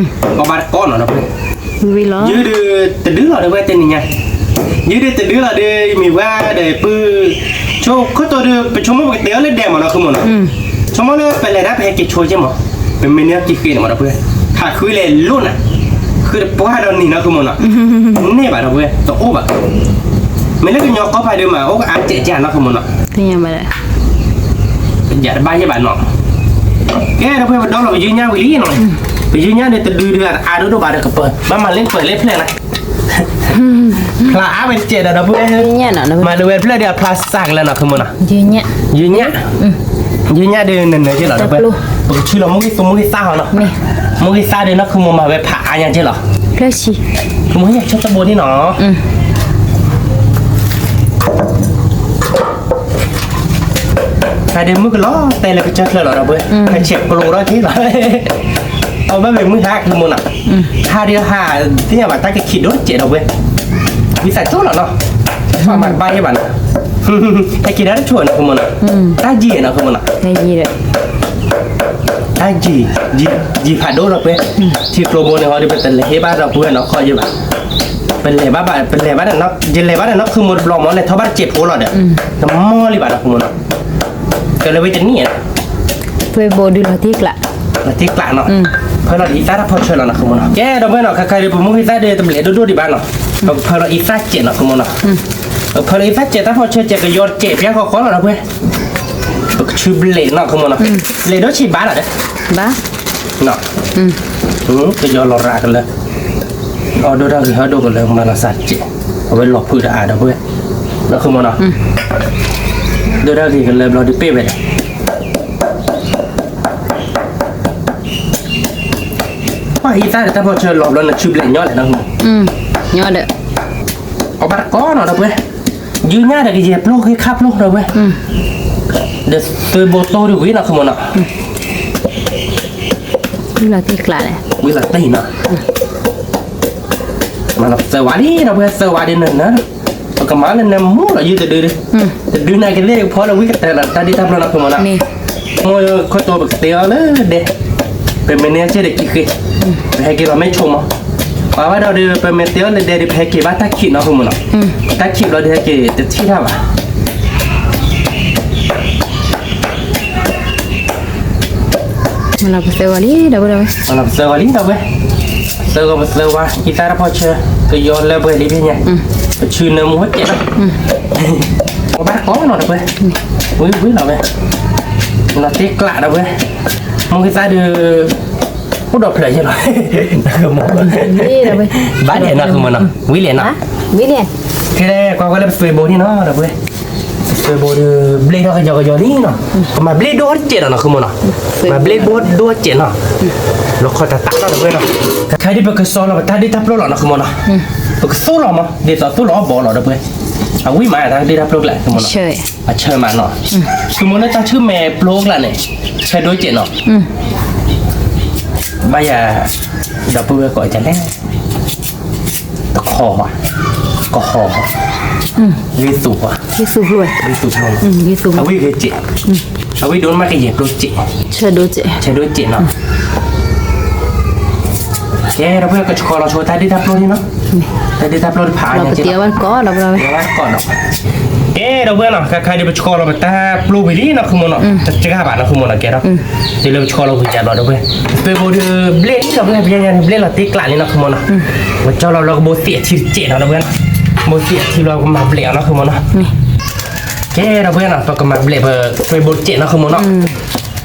ကဘၣ်တကိးနီၤဒီးပှဲၤ, ယုၢ်ဒုးတဒုလီၤဒီးပှဲၤတနံၤညါ, ယုၢ်ဒုးတဒုလီၤဒီး ယမံၤဝါဒီးပုၢ်, ဆိခိၣ်တိဒီး ပဆိကမိၣ်ပကတဲအီၤလၢဒဲးမးနီၤ ဃုမၢ်နီၤ, ဆိကမိၣ်လၢပလဲၤဒၣ်ပဟဲက့ၤဆိက့မး, ပမ့ၢ်န့ၢ်က့ၤဃ့န့ၣ်မးဒီပုၢ်ဝဲၢ်, ဟးဃုလဲၤလိၣ်နၤ, ဃုတပှၢ်ဒီးနံၤနီၤ ဃုမၢ်နီၤ, န့ၢ်ဘၣ်ဒီပုၢ်ဝဲၢ် တအိၣ်ဘၣ်, မ့ၢ်လၢကညီကီၢ်ဖးဒိၣ်မး အိၣ်ကအါစဲးကၢ်နီၤ ဃုမၢ်နီၤ, ယတဘၣ်ယဲၢ်ဘၣ်နီၤ, ကဲဒီပုၢ်ဝဲၢ် ပဒီလီၤပယုၢ်ညၣ်ဝံၤလံနီၤ, ပယုၢ်ညၣ်ဒီးတဒုဒုးအါဒိၣ်ဒိၣ်ဘၣ်ဒီးကပၢၤ, ဘၣ်မၤလၢပၢၤလၢဖျဲၣ်နၤ ဖျါအါဝဲတစဲးဒီး ဒီပုၢ်ဝဲၢ်, မၤလၢဝဲတဖျၢၣ်ဒီးအဖျါစှၤကလၢနီၤ ဃုမၢ်နီၤ, ယုၢ်ညၣ်, ယုၢ်ညၣ်ဒီးနနၢၤက့လီၤဒီပုၢ်ဝဲၢ်, ပကဆူလီၤမူဂံၢ်သူမူဂံၢ်သၣ်ဟီနီၤ, မူဂံၢ်သၣ်ဒီးနီၤ ဃုမၢ်မၤဝဲဖးအါညါက့လီၤ, မူဂံၢ်ညၣ်ဆိတဘိန့ၣ်နီၤ ဖဲဒ့မုၢ်ကလီၤတဲလၢကစၢၢ်ချၢလီၤဒီပုၢ်ဝဲၢ်, ဖဲဆဲးကျိဒီးက့လီၤ, အဘၣ်မ့ၢ်မုၢ်ဟါကမၢ်နီၤ, ဟါဒီးဟါ, သ့ၣ်ညါဘၣ်တၢ်ကခံးဒိၣ်စဲးဒီပုၢ်ဝဲၢ်, ဝံသးစူၤလီၤနီၤ, မၤတဘၣ်ယဲၢ်ဘၣ်နီၤ, ဟဲက့ၤဒၣ်တဆိၣ်နီၤ ဃုမၢ်နီၤ, တၢ်ယံာ်နီၤ ဃုမၢ်နီၤ, တၢ်ယံာ်, ယံာ်ဖးဒိၣ်ဒီပုၢ်ဝဲၢ်, ထံကျိဘိန့ၣ်ဟီဒီး ပတလဲၤဟ့ၣ်ဘၣ်ဒီပုၢ်ဝဲၢ်နီၤ ခီယဲၢ်ဘၣ်, ပလဲၤဘၣ်ဘၣ် ပလဲၤဘၣ်ဒီးနီၤ ယလဲၤဘၣ်ဒီးနီၤ ဃုမၢ်တဘျီမး လဲၤထီၣ်ဘၣ်တစဲးဖိလီၤဒီး, တမီၢ်လံဘၣ်နီၤ ဃုမၢ်နီၤ, ကဲလၢဝဲတနံၣ်, ပဘိဒုးလီၤတံၢ်ကျး, လီၤတံၢ်ကျးနီၤ, ဖၢလီၤဒ်အံသၣ်တၢ်ဖီၣ်ဆၢလီၤနီၤ ဃုမၢ်နီၤ, ကဲဒီပုၢ်ဝဲၢ်နီၤ ခါခါဒီးပမူဂံၢ်သၣ်ဒီးတဘျဲးဒိၣ်ဒိၣ်ဒံးဘၣ်နီၤ, ပဖၢလီၤအံသၣ်စဲးနီၤ ဃုမၢ်နီၤ, ပဖၢလီၤအံသၣ်စဲးတၢ်ဖီၣ်ဆၢစဲး ကယီတစဲးပျၢ်ဃီဃီလီၤဒီပုၢ်ဝဲၢ်, ပကဆူဘျဲးနီၤ ဃုမၢ်နီၤ, ဘျဲးဒိၣ်ဆံးဘၣ်လီၤဒီး, ဘၣ်, ကယီလီၤရၤကလၢာ်, အီၣ်ဒိၣ်တၢ်ဂ့ၤဟီၣ်ဒိၣ်ကလၢာ် မၤလီၤစၢ်တစဲး, အဝဲလီၤဖုးဒီးအါဒီပုၢ်ဝဲၢ်, နီၤ ဃုမၢ်နီၤ, ဒိၣ်တၢ်ဂ့ၤကလၢာ်ဘျီဒုးပ့ၢ်ဝဲဒီး ပှၤအံသၣ်ဒီးတၢ်ဖီၣ်ဆၢလီၤဘျီန့ၣ် ဆူဘျဲးညီလဲၣ်နီၤ, ညီဒီး, အီၣ်ဘၣ်တကီနီၤဒီပုၢ်ဝဲၢ်, ယုၢ်ညၣ်ဒီးကယဲၢ်ပျိၢ်ဂ့ၤခါပျိၢ်ဒီပုၢ်ဝဲၢ်, ဒီးသွဲဘိတိၢ်ဒုးဝံၤနီၤ ဃုမၢ်နီၤ, ဝံၤလီၤတံၢ်ကျးလဲၣ်, ဝံၤလီၤတံၢ်နီၤ မၤလီၤပသၢဝါလံဒီပုၢ်ဝဲၢ် သၢဝါဒ်နနၢၤ, ပကမၤလၢနၢမူလီၤယုၢ်တဒုဒု, တဒုန့ၣ်ကသ့ၣ်ကဖီလၢဝံကတၢၢ်လီၤ တၢ်ဒ့တၢ်ပျိၢ်နီၤ ဃုမၢ်နီၤ, မ့ၢ်ခိၣ်တိပကတဲအီၤလၢဒဲ, ပမ့ၢ်န့ၢ်စ့ၢ်ဒီးကံဃ့, ပဟဲက့ၤလီၤမ့ၢ်ဆိမး, ပှၤဘၣ်ဒီးဒီး ပမ့ၢ်တဲအီၤလၢဒဲဒီး ပဟဲက့ၤဘၣ်တၢ်ခံးနီၤ ဃုမၢ်နီၤ, တၢ်ခံးဘျီဒီးဟဲက့ၤတထံၣ်တၢ်ဘၣ် မၤလီၤပသၢဝါလံဒီပုၢ်ဝဲၢ်, မၤလီၤပသၢဝါလံဒီပုၢ်ဝဲၢ်, သၢဂီၤပသၢဝါ အံသၣ်တၢ်ဖီၣ်ဆၢ, ကယီလၢပှဲၤလံဖဲညါ, ပဆူနၢမူဝဲကဲးလီၤ, အီၣ်ဘၣ်တကီနီၤဒီပုၢ်ဝဲၢ်, ဝံၤဝံၤလီၤဝဲ, လီၤတံၢ်ကျးဒီပုၢ်ဝဲၢ်, မူဂံၢ်သၣ်ဒီး, အိၣ်ဒီးဖျၢၣ်ယဲၢ်လီၤ, ဘၣ်ဒဲးနီၤ ဃုမၢ်နီၤ ဝံၤလဲၣ်နီၤ, ထဲကွၢ်ကွၢ်လၢပသွဲဘိန့ၣ်နီၤဒီပုၢ်ဝဲၢ်, သွဲဘိဒီး ဘျ့ၣ်ထီၣ်ကယီကယီလံနီၤ, ကမၤဘျ့ၣ်ဒိၣ်တစဲးနီၤ ဃုမၢ်နီၤ, မၤဘျ့ၣ်ဘိဒိၣ်တစဲးနီၤ, လီၤခီၣ်တၢ်တၢ်လီၤဒီပုၢ်ဝဲၢ်နီၤ, ခဲဒ်ပကစီလီၤပတၢ်ဒ့တၢ်ပျိၢ်လီၤနီၤ ဃုမၢ်နီၤ, ပကသိၣ်လီၤမး ဒ်သိးသိၣ်လီၤအီၣ်ဘီလီၤဒီပုၢ်ဝဲၢ်, အဝံၣ်မးတၢ်ဒ့တၢ်ပျိၢ်ကျါ ဃုမၢ်နီၤ, အဆၢမးနီၤ, ဃုမၢ်လၢတၢ်ဆူမဲာ်ပျိၢ်ကျါန့ၣ်, ဆၢဒိၣ်စဲးနီၤ, ဘၣ်ယၤ, ဒီပုၢ်ဝဲၢ်ကိးဒ်လဲၣ် တခီ, ကဟီ, ဂ့ၢ်သူၣ်, ဂ့ၢ်သူၣ်ဖျိ, ဂ့ၢ်သူၣ်ဖျိ, အဝံၣ်ဂ့ၤစဲး, အဝံၣ်ဒိၣ်မးကယဲၢ်ပျိၢ်စဲး, ဆၢဒိၣ်စဲးနီၤ, ကဲဒီပုၢ်ဝဲၢ် ကဆှီလီၤဆိတၢ်ဒ့တၢ်ပျိၢ်န့ၣ်နီၤ, တၢ်ဒ့တၢ်ပျိၢ်တဖးအါညါက့လီၤ, ကဲဒီပုၢ်ဝဲၢ်နီၤ ခဲခါဒ်ပဆှီလီၤပတၢ်ပျိၢ်ဝံၤလံနီၤ ဃုမၢ်နီၤ, တစှၤဘၣ်နီၤ ဃုမၢ်နီၤ ကဲဒီး, တုၤလၢပဆှီလီၤဝံၤယါဘျီဒီပုၢ်ဝဲၢ်, သွဲဘိဒီး ဘျ့ၣ်လံဒီပုၢ်ဝဲၢ် ပယါညါန့ၣ် ဘျ့ၣ်လီၤတံၢ်ကျးလံနီၤ ဃုမၢ်နီၤ, ပကၠီလီၤဘျီကဘိသံးအထံတစဲးနီၤ ဒီပုၢ်ဝဲၢ်နီၤ, ဘိသံးအထံဘျီကမၤဘျဲးအီၤနီၤ ဃုမၢ်နီၤ, ကဲဒီပုၢ်ဝဲၢ်နီၤ ပကမၤဘျဲးပသွဲဘိတစဲးနီၤ ဃုမၢ်နီၤ,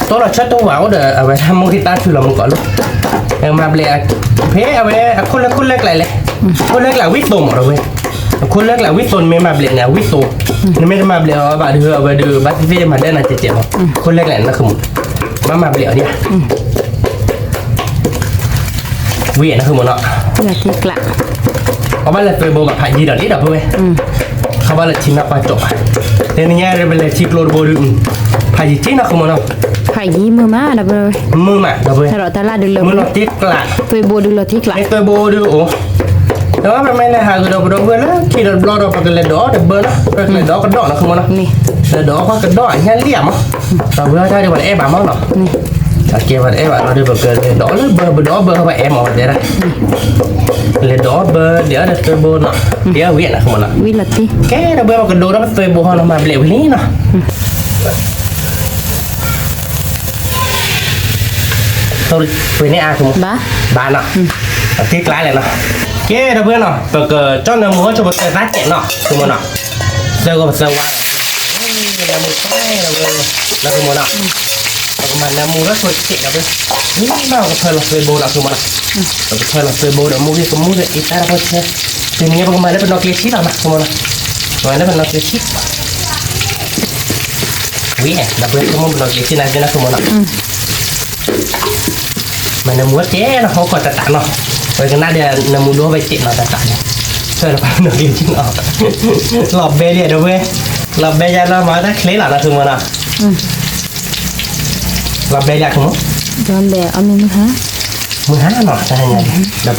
တိၢ်လီၤဆၢတိၢ်ဝဲအိၣ်ဒီး အဝဲမူဂံၢ်သၣ်ထုလီၤမူကီးလီၤ, မၤဘျဲး, ဖဲအဝဲအခိၣ်လၢခိၣ်လၢကျါလဲၣ်, ခိၣ်လၢကျါဝံၣ်သိမး ဒီပုၢ်ဝဲၢ်, အခိၣ်လၢကျါဝံၣ်သိ နမ့ၢ်မၤဘျဲးန့ၣ် အဝံၣ်သိ, နမ့ၢ်တမၤဘျဲးအီၤဘၣ်ဒီး အဝဲဒီးဘၣ်သ့ၣ်သ့ၣ်မၤဒဲနၤကဲးကဲးမး, ခိၣ်လၢကျါန့ၣ်နီၤ ဃုမၢ်နီၤ, ဘၣ်မၤဘျဲးအီၤဒံးဧါ ဝံၤနီၤ ဃုမၢ်နီၤ, အဘၣ်လဲၤသွဲဘိဘၣ်ဖးယံၤဒီးလံဒီပုၢ်ဝဲၢ်, ခီဘၣ်လၢထံမၤကွၢ်ကၠီၣ်ဘၣ်, တနံၤညါပလဲၤထံကျိတဘိဒီး, ဖးယံၤက့နီၤ ဃုမၢ်နီၤ, ဖးယံၤမုာ်မး ဒီပုၢ်ဝဲၢ်, မုာ်မး ဒီပုၢ်ဝဲၢ်, မုာ်လီၤတံၢ်ကျး, သွဲဘိဒုးလီၤတံၢ်ကျး, သွဲဘိဒုးအိၣ်, ဒီးပမ့ၢ်လဲၤဟးဂ့ၤဒီးပဒီပုၢ်ဝဲၢ်လၢခံဒီးတဘျီဒီး ပကလဲၤဒိးတဘၢနီၤ ပကလဲၤဒိးကဒီးနီၤ ဃုမၢ်နီၤ, လဲၤဒိးကွၢ်ကဒီးညါလံဧါမး, ဒီပုၢ်ဝဲၢ်တၢ်ဒုးပှၤတအဲၣ်ဘၣ်မးနီၤ, အကဲဘၣ်တအဲၣ်ဘၣ်လီၤဒီး ပကလဲၤဒီးလၢဘၢ ပဒီးဘၢဟီဘၣ်အဲၣ်မးဝဲတဲဒၣ်, လဲၤဒီးဘၢ ဒ်အီၤဒီးသွဲဘိနီၤ, ဒ်အဝံၤန့ၣ်မ့ၢ်နီၤ, ဝံၤလီၤတံၢ်, ကဲဒီးဘၢ ပကဒိးဒီးပသွဲဘိဟီနီၤ မၤဘျဲၣ်ဝံၤလံနီၤ. ပှ့ၤန့ၢ်အါ ဘၣ်နီၤ, အတံၢ်ကျါလဲၣ်နီၤ. ကဲဒီးဘၢနီၤ ပကကၠီၣ်နၢမူဟီၣ်ဆိပသၢသၣ်စဲးနီၤ သုမ့ၢ်နီၤ, သၢဂီၤပသၢဝါလီၤ, နၢမူတဲဒီးဘၢ လီၤသုမ့ၢ်နီၤ, ပကမၤနၢမူလၢဆိစဲးဒီးဘၢ, မ့ၢ်ဘၣ်ပကဖၢလီၤသွဲဘိလီၤသုမ့ၢ်နီၤ, ပကဖၢလီၤသွဲဘိဒီးမူဂ့ၤကမူဂ့ၤ အံသၣ်တဖီဆၢ, တနံၤညါပကမၤလၢပနီၢ်ကျဲဆံလီၤနီၤ သုမ့ၢ်နီၤ, ပကမၤလၢပနီၢ်ကျဲဆံ ဝံၤဒီးပှဲၤဆိကမိၣ်ပနီၢ်ကျဲဆံနၤသ့နီၤ သုမ့ၢ်နီၤ, မ့ၢ်နၢမူတဲနီၤ ဟီၣ်ခိၣ်တၢ်တၢ်နီၤ, ပကနၣ်ဒီးနၢမူဒိၣ်ဘၣ်စဲးနီၤတၢ်တၢ်န့ၣ်, ဖၢလီၤပနီၢ်ကျဲဆံနီၤ, လီၤဘဲလံဒီးပှဲၤ, လီၤဘဲယါလီၤမၤတၢ်ချ့လီၤနီၤ သုမ့ၢ်နီၤ, လီၤဘဲလံအခိၣ်မ့ၢ်, မုၢ်ဟါနီၤ တၢ်ဟါညါဒီး, ဒီးပှဲၤ, တၢ်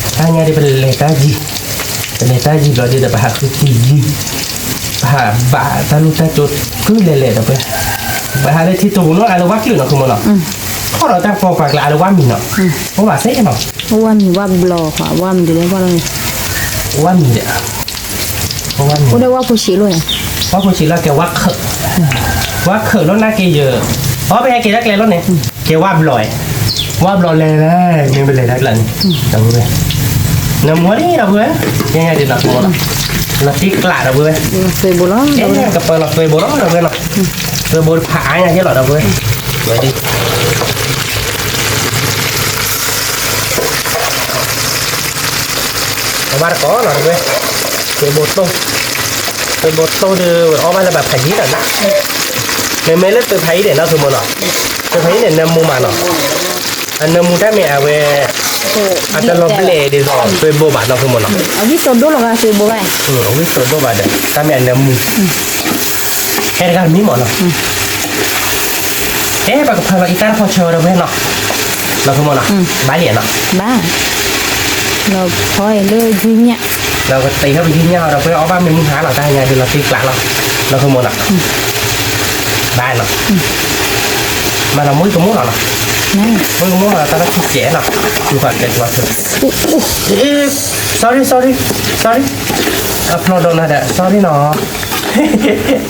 ဟါညါဒီးပလဲၤတၢ်ယံၤ, ပလဲၤတၢ်ယံၤဘျီဒီး ပဟးဃုသံယံၤ, ပဟးဘၣ်တၢ်လူၢ်တၢ်ကၠိကုလဲၤလဲၤဒီးပှဲၤ, ပဟးလၢထံတိာ်ပူၤနီၤ အလၢဝါချုးနီၤ သုမ့ၢ်နီၤ, ထီၣ်ဒီးတၢ်ကပီၤပှၤကျါအလၢဝါမံၤနီၤ, အိၣ်ဘၣ်စဲနီၤ, အိၣ်ဝါမံၤဝါဘျီၤ ဝါမံၤဒ်လဲၣ်ဝါလီၤန့ၣ်, ဝါမံၤဒီး အိၣ်ဝါမံၤ, အိၣ်ဒီးဝါဖိဆံးလိာ်န့ၣ်, ဝါဖိဆံးလိာ်ကဲဝါခၢး, ဝါခၢးလိာ်နာ်က့ၤယ, အီၣ်ပဟဲက့ၤတၢ်ကျဲလိာ်န့ၣ်, ကဲဝါဘျီၤ, ဝါဘျီၤလဲၤလဲၤ မ့ၢ်ပလဲၤတၢ်ကျါန့ၣ်, ဒီးပှဲၤ, နၢမူဒံးဒီးပှဲၤ, ယဲညါဒ်နီၤ သုမ့ၢ်နီၤ, လီၤတံၢ်ကျးဒီးပှဲၤ, သွဲဘိလီၤ, ကပၢလီၤသွဲဘိလီၤဒီးပှဲၤနီၤ, သွဲဘိတဖးအါညါက့ၤလီၤဒီးပှဲၤ, ဝဲဒၣ် အီၣ်ဘၣ်တကိးနီၤတဝဲ, သွဲဘိတိၢ်, သွဲဘိတိၢ်ဒီး အီၣ်ဘၣ်လၢဘၣ်ဖးယံၤဒီး, မ့မ့ၢ်လၢသွဲဖးယံၤဒဲးနီၤ သုမ့ၢ်နီၤ, သွဲဖးယံၤန့ၣ် နၢမူမးနီၤ, အနၢမူတၢ်မ့ၢ်အဝဲ, အတလီၤဘျဲၣ်ဒ်သိးသွဲဘိဘၣ်နီၤ သုမ့ၢ်နီၤ, အဝံၣ်တိၢ်ဒိၣ်လီၤဂၤသွဲဘိဘၣ်, အဝံၣ်တိၢ်ဒိၣ်ဘၣ်ဒီး တၢ်မ့ၢ်အနၢမူ, ဟဲတဂၤတမံၤမ့ၢ်နီၤ ဟဲပကဖးလီၤအံသၣ်တဖီဆၢဒီးဝဲနီၤ, နီၤ သုမ့ၢ်နီၤ, ဘၣ်လံနီၤ, ဘၣ်, လီၤဖီလၢယုၢ်ညၣ်, လီၤကတ့ၤထီၣ်ပယုၢ်ညၣ်ဒီး ပှဲၤအီၣ်ဘၣ်မ့ၢ်မုၢ်ဟါလီၤ တၢ်ညါဒ်လီၤတံၢ်ကျးလီၤ, နီၤ သုမ့ၢ်နီၤ, ဘၣ်နီၤ, မၤလီၤမုၢ်ကမူၣ်လီၤနီၤ, မုၢ်ကမူၣ်လီၤ တၢ်လၢထူၣ်စဲးနီၤ, ထူၣ်ဖးကဲထူၣ်ဖးထူၣ်, sorry sorry sorry, အဖျိးဒိးနၤဒီး sorry နီၤ ဒ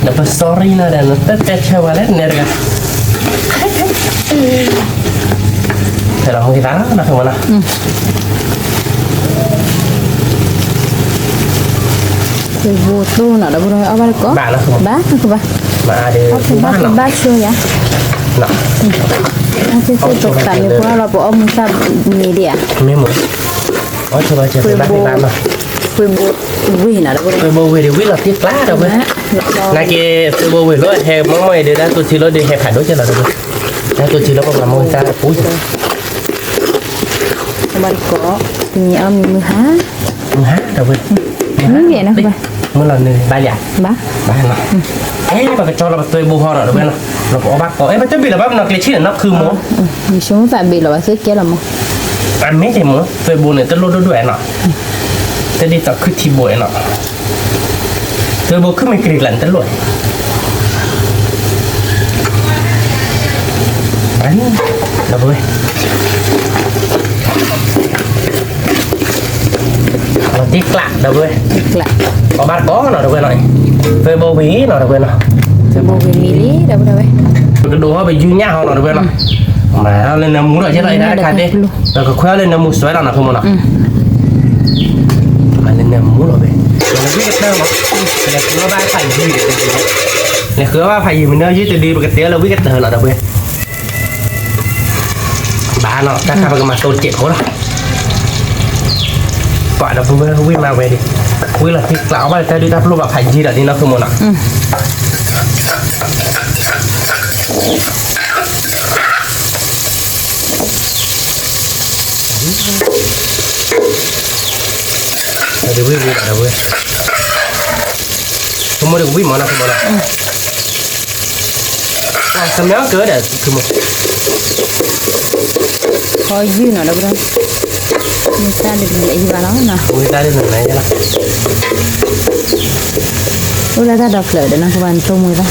ီးပ sorry နီၤဒီး နတတဲဆၢဝဲလၢနဲတဂၤ, ဖဲလီၤဟိသးနီၤ သုမ့ၢ်နီၤ, ဘိတိၢ်နီၤ ဒီးဘိအီၣ်ဘၣ်တကိး, ဘၣ်နီၤ ဘၣ်နီၤ ဘၣ်, ဘၣ်ဆိယၤ, အဆိဆိတၢ်မ့ၢ်ပှၤလီၤ ပအီၣ်မူသၣ်မ့ၢ်ဒံးဧါ, မ့ၢ်မ့ၢ်, အီၣ်ဆိဘၣ်ဆိဘၣ်ဘၣ်နီၤ, သွဲဘိဝ့ၢ်နီၤ ဒီး သွဲဘိဝ့ၢ်ဒီးဝံၣ်လီၤတံၢ်ကျးဒီးဝဲ, နာ်က့ သွဲဘိဝ့ၢ်လီၤဟဲမီၢ်မီၢ်အံၤဒီး တၢ်တိၢ်ထံလီၤဒီးဟဲဖးဒိၣ်ကဲလီၤဒီး, တၢ်တိၢ်ထံလီၤပှၤမၤမီၢ်တၢ်ပူၤ ဘၣ်တကိး, တနံၤအီၣ်မ့ၢ်မုၢ်ဟါ, မုၢ်ဟါဒီးဝဲ, မုၢ်လီၤနုၤဘၣ်လံ, ဘၣ်, ဘၣ်နီၤ, အဲ ပကကၠီလီၤပသွဲဘိဟီဒီးဝဲနီၤ, လီၤပအီၣ်ဘၣ်ကိး အဲ ပတဘ့ၣ်လီၤဘၣ်ပနီၢ်ကျဲဆံန့ၣ်နီၤ ခုမီၤ, ယဆိကမိၣ်သးဘ့ၣ်လီၤဘၣ်သ့ကဲလီၤမီၤ, အမ့ၢ်တမီၤ သွဲဘိန့ၣ် တလိၣ်ဒိၣ်ဒိၣ်အဲနီၤ, တဒ်သိးခုထံဘိအဲနီၤ သွဲဘိခုမ့ၢ်ကရံၣ်ကျါန့ၣ်တလိၣ်, ဒီပုၢ်ဝဲၢ်, လီၤတံၢ်ကျး ဒီပုၢ်ဝဲၢ်, အီၣ်ဘၣ်တကိးနီၤ ဒီပုၢ်ဝဲၢ်နီၤ, သွဲဘိဝ့ၢ်နီၤ ဒီပုၢ်ဝဲၢ်နီၤ, သွဲဘိဝ့ၢ်မံၤလံ ဒီပုၢ်ဝဲၢ်, ပကဒိးဟီၣ်ပယုၢ်ညၣ်ဟီနီၤ ဒီပုၢ်ဝဲၢ်နီၤ, မၤလၢနၢမူထီၣ်ကဲလီၤအံၤတၢ်တခါဒ့, ဒီးကခွဲးအီၣ်လၢနၢမူစွဲလီၤနီၤ ခိၣ်မီၤနီၤ မၤလၢနၢမူလီၤဝဲ, လၢဝံၣ်ကတၢၢ်မး, လဲၤဃုအီၣ်ဘၣ်ဖးယံၤ, လဲၤဃုအီၣ်ဘၣ်ဖးယံၤမ့ၢ်နီၤ ယုၢ်တဒု ပကတဲအီၤလၢဝံၣ်ကတၢၢ်လီၤ ဒီပုၢ်ဝဲၢ်, ဘၣ်နီၤ တၢ်ခါပကမၤတိၤတစဲးဖိလီၤ, ပှၤဒီပုၢ်ဝဲၢ်ဝံၣ်မၤဝဲဒၣ်, ဝံၣ်လီၤတံၢ်ကျးအီၣ်ဘၣ်လၢတၢ်ဒုၣ်တၢ်ပျိၢ်ဘၣ်ဖးယံၤဒီးဒ်နီၤ ခိၣ်မီၤနီၤ ဒီးဝံၣ်ဝံၣ်ဒီးဝဲ, ကမိၣ်ဒီးဝံၣ်မးနီၤ ကမိၣ်နီၤ, ကမၢကၢဒီး ကမိၣ်, ခီယုၢ်နီၤ ဒီပုၢ်ဝဲၢ်, မ့ၢ်တၢ်ဒ်တဘျဲးယဘၣ်လီၤနီၤ, မ့ၢ်တၢ်ဒ်နၤယလီၤ, အိၣ်လၢတၢ်ဒီဖျၢၣ်ဒီးနီၤ ကဘၣ်နတိၢ်မူသး,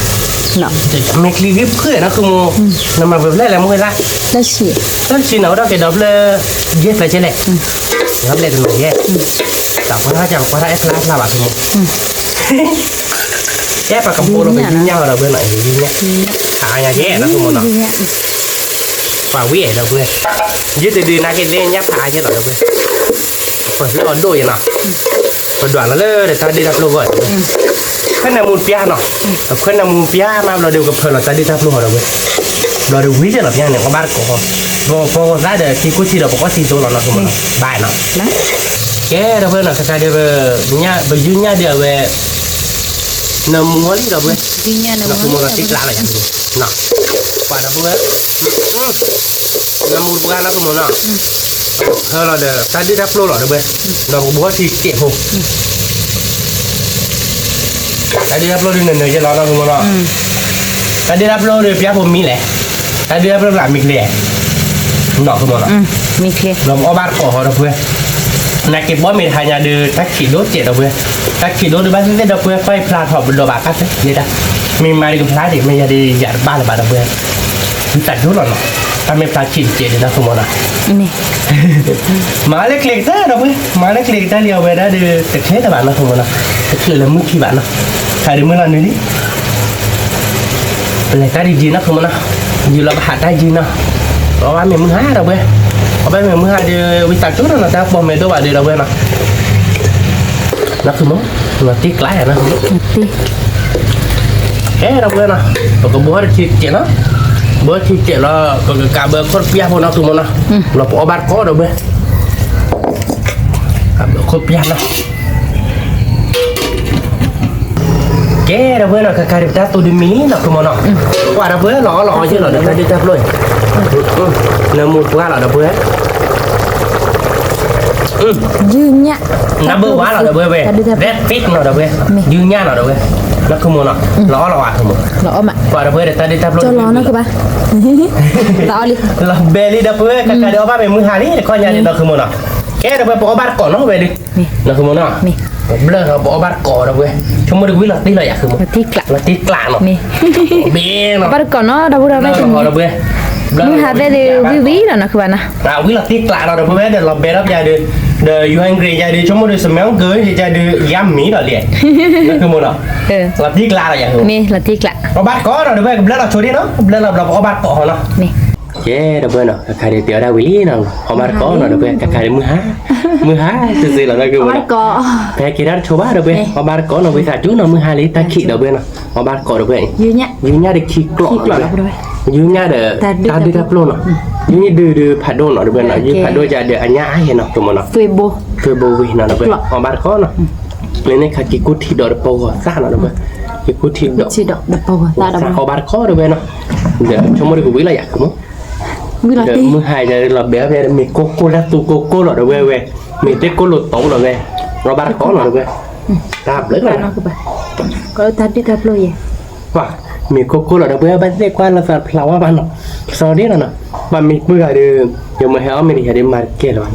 မ့ၢ်ချံဂံၢ်ဖုၣ်နီၤ ဃုမိၢ်, နမၤပှဲၤဖျၢၣ်လဲၣ်မူဝဲသး, လၢဆံး, လၢဆံးနီၤ အိၣ်ဒီးက့ၤဒီဖျၢၣ်, ယဲၢ်ဖျၢၣ်ကဲလဲၣ်, ဒီဖျၢၣ်တနီၤယဲၢ်, တၢ်ပှၤထီၣ်ကၢ်ပှၤထီၣ်အဲၣ်ဖျါဖျါဘၣ်ဃုမိၢ် ကဲပှၤကဘိလီၤပယုၢ်ညၣ်လီၤဒီပုၢ်ဝဲၢ်နီၤ, ယုၢ်ညၣ်, ဖးအါညါကဲနီၤ ဃုမိၢ်နီၤ, ပှၤဝံၤအဲၣ်ဒီပုၢ်ဝဲၢ်, ယုၢ်တဒုးနာ်က့သ့ၣ်ညၣ်ဖးအါကဲလီၤဒီပုၢ်ဝဲၢ်, ပှၤဖျၢၣ်အီၤဒိၣ်ယဲနီၤ, ပဒွးလီၤလၢတၢ်ဒုၣ်တၢ်ပျိၢ်ဂီၢ်, ဖဲနၢမူပျါနီၤ, ဖဲနၢမူပျါမးဘျီဒီးကဖၢလီၤတၢ်ဒုၣ်တၢ်ပျိၢ်ဟီၤဒီပုၢ်ဝဲၢ်, ဘျီဒီးဝံၤကဲလီၤပျါန့ၣ် အီၣ်ဘၣ်တကိးဟီ, ပဂီၤသးဒီးထံကိၢ်ထံဒီးပကီၢ်ထံသိလီၤနီၤ ဃုမိၢ်နီၤ, ဘၣ်နီၤ, ကဲဒီပုၢ်ဝဲၢ်နီၤ ခဲခါဒီး ပယုၢ်ညၣ်ဒီးအဝဲ နၢမူအီၤလံဒီပုၢ်ဝဲၢ်, နၢမူလီၤတံၢ်ကျးလီၤယၤ, ပှၤဒီပုၢ်ဝဲၢ်, နၢမူတပှၢ်နီၤ ဃုမိၢ်နီၤ, ဖၢလီၤဒီးတၢ်ဒုၣ်တၢ်ပျိၢ်လီၤဒီပုၢ်ဝဲၢ်, ဒီးပကဘှီထံကဲးဖိ တၢ်ဒုၣ်တၢ်ပျိၢ်ဒုးနၢၤနၢၤယဲလီၤနီၤ ဃုမိၢ်နီၤ, တၢ်ဒုၣ်တၢ်ပျိၢ်ဒုးပျါဖိမံလဲၣ်, တၢ်ဒုၣ်တၢ်ပျိၢ်လၢအမံချ့, နီၤ ဃုမိၢ်နီၤ, ဒီးပအီၣ်ဘၣ်တကိးဟီဒီပုၢ်ဝဲၢ်, နာ်က့ၤဘီမ့ၢ်တဟါညါဒုး တၢ်ခံးဒိၣ်ကဲးဒီပုၢ်ဝဲၢ်, တၢ်ခံးဒိၣ်ဒုးဘၣ်သ့ၣ်သ့ၣ်ဒီပုၢ်ဝဲၢ် ကွၢ်ဖျါထီၣ်ပဒိးဘၣ်ခါသ့ၣ်ယဲဒၣ်, မ့ၢ်မၤဒုးကဖျါဒံး မ့ၢ်ယၤဒုးယၤတဘၣ်လၢၤဘၣ်ဒီပုၢ်ဝဲၢ်, ဝံသးစူၤလီၤနီၤ, တၢ်မ့ၢ်ဖျါခံးတကဲးဒုးနီၤ ဃုမိၢ်နီၤ မၤလၢချ့ကတၢၢ်ဒီပုၢ်ဝဲၢ်, မၤလၢချ့ကတၢၢ်လံ အဝဲဒၣ်ဒီး တချ့လၢၤဘၣ်နီၤ ဃုမိၢ်နီၤ, တချုးလၢမုၢ်ခံဘၣ်နီၤ, ခါဒုးမုၢ်လီၤနုၤလံ, ပလဲၤတၢ်ဒုးယံၤနီၤ ဃုမိၢ်နီၤ, ယံၤလီၤပဟးတၢ်ယံၤနီၤ, အီၣ်ဘၣ်မ့ၢ်မုၢ်ဟါဒီပုၢ်ဝဲၢ်, အီၣ်ဘၣ်မ့ၢ်မုၢ်ဟါဒီး ဝံသးစူၤနီၤ တၢ်ပိာ်မုၣ်ဒိၣ်ဘၣ်ဒီး ဒီပုၢ်ဝဲၢ်နီၤ နီၤ ဃုမိၢ်, လီၤတံၢ်ကျါယၤနီၤ, ကဲဒီပုၢ်ဝဲၢ်နီၤ, ပကဘှီထံကဲးနီၤ, ဘှီထံကဲးလီၤ ပကကးဘၢခိၣ်တပျၢ်ဖိနီၤ ဃုမိၢ်နီၤ, လီၤပအီၣ်ဘၣ်တကိးဒီပုၢ်ဝဲၢ်, ကးဘၢခိၣ်တပျၢ်နီၤ ကဲဒီပုၢ်ဝဲၢ်နီၤ, ခဲခါဒုးပတၢ်သူဒုးမံနီၤ ဃုမိၢ်နီၤ, ကွၢ်ဒီပုၢ်ဝဲၢ် လီၤအီၣ်လီၤအီယဲလီၤ တၢ်ဒုၣ်တၢ်ပျိၢ်, နၢမူတပှၢ်လီၤဒီပုၢ်ဝဲၢ်, ယုၢ်ညၣ်, နၢဘၢဝါလီၤဒီပုၢ်ဝဲၢ်, တၢ်ဒုၣ်တၢ်ပျိၢ်, ဘဲၣ်သ့ၣ်နီၤဒီပုၢ်ဝဲၢ်, ယုၢ်ညၣ်နီၤဒီပုၢ်ဝဲၢ်, နီၤ ဃုမိၢ်နီၤ, လီၤအီၣ်လီၤအီ ဃုမိၢ်, ကွၢ်ဒီပုၢ်ဝဲၢ်ဒီး တၢ်ဒုၣ်တၢ်ပျိၢ် လီၤအီၣ်နီၤ ဃုဘၣ်, လီၤအီၣ်လံ, လီၤဘဲလံဒီပုၢ်ဝဲၢ်, ခဲခါဒုးအီၣ်ဘၣ်မ့ၢ်မုၢ်ဟါလံ တခီညါန့ၣ် နီၤ ဃုမိၢ်နီၤ, ကဲဒီပုၢ်ဝဲၢ် ပအီၣ်ဘၣ်တကိးနီၤဝဲဒုး, နီၤ ဃုမိၢ်နီၤ, ဘျၢၣ်ဒီးပအီၣ်ဘၣ်တကိးဒီပုၢ်ဝဲၢ်, ဆိကမိၣ်ဒုးဝံၤလီၤတံၢ်လီၤယၤ ဃုမိၢ်, လီၤတံၢ်ကျးနီၤ, ဘၣ်တကိးနီၤ ဒီပုၢ်ဝဲၢ်, မုၢ်ဟါသ့ၣ်ဒုး ဝံၤဝံၤလီၤနီၤ ဃုဘၣ်နီၤ, ဝံၤလီၤတံၢ်ကျးနီၤ ဒီပုၢ်ဝဲၢ်ဒီး လီၤဘဲထီၣ်ပယၤဒုး, ဒီး ယိၤဟဲကရံး ယၤဒုး ဆိကမိၣ်ဒုး စမဲအကၢ ယၤဒုး ယါမံၤဒီးလဲၣ်, နီၤ ဃုမိၢ်နီၤ, လီၤတံၢ်ကျးလီၤယၤ မ့ၢ်လီၤတံၢ်ကျး, အီၣ်ဘၣ်တကိးနီၤ ဒီပုၢ်ဝဲၢ် ကဘျၢၣ်လီၤဆိဒံးနီၤ ကဘျၢၣ်လီၤဘျီ ပအီၣ်ဘၣ်တကိးဟီနီၤ, ကဲဒီပုၢ်ဝဲၢ်နီၤ ခဲခါဒုးတဲအီၣ်ဒၣ်ဝံၤလံနီၤ အီၣ်ဘၣ်တကိးနီၤ ဒီပုၢ်ဝဲၢ် ခဲခါဒုးမုၢ်ဟါ, မုၢ်ဟါ စ့စ့လီၤနီၤ ဃုမိၢ်နီၤ, ဖဲက့ၤတၢ်တဆိဘၣ် ဒီပုၢ်ဝဲၢ် အီၣ်ဘၣ်တကိးနီၤ ဝံသးစူၤနီၤ မုၢ်ဟါလံ တၢ်ခံး ဒီပုၢ်ဝဲၢ်နီၤ, အီၣ်ဘၣ်တကိး ဒီပုၢ်ဝဲၢ်, ယုၢ်ညၣ်ဒီးခံကျိးလီၤ ယုၢ်ညၣ်ဒီး တၢ်ဒုၣ်တၢ်ပျိၢ်နီၤ, ယုၢ်ညၣ်ဒုးဒုးဖးဒိၣ်နီၤ ဒီပုၢ်ဝဲၢ်နီၤ ယုၢ်ဖးဒိၣ်ယၤဒီးအညၣ်အါဟဲနီၤ ဃုမိၢ်နီၤ, သွေးဘိဝေးနီၤ ဒီပုၢ်ဝဲၢ် အီၣ်ဘၣ်တကိးနီၤ, မ့ၢ်န့ၣ်ခါက့ၤကူၣ်ထံဒီးတပီၤဂီၤသၣ်နီၤ ဒီပုၢ်ဝဲၢ်, က့ၤကူၣ်ထံဒီးတပီၤဂီၤသၣ် အီၣ်ဘၣ်တကိး ဒီပုၢ်ဝဲၢ်နီၤ, ဒီးဆိကမိၣ်ဒုးကဝံၤလီၤယၤ ဃုမိၢ်, ဒီးမုၢ်ဟါယၤလီၤဘဲအီၣ်ဖဲမ့ၢ်ကိၢ်ကိၢ်လၢသူကိၢ်ကိၢ်လီၤ ဒီပုၢ်ဝဲၢ်ဝဲ, မ့ၢ်သ့ၣ်ကိၢ်လိာ်တီလီၤဝဲ, အီၣ်ဘၣ်တကိးနီၤ ဒီပုၢ်ဝဲၢ်, တၢ်ဘျုးလီၤ တၢ်ဒုၣ်တၢ်ပျိၢ်ယဲ ပှၤ မ့ၢ်ကိၢ်ကိၢ်လီၤ ဒီပုၢ်ဝဲၢ် ဘၣ်သ့ၣ်ကွၢ်လီၤသးဖျါဝါဘၣ်နီၤ, စီၤဒ့နီၤနီၤ, ပှၤမ့ၢ်ပုၢ်ဂၤဒီး ယမ့ၢ်ဟဲအီၣ်မ့ၢ်တဟဲဒီး မၤတကဲလၢၤဘၣ်,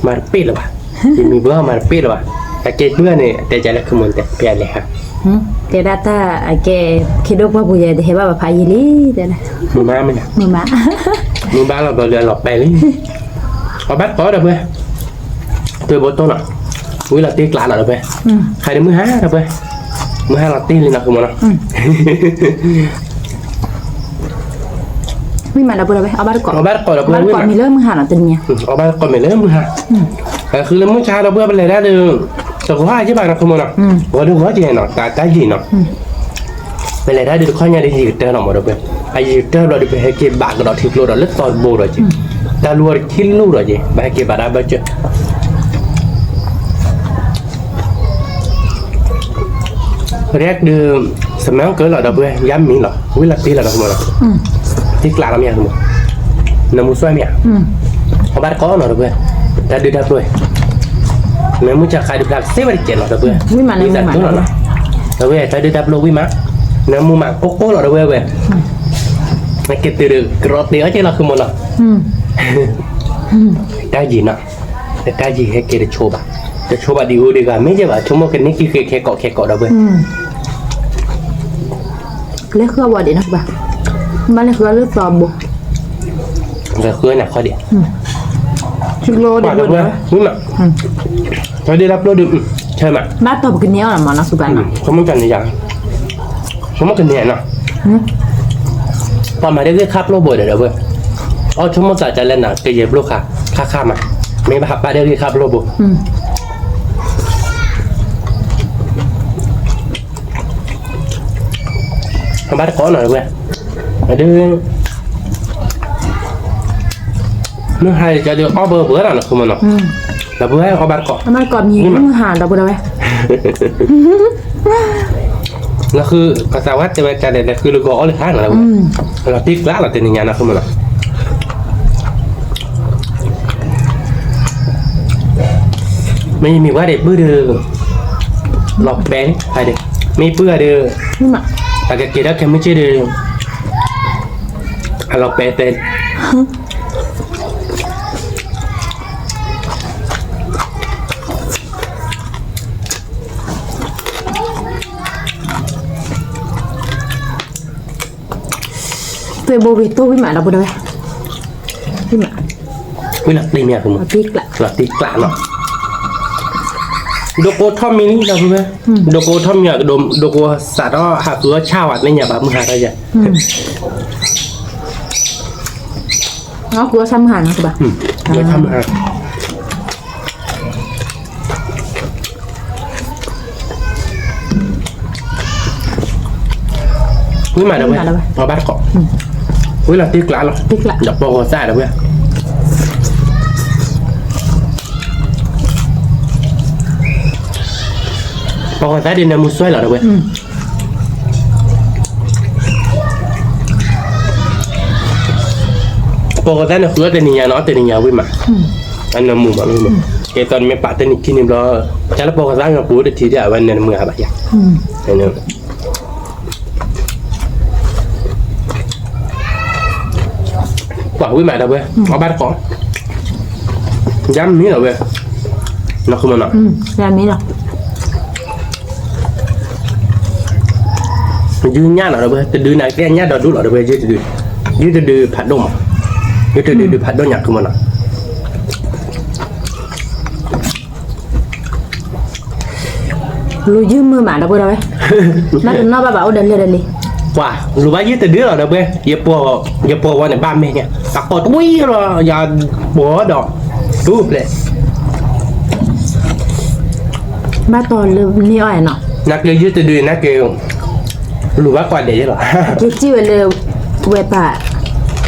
မၤတပ့ၢ်လၢၤဘၣ်, ယမ့ၢ်ပုၢ်ဂၤမၤတပ့ၢ်လၢၤဘၣ်, အကဲပုၢ်ဂၤန့ၣ် အတဲကလဲၣ် ခမုၣ်တဲဖဲလဲၣ်ဟါ, တဲဒၣ်တၢ်အကဲ ခံဒိၣ်ပှၢ်ပူၤယဲ တဟဲဘၣ်ဘၣ်ဖးယံာ်လံ, တဲဒၣ်, မုၢ်မါမ့ၢ်, မုၢ်မါလီၤဘျီလၢအလီၤပဲလံ, အီၣ်ဘၣ်တကိးဒီပုၢ်ဝဲၢ်, သွေးဘိတိၢ်နီၤ, ဝံၤလီၤတ့ၢ်ကျးလီၤဒီပုၢ်ဝဲၢ်, ခါဒုးမုၢ်ဟါဒီပုၢ်ဝဲၢ်, မုၢ်ဟါလီၤတ့ၢ်လံနီၤ ခမုၣ်နီၤ, ဝံၤမးဒီပုၢ်ဝဲၢ် အီၣ်ဘၣ်တကိး, အီၣ်ဘၣ်တကိးဒီပုၢ်ဝဲၢ် မ့ၢ်လၢမုၢ်ဟါနီၤ တနံၤညါ, အီၣ်ဘၣ်တကိးမ့ၢ်လၢမုၢ်ဟါ, ဃုလၢမုၢ်ဆါဒီပုၢ်ဝဲၢ် ပလဲၤဒၣ်ဒီး, တဂီၤဟါက့ဘၣ်နီၤ ခမုၣ်နီၤ, ဂီၤဒုးဂီၤက့နီၤ တၢ်ယံာ်နီၤ ပလဲၤတၢ်ဒုးတခီညါဒီးယံာ်ကတၢၢ်လီၤမးဒီပုၢ်ဝဲၢ်, အယံာ်ကတၢၢ်ဘျီဒီး ပဟဲက့ၤဘၣ်ကဒီးထံကျိဒီးလၢသီတဘိဒီးက့, တၢ်လူၢ်အီၤတခံလူၢ်ဒီးက့, ပဟဲက့ၤဘၣ်တၢ်ဘၢကၢၢ် ရဲၣ်ဒုး, စမဲအကၢလီၤဒီပုၢ်ဝဲၢ် ယါမံၤလီၤ ဝံၤလီၤတ့ၢ်လီၤဒီးမးလီၤ, တ့ၢ်ကျးလီၤမ့ၢ်ဧါ, နၢမူစွဲမ့ၢ်ဧါ, အီၣ်ဘၣ်တကိးနီၤဒီပုၢ်ဝဲၢ်, တၢ်ဒုၣ်တၢ်ပျိၢ်, နၢမူစၢ်ခါဒုးဖျါစ့ဝဲတကဲးနီၤဒီပုၢ်ဝဲၢ်, ဝံၤမးလၢမုၢ်မးလီၤ, ဒီပုၢ်ဝဲၢ် တၢ်ဒုၣ်တၢ်ပျိၢ်ဝံၤမး, နၢမူမးကိၢ်ကိၢ်လီၤဒီပုၢ်ဝဲၢ်, က့ၤတုၤဒီးကရီတ့ၢ်အီၣ်က့လီၤ ခမုၣ်နီၤ, တၢ်ယံာ်နီၤ တၢ်ယံၤဟဲက့ၤတဆိဘၣ်, တဆိဘၣ်ဒံးအိၣ်ဒံးဂၤမ့ၢ်ယဲဘၣ် ဆိကမိၣ်ကန့ၢ်က့ၤဃ့ခဲကိးခဲကိးဒီးဝဲ, လဲၤဃုအီၤဘၣ်ဒံးနီၤဘၣ်, မ့ၢ်လဲၤဃုအီၤလၢသီဘိ, ဃုနၤခီဒံး, ဝံၤမး, တၢ်ဒ်လၢပျိဒုး, ဆၢမး, ဘၣ်တီၤပကန့ၢ်အီၤမးနီၤ ဃုဘၣ်နီၤ, ဆိကမိၣ်ကန့ၢ်နီၤ ပှၤမၤဒ်ဂ့ၢ်ခါပျိဘိဒီးဝဲ, အီၣ်ဆိကမိၣ်သးဒ်လဲၣ်နီၤ ကယဲၢ်ပျိခါ, ခါခါမး, မ့ၢ်ဘၣ်ဟးပာ်ဒ်ဂ့ၢ်ခါပျိဘိ, ဘၣ်တကိးနီၤဝဲ, ဒ် မုၢ်ဟါဒ်အီၣ်ဘၣ်ပှဲၤလီၤနီၤ ဃုမးနီၤ, ဒီပုၢ်ဝဲၢ်အီၣ်ဘၣ်တကိး, မုၢ်ဟါဒီပုၢ်ဝဲၢ် လၢဃု ပသးဝဲတဲဝဲတၢ်လဲၣ် လၢဃုလၢဂီၤအီၣ်လၢခါနီၤ, လီၤတံၢ်ကျးလီၤတနံၤညါနီၤ ဃုမးနီၤ, မ့ၢ်မံၤဝဲဒၣ်ပုၢ်ဒီး လီၤပဲာ်န့ၣ်, မ့ၢ်ပုၢ်ဂၤဒီး အကက့ၤဒီးခဲမုၢ်ဆ့ၣ်ဒီး အလီၤပဲာ်တဲ သွဲဘိဝံၤတိၢ်ဝံၤမးဒီပုၢ်ဒီဝဲၢ်, ဝံၤမး, ဝံၤလီၤတံၢ်မး လီၤတံၢ်ကျးနီၤ, ဒိကိးထီၣ်မံၤလံဒီပုၢ်ဝဲၢ်, ဒိကိးထီၣ်မံၤ ဒိကိးစးထီၣ်ဟးဃုအီၣ်ဆၣ်ဝဲ သ့ၣ်ညါဘၣ်မုၢ်ဟါတၢ်ယၤ, ဃုအီၣ်ဆၣ်မုၢ်ဟါနီၤ ဘၣ် ဝံၤမးဒီပုၢ်ဝဲၢ်, အဘၣ်တကိး, ဝံၤလီၤတံၢ်ကျးလီၤ, ဒီးပိာ်ဂီၤသၣ်ဒီပုၢ်ဝဲၢ်, ပိာ်ဂီၤသၣ်ဒ်န့ၣ်မုၢ်စွဲလီၤဒီပုၢ်ဝဲၢ်, ပိာ်ဂီၤသၣ်န့ၣ်ဃုအီၣ်တနံၤညါနီၤ တနံၤညါဝံၤမး, အနၢမူဘၣ်မး, ကဲသိးနမ့ၢ်ပာ်တနံၤခံနံၤဘျီ, တၢ်လၢပိာ်ဂီၤသၣ်န့ၣ်ပူၤတထံၣ်ဒ်အဝဲနၢမုၢ်ဟါဘၣ်ယၤ, ပှၤဝံၤမးဒီပုၢ်ဝဲၢ် အဘၣ်တကိး, ယါမံလီၤဝဲ, နီၢ်ဃုမးနီၤ, ယုၢ်ညၣ်လီၤဒီပုၢ်ဝဲၢ် တဒုနၤကဲညၣ်ဒီဒူၣ်လီၤဒီပုၢ်ဝဲၢ် ယုၢ်တဒု, ယုၢ်တဒုဖးဒိၣ်မး, ယုၢ်တဒုဒုးဖးဒိၣ်ညါဃုမးနီၤ လူၤယုၢ်မုာ်မး ဒီပုၢ်ဝဲၢ်, နတနီၣ်ဘၣ်ဘၣ်အိၣ်ဒီးလဲၢ်ဒီးလံ, ပှၤလူၤဘၣ်ယုၢ်တဒုလီၤ ဒီပုၢ်ဝဲၢ်, ယပှၤဝဲန့ၣ်ဘၣ်မဲာ်ညါ, အကိးတဝံၤလီၤ ယပှၤဒီး, ထူဖျဲး, ဘၣ်တီၤလၢန့ၢ်အီၣ်နီၤ, နက့ယုၢ်တဒု နက့ လူၤဘၣ်ကွၢ်ဒဲးယဲလီၤ, က့စံၣ်ဝဲလၢ, ဝဲပာ်,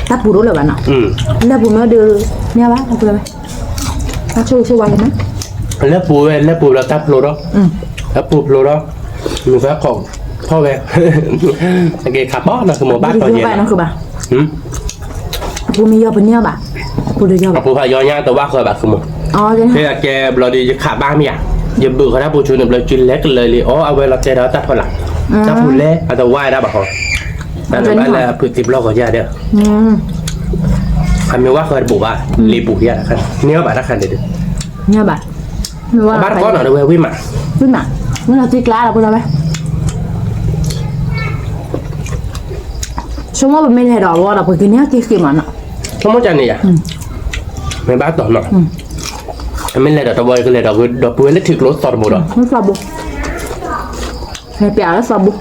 တၢ်ပူၤတအိၣ်လၢၤဘၣ်နီၤ, လၢပူၤမ့ၢ်ဒီး, န့ၢ်ဘၣ် ဒီပုၢ်ဝဲၢ် တၢ်ဆိၣ်ဂ့ၤဆိၣ်ဝါယၤန့ၣ်, လၢပူၤဝဲ လၢပူၤလီၤတၢ်ဖျိဒီး, လၢပူၤဖျိဒီး, မုၢ်သၣ်ခိၣ်, ဖီၣ်ဝဲ, အက့ၤခးပီနီၤ ဃုမး ဘၣ်တီၤယဲ, ပူၤမ့ၢ်ယီၤပန့ၢ်အီၤဘၣ်, ပူၤဒီးယီၤဘၣ်, အပူၤဖးယီၤညါတဝၣ်ဃၢၤဘၣ် ဃုမး, ဖဲအကဲဘျီဒီးယခးဘၣ်မ့ၢ်ဧါ, ယဘုးဃီတၢ်ပူၤဆိန့ၣ်ဘျီ စုလဲၤကလၢာ်လံ အီၣ်အဝဲလီၤတဲာ်ဒီးတၢ်ဖီလာ်, တၢ်ပူၤလဲၤ အတဝၣ်ဝဲဒၣ်ဘၣ်ဃီ, တၢ်ပူၤလဲၤအပူၤသံဘျီဃီယၤဒီး အမ့ၢ်ဝၣ်ဃၢၤတဘိးဘၣ်, လ့ပူၤယၤတခါ, န့ၢ်အီၤဘၣ်တၢ်ခါန့ၣ်ဒီး, န့ၢ်အီၤဘၣ်, ဘၣ်တကိးနီၤ ဒီပုၢ်ဝဲၢ် ဝံၤမး, ဝံၤမး, ဝံၤလီၤတံၢ်ကျးလီၤ ဒီပုၢ်ဝဲၢ်, ဆိကမိၣ်ပမ့ၢ်လဲၤဒီးအဝဲဒီး ပကန့ၢ်က့ၤဃ့မးနီၤ, ဆိကမိၣ်ကန့ၣ်ယၤ, မ့ၢ်ဘၣ်တီၤနီၤ, ပမ့ၢ်လဲၤဒီးတဝီ ယကလဲၤဒီး ဒီပုၢ်ဝဲၢ်လၢထံကျိသီတဘိဒီး, သီဘိ, ပျးလၢသီဘိ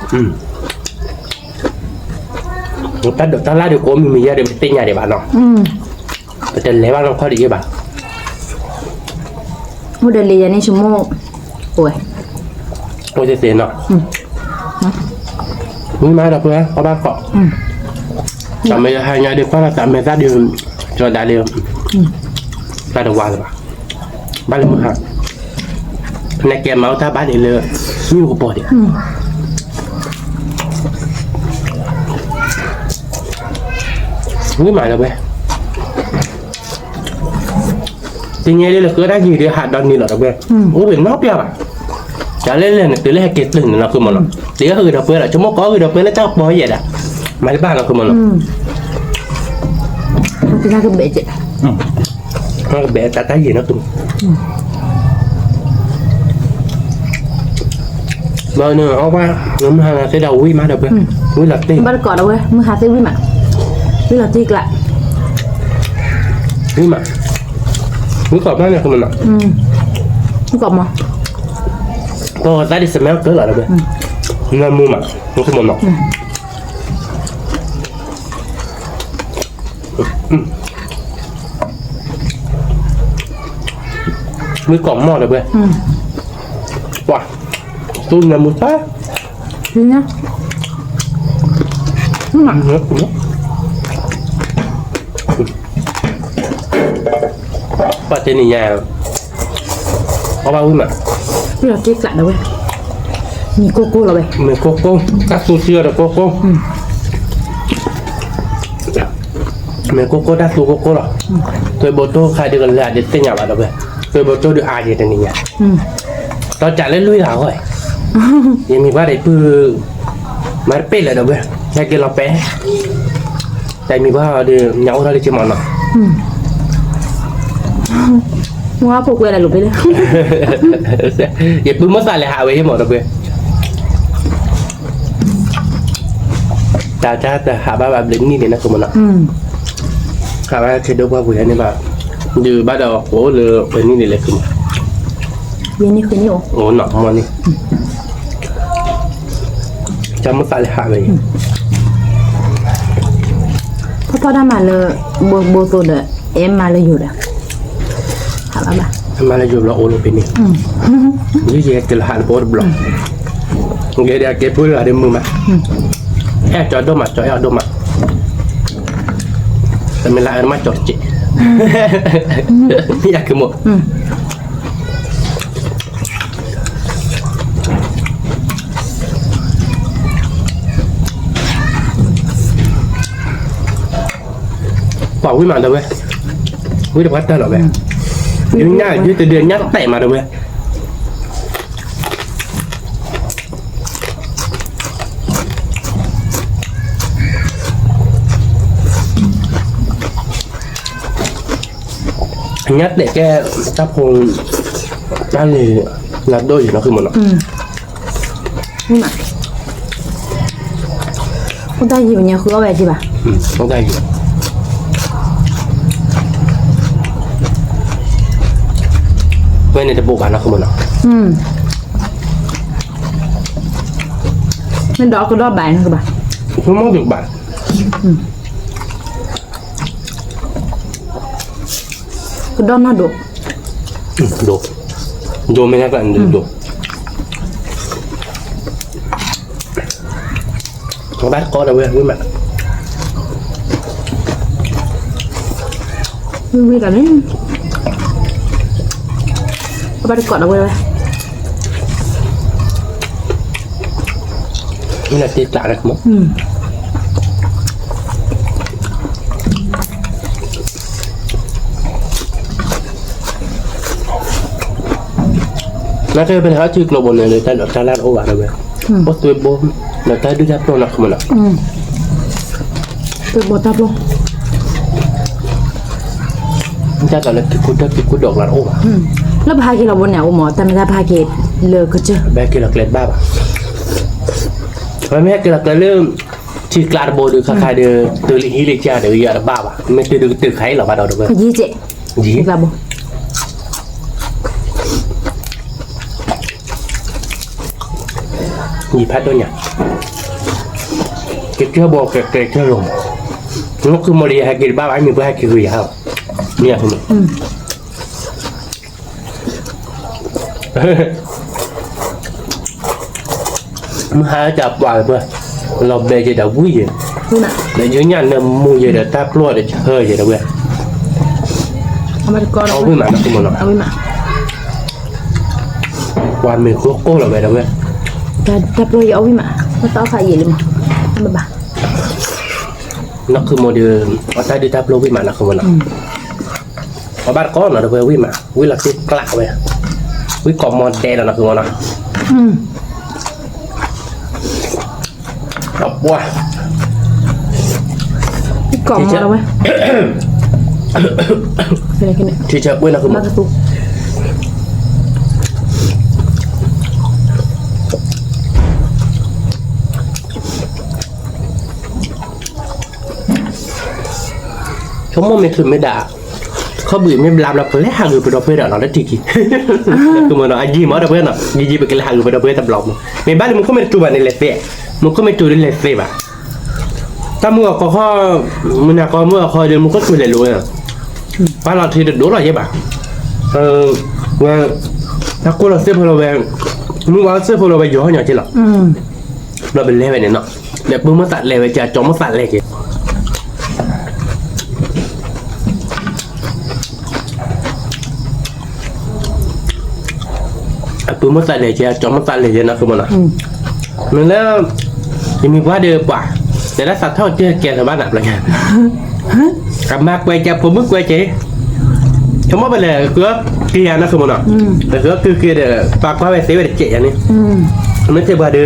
တၢ်ဒိးတၢ်လၢ်ဒုးကိးမံၤမံၤယဲၢ်ဒီး ပတသ့ၣ်ညါဒံးဘၣ်နီၤ, ပတလဲၤဘၣ်နီၢ်ခီၣ်ဒံးယဲၢ်ဘၣ်, အိၣ်ဒီးလံယၤန့ၣ် ဆိကမိၣ်, အိၣ်ဝဲ, အိၣ်သ့သ့နီၤ, ဝံၤမးဒီပုၢ်ဝဲၢ် အီၣ်ဘၣ်တကိး, တၢ်မ့ၢ်ဟါညါဒုးကွၢ်လီၤတၢ်မဲာ်သၣ်ဒုး, ကၠီဒၣ်လံ, တၢ်တဝါလၢၤဘၣ်, ဘၣ်လၢမုၢ်ဟါ, နကဲမၤအိၣ်တၢ်ဘၣ်ဒံးလၢ, မ့ၣ်အူကပီၤဒံး, ဝံၤမးဒီပုၢ်ဝဲၢ်, တနံၤဒ်လၢဃုတၢ်ယံၤဒုးဟးဒီနံၤလီၤဒီပုၢ်ဝဲၢ်, အိၣ်ဝဲနီတပျၢ်ဘၣ်, တၢ်လဲၣ်လဲၣ်န့ၣ် တုၤလၢဟဲက့ၤတုၤန့ၣ်နီၤ ဃုမးနီၤ, တဂၤဃုာ်ဒီပုၢ်ဝဲၢ်လီၤ ဆိကမိၣ်ကိးဂ့ၤဒီပုၢ်ဝဲၢ်လၢတၢ်ကပီၤယဲၢ်ဒၣ်, မၤတဘၣ်နီၤ ဃုမးနီၤ, ကဘဲကဲး, ကဘဲတၢ်တၢ်ယံာ်နီၤ, ဘၣ်န့ၣ်အီၣ်ဘၣ်, မုၢ်ဟါလီၤသ့ဒီးဝံၣ်မးဒီးဝဲ, ဝံၣ်လီၤတ့ၢ်, ဘၣ်တကိးဒီးဝဲ မုၢ်ဟါသ့ဝံၣ်မး, ဝံၣ်လီၤတ့ၢ်ကျါ, ဝံၣ်မး, ဝံၣ်ကိးမးန့ၣ်, ဝံၣ်ကိးမး, ပှၤသးဒ်စမဲကၢလီၤဒီးဝဲ, နမုၢ်မး, နကမၤနီၤ မုၢ်ကိးမီၢ်ဒီးဝဲ, ပှၤ, သူနမုၢ်ပၢ်, ပှၤတနံၤညါ, အီၣ်ဘၣ်ဝံၣ်မး, ဝံၣ်လီၤတ့ၢ်ကျးဒီးဝဲ, မ့ၢ်ကိၢ်ကိၢ်လီၤဝဲ, မ့ၢ်ကိၢ်ကိၢ်, တၢ်သူစံၣ်အီၤဒီးကိၢ်ကိၢ် မ့ၢ်ကိၢ်ကိၢ်တၢ်သူကိၢ်ကိၢ်လီၤ, သွဲဘိတိၢ်ခါဒုးကလၢာ်ဒုးသ့ၣ်ညါဘၣ်ဒီးဝဲ, သွဲဘိတိၢ်ဒုးအါယဲတနံၤညါ, ဒီးကးလၢလွံၢ်ဂၤအဂီၢ်, ယမ့ၢ်ဘၣ်ဒီးပုၢ်, မၤတပ့ၢ်လၢၤဒီးဝဲ, ဟဲက့ၤလီၤပဲာ်, တၢ်မံၤဘၣ်ဒီး ညၣ်အိၣ်ထီၣ်လၢက့ၤမၤနီၤ မ့ၢ်ဖိကွဲလၢလိာ်ပ့ၤလဲၣ်, ယပုၢ်မ့ၢ်သးလဲၤဟးဝဲယမၤဒီးဝဲ, တၢ်တၢ်တဟးဘၣ်ဘၣ်ဘျုးနံၣ်ဒံးနီၤကမၤနီၤ, ဟးဘၣ်ခဲဒိၣ်ပှၢ်ပူၤယဲန့ၣ်ဘၣ်, ဒုးဘၣ်ဒီးအိၣ်လၢပနံၣ်ဒံးလဲၤကမၤ, ယဲန့ၣ်ဃုနံၣ်အိၣ်, အိၣ်နီၤမီၢ်န့ၣ်, တၢ်မ့ၢ်သးလဲၤဟးဝဲအံၤ, ဖီဖီတၢ်မၤလၢ, ဘိသိဒီး, အဲၣ်မၤလၢယိာ်ဒီး, ဟးဘၣ်ဘၣ်, မၤလၢယိာ်ဘျီအိၣ်လၢပနံၣ်, ယဲယဲက့ၤလီၤဟးလၢပအိၣ်တဘျီ, ဂ့ၤဒီးကဲဖိလၢဂၤဒ်မုာ်မး, အဲၣ်ကၠီဒိၣ်မး ကၠီအဲၣ်အီၤဒိၣ်မး, တမ့ၢ်လၢအမၤကၠီတက့ၢ်, ယကမိၣ် ပှၤဝံၣ်မးဒီးဝဲ, ဝံၣ်တပှၢ်တၢၢ်လီၤဝဲ, ယညၣ်ယတဒုးညၣ်တဲာ်မးဒီးဝဲ, ညၣ်တဲာ်ကဲ, တၢ်ဖိ, တၢ်လံၤ, လၢဒိၣ်ယံၤနီၤဃုမးနီၤ, အိၣ်တၢ်ယံၤပညါဃုအီၣ်ဝဲက့ၤဘၣ်, အိၣ်တၢ်ယံၤ, ဝဲန့ၣ်တဘိးဘၣ်နီၤဃုမးနီၤ, မ့ၢ်ဒီးကဒီးဘၣ်န့ၣ်ကဘၣ်, မ့ၢ်ဒီးကဘၣ် ကဒီးနီၢ်ဒိၣ်, ဒိၣ်, ဒိၣ်မ့ၢ်ဒၣ်ကျါန့ၣ်ဒိၣ်, ဘၣ်တကိးဒီးဝဲ ဝံၣ်မး, ဝံၣ်ဝံၣ်တၢ်န့ၣ်, ဘၣ်တကိးဒီးဝဲဝဲ, မ့ၢ်လၢတ့ကျးလၢကမီၤ နာ်က့ပဟဲထံကျိဘိန့ၣ် တၢ်ဒိးတၢ်လၢ်တအိၣ်ဘၣ်ဒီးဝဲ, အိၣ်သွဲဘိ, ဒီးတၢ်ဒုၣ်တၢ်ပျိၢ်နီၤခမနီၤ, သွဲဘိတၢ်ပျိၢ်, တၢ်ဒိးလၢက့ၤကူတၢ်က့ၤကူဒိးကလါတအိၣ်ဘၣ်, လၢပဟဲက့ၤလီၤဘိန့ၣ် အိၣ်မး တၢ်မ့ၢ်တၢ်ပဟဲက့ၤလၢကစၢၢ်, ဘၣ်က့ၤလီၤကျဲတဘၣ်ဘၣ်, ပမ့ၢ်ဟဲက့ၤလီၤကျဲလၢ ထံကျါတဘိဒီး ခါခါဒီး တုၤလၢဟံးလၢကစၢ်ဒီး ယၤတဘၣ်ဘၣ်, မ့ၢ်တုၤဒုးကတုၤခါအံၤလီၤဘၣ်ဒီးဝဲ, ယံၤကဘိ ယဖးဒိၣ်ညါ, ကစၢၢ်ဘိကဲကဲကစၢၢ်လိၤ, နကမီၤလၢယဟဲက့ၤတဘၣ်ဘၣ် မ့ၢ်ပဟဲက့ၤဂ့ၤယၤ, မ့ၢ် မုၢ်ဟါတၢ်ပှၤလၢပှၤ, လီၤဘဲယဲဒီးဝံၣ်ယဲ, ဒီးယညၣ်နၢမူယဲဒီးတၢ်ပျိၢ်ဒီးဆၢယဲဒီးဝဲ, အီၣ်ဝံၣ်မးနီၤ, ပှၤမ့ၢ်ဃိကိၢ်လီၤဝဲဒီးဝဲ, တၢ်ပျိၢ်ယအီၣ်ဝံၣ်မး, တၢ်ခါယံာ်လံမး, ဘၣ်ဘၣ်, နီၢ်ခုမိၣ်ဒီး, အတၢ်ဒုးတၢ်ပျိၢ်ဝံၣ်မးနီၢ်ခုမိၣ်နီၤ အဘၣ်တကိးနီၤဒီးဝဲဝံၣ်မး ဝံၣ်လီၤတ့ကျးဝဲ, ဝံၣ်ကိးမီၤဒဲးလီၤနီၢ်ခုမိၣ်နီၤ, အပှၤ, ဝံၣ်ကိးမီၤဒဲးဝဲ, ထံဆၢကွဲးနီၢ်ကမီၤ ဆိကမိၣ်မ့ၢ်ချုးမ့ၢ်ဒၣ် ခီဘုးမ့ၢ်ဘျါဘျီ ပလဲၤဟးဂုာ်ပဒီပုၢ်ဝဲၢ်ဒီးလီၤလၢထံခံ ကမၤနီၤ အယံၤမ့ၢ်ဒီပုၢ်ဝဲၢ်နီၤ ယံၤယံၤပကလဲၤဟးဂုာ်ပဒီပုၢ်ဝဲၢ်တဘျီမး မ့ၢ်ဘၣ်လၢမူခိၣ်မ့ၢ်တတူၤဘၣ်န့ၣ်လဲၤသ့ မူခိၣ်မ့ၢ်တူၤဒီးလဲၤသ့ဘၣ် တၢ်မုၢ်အီၤကီခီ မုၢ်နၤကီမုၢ်အီၤခီဒီး မူခိၣ်တူၤလဲၤလိၤဝဲ ပှၤလီၤထံတဒိၣ်လီၤယဲဘၣ် ဝဲ တၢ်ကိၢ်လီၤသ့ၣ်ဖိလီၤဝဲ မုၢ်ဝါသ့ၣ်ဖိလီၤဝဲယီၤညီက့လီၤ ဘျီပလဲၤဝဲန့ၣ်နီၤ ဒီးပုၢ်မိၢ်သးလဲၤဝဲက့ အကၠီမိၢ်သးလဲၤက့ အပုၢ်မိၢ်သးလဲၤက့ အကၠီမိၢ်သးလဲၤက့နီၤ ကမၤနီၤ မ့ၢ်လၢ ယမံၤပှၢ်ဒီးပှၤ လဲၤဒၣ်သးထီၣ်က့ၤကဲလၢၤဘၣ်နၤဘျီ အမါကွဲက့ ဖိမုၣ်ကွဲက့ ဆိကမိၣ်ပလဲၤဃုက့ၤယၤနီၤ ကမၤနီၤ ပဃုက့ၤက့ၤဒီး ပှၤကွၢ်ဝဲသ့ဝဲတကဲးယၤန့ၣ် မ့ၢ်သ့ၣ်ပှၤဒီး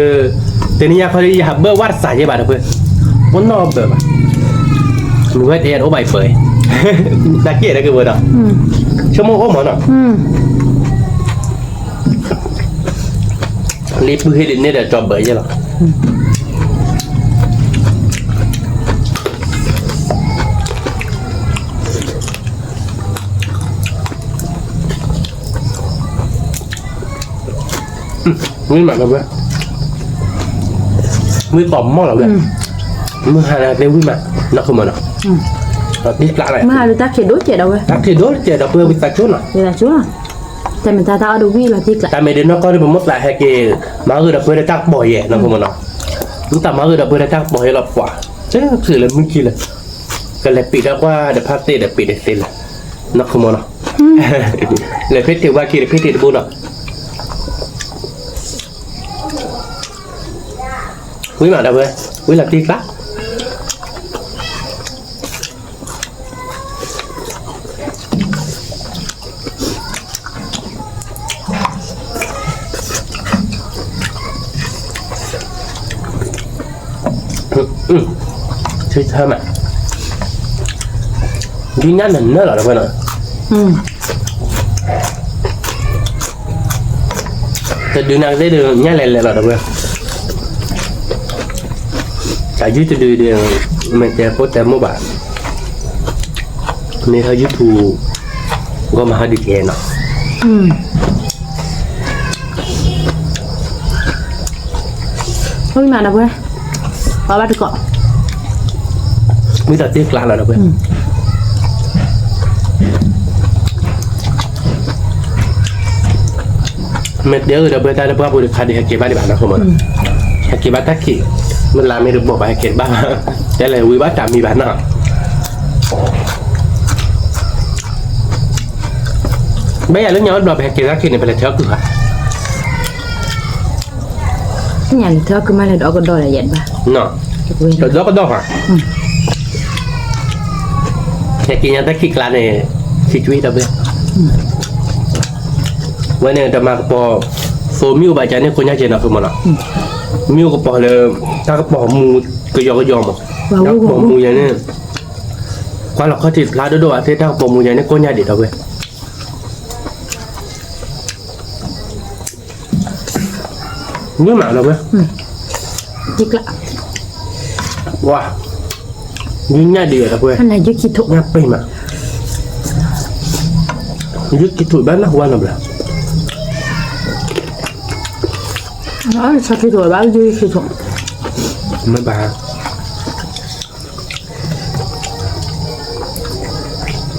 တနံၤညါခီဒီး ယဟးဘၢဝဲတစးယဲဘၣ်ဒီးဖဲ ပနီၢ်ဘၢဘၣ် မုၢ်ဝဲတအဲၣ်ဒိးအိၣ်ဘၣ်အံၤပၢၤ တၢ်ကဲးဒီးက့ၤဝဲဒီး ဆိကမိၣ်အိၣ်မးနီၤ လံပုၢ်ဟ့ၣ်ဒ်န့ၣ်ဒီးကၠီဘၢယဲလီၤ ဝံၤမးလီၤဝဲ ဝံၤကီးမီၢ်လီၤဝဲ မုၢ်ဟါလၢသ့ဝံၤမး နီၢ်ခိမးနီၤ တံၢ်ကျးလၢ မုၢ်ဟါလၢတၢ်ခံးဒိၣ်ကဲးဒီးဝဲ တၢ်ခံးဒိၣ်ကဲးဒီးပဝဲဝံသးစူၤနီၤ ဝံသးစူၤ တၢ်မ့ၢ်တၢ်တၢ်အီၣ်တဝံၣ်လီၤတံၢ်ကျး တၢ်မ့ၢ်ဒ်နီၢ်ကီၢ်ဒီးပမိၢ်သးဟဲက့ၤ မၤဂ့ၤဒီးပဝဲဒီးတၢ်ကပီၤယဲ နီၢ်ခိမးနီၤ မုၢ်သးမၤဂ့ၤဒီးပဝဲဒီးတၢ်ကပီၤယဲလီၤပှၤ စ့ၢ်ကီးလၢမုၢ်ခံလၢ ကလဲၤပံးဒီးကွၢ်ဒီးဖါသ့ၣ်ဒီးပံးတသ့လၢ နီၢ်ခိမးနီၤ လဲၤဖ့တ့ၢ်ဝါခံဒီးဖ့တ့ၢ်တဘိနီၤ ဝံၤမးဒီးဝဲ ဝံၤလီၤတံၢ်ကျး ဆၢမး ဒ်ညၣ်နၢၤနၢၤလီၤဒီးဝဲနီၤ တဒုးနၤကသ့ၣ်ဒုး ညၣ်လဲၤလဲၤလီၤဒီးဝဲ တၢ်ယုၢ်တဒုးဒီး မ့ၢ်တဲဖိတဲမိၢ်ဘၣ် မ့ၢ်ဟဲ YouTube ဂီၢ်မၤဟးဒုးကဲနီၤ ဝံၤမးဒီးဝဲ ပှၤဘၣ်တကိး ဝံၤဒီးတ့ၢ်ကျးလီၤဒီးဝဲ မ့ၢ်တဲအၢဒီးပှၤတၢ်လၢပှၢ်ပူၤတခါဒီး ဟဲက့ၤဘၣ်ဒံးဘၣ်နီၢ်ခိမးနီၤ ဟဲက့ၤဘၣ်တၢ်ခံး မ့ၢ်လါမ့ၢ်တဘီၣ်ဘၣ် ဟဲက့ၤတဘၣ်ဘၣ် တဲလဲၤဝံၤဘၣ်တၢ်မံၤဘၣ်နီၤ ဘၣ်ယၤလၢညါအိၣ်တဘျီ ပဟဲက့ၤတၢ်ခံးန့ၣ် ပလဲၤထၢကုၢ်ဧါ ညါလဲၤထၢကုၢ်မးလဲၤဒီကဒီးလၢယဲၢ်ဘၣ် ဒီကဒီးဧါ ဟဲက့ၤညါတၢ်ခံးကျါန့ၣ် ခံကွံာ်ဒီးဘၣ် ဝဲန့ၣ်တမၤကပီၤ သိမ့ၢ်အိၣ်ဘၣ်ကန့ၣ် ကိညါက့ၤနီၢ်ခိမးနီၤ မ့ၢ်အိၣ်ကပီၤလၢ တၢ်ကပီၤမူ ကယီကယီမး တၢ်ကပီၤမူယဲန့ၣ် ကွၢ်လီၤခီၣ်ထံးဖျါဒိၣ်ဒိၣ်ဘၣ်သ့ၣ် တၢ်ကပီၤမူယဲန့ၣ် ကိညါဒံးဒီးဝဲ မ့ၢ်မးဒီးဝဲ ဝါ ယုၢ်ညၣ်ဒံးဒီးဝဲ ညၣ်ပ့ၤမး ယုၢ်ခံထူၣ်ဘၣ်နၢ်ဟူဘၣ်နီတဘျီ ဆီခံထူၣ်ဘၣ် ယုၢ်ခံထူၣ် မ့ၢ်ဘၣ် ပှၤ ညၣ်ပ့ၤပှံၤဒီးဝဲ ဝံၤမး အတကီနီၤဒီပုၢ်ဒီဝဲၢ် ဝံၤလီၤတံၢ်ကျး အသူ ဘၣ်နီၣ်ဝံ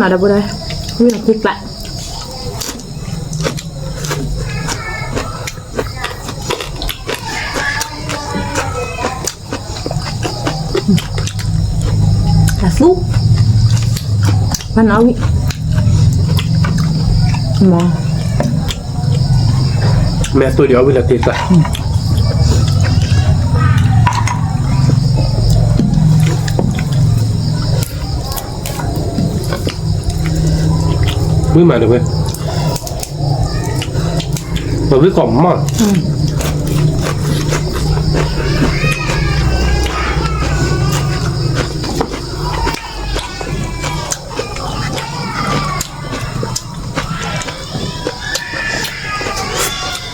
ၤ မ့ၢ် မ့ၢ်အသူဒံးအီၣ်ဝံၤလီၤတံၢ်ကျး ဝံၤမးဒီးဝဲ ပဝံၤကီးမး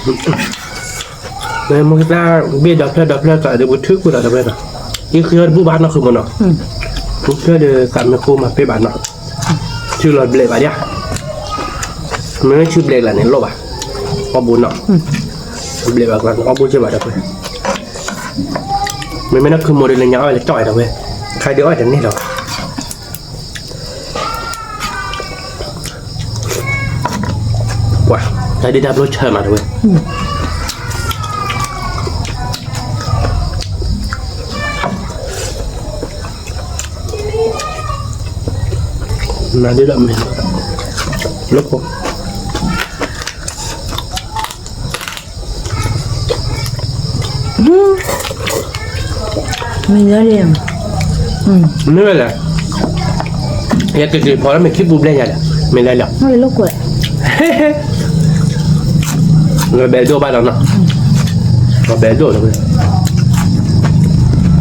မ့ၢ်မုၢ်ကသၣ်ဘ့ၣ်ဒီဖျၢၣ်ဒီဖျၢၣ်သးဒီးပထုးခိၣ်ဒီးတဝဲနီၤ, ယဃ့အီၤတဘူၣ်ဘၣ်နီၢ်ဃုာ်မနီၤ, ဘုဖျၢၣ်ဒီးသးမ့ၢ်ဃိမၤပ့ၢ်ဘၣ်နီၤ, ဆူလီၤဘျဲးဘၣ်ဒၣ်, မ့မ့ၢ်ဆူဘျဲးကလးန့ၣ်လိၣ်ဘၣ်, အီၣ်ဘိနီၤ, ဘျဲးဘၣ်ကလးန့ၣ် အီၣ်ဘိကဲဘၣ်ဒီးပှဲၤ, မ့မ့ၢ်နီၢ်ခုာ်မိၢ်ဒီးလၢညါအီၣ်ဝဲလၢကၠီၣ်ဝဲဒီးဝဲ, ခါဒုးအီၣ်တန့ၢ်လီၤ. ပှၤ တၢ်ဒုၣ်တၢ်ပျိၢ်ဆၢမးတဝဲ, နဒုၣ်ဒီးမ့ၢ် လၢခိ မ့ၢ်လၢလံ, မ့ၢ်ဝဲလဲၣ်, ယကက့ၤဖီလၢမ့ၢ်ခံပူၤဘျဲၣ်ယၤဒီး မ့ၢ်လၢလံ, လီၤဘဲဒိၣ်ဘၣ်ဒီးနီၤ, လီၤဘဲဒိၣ်ဒီးဝဲ, တၢ်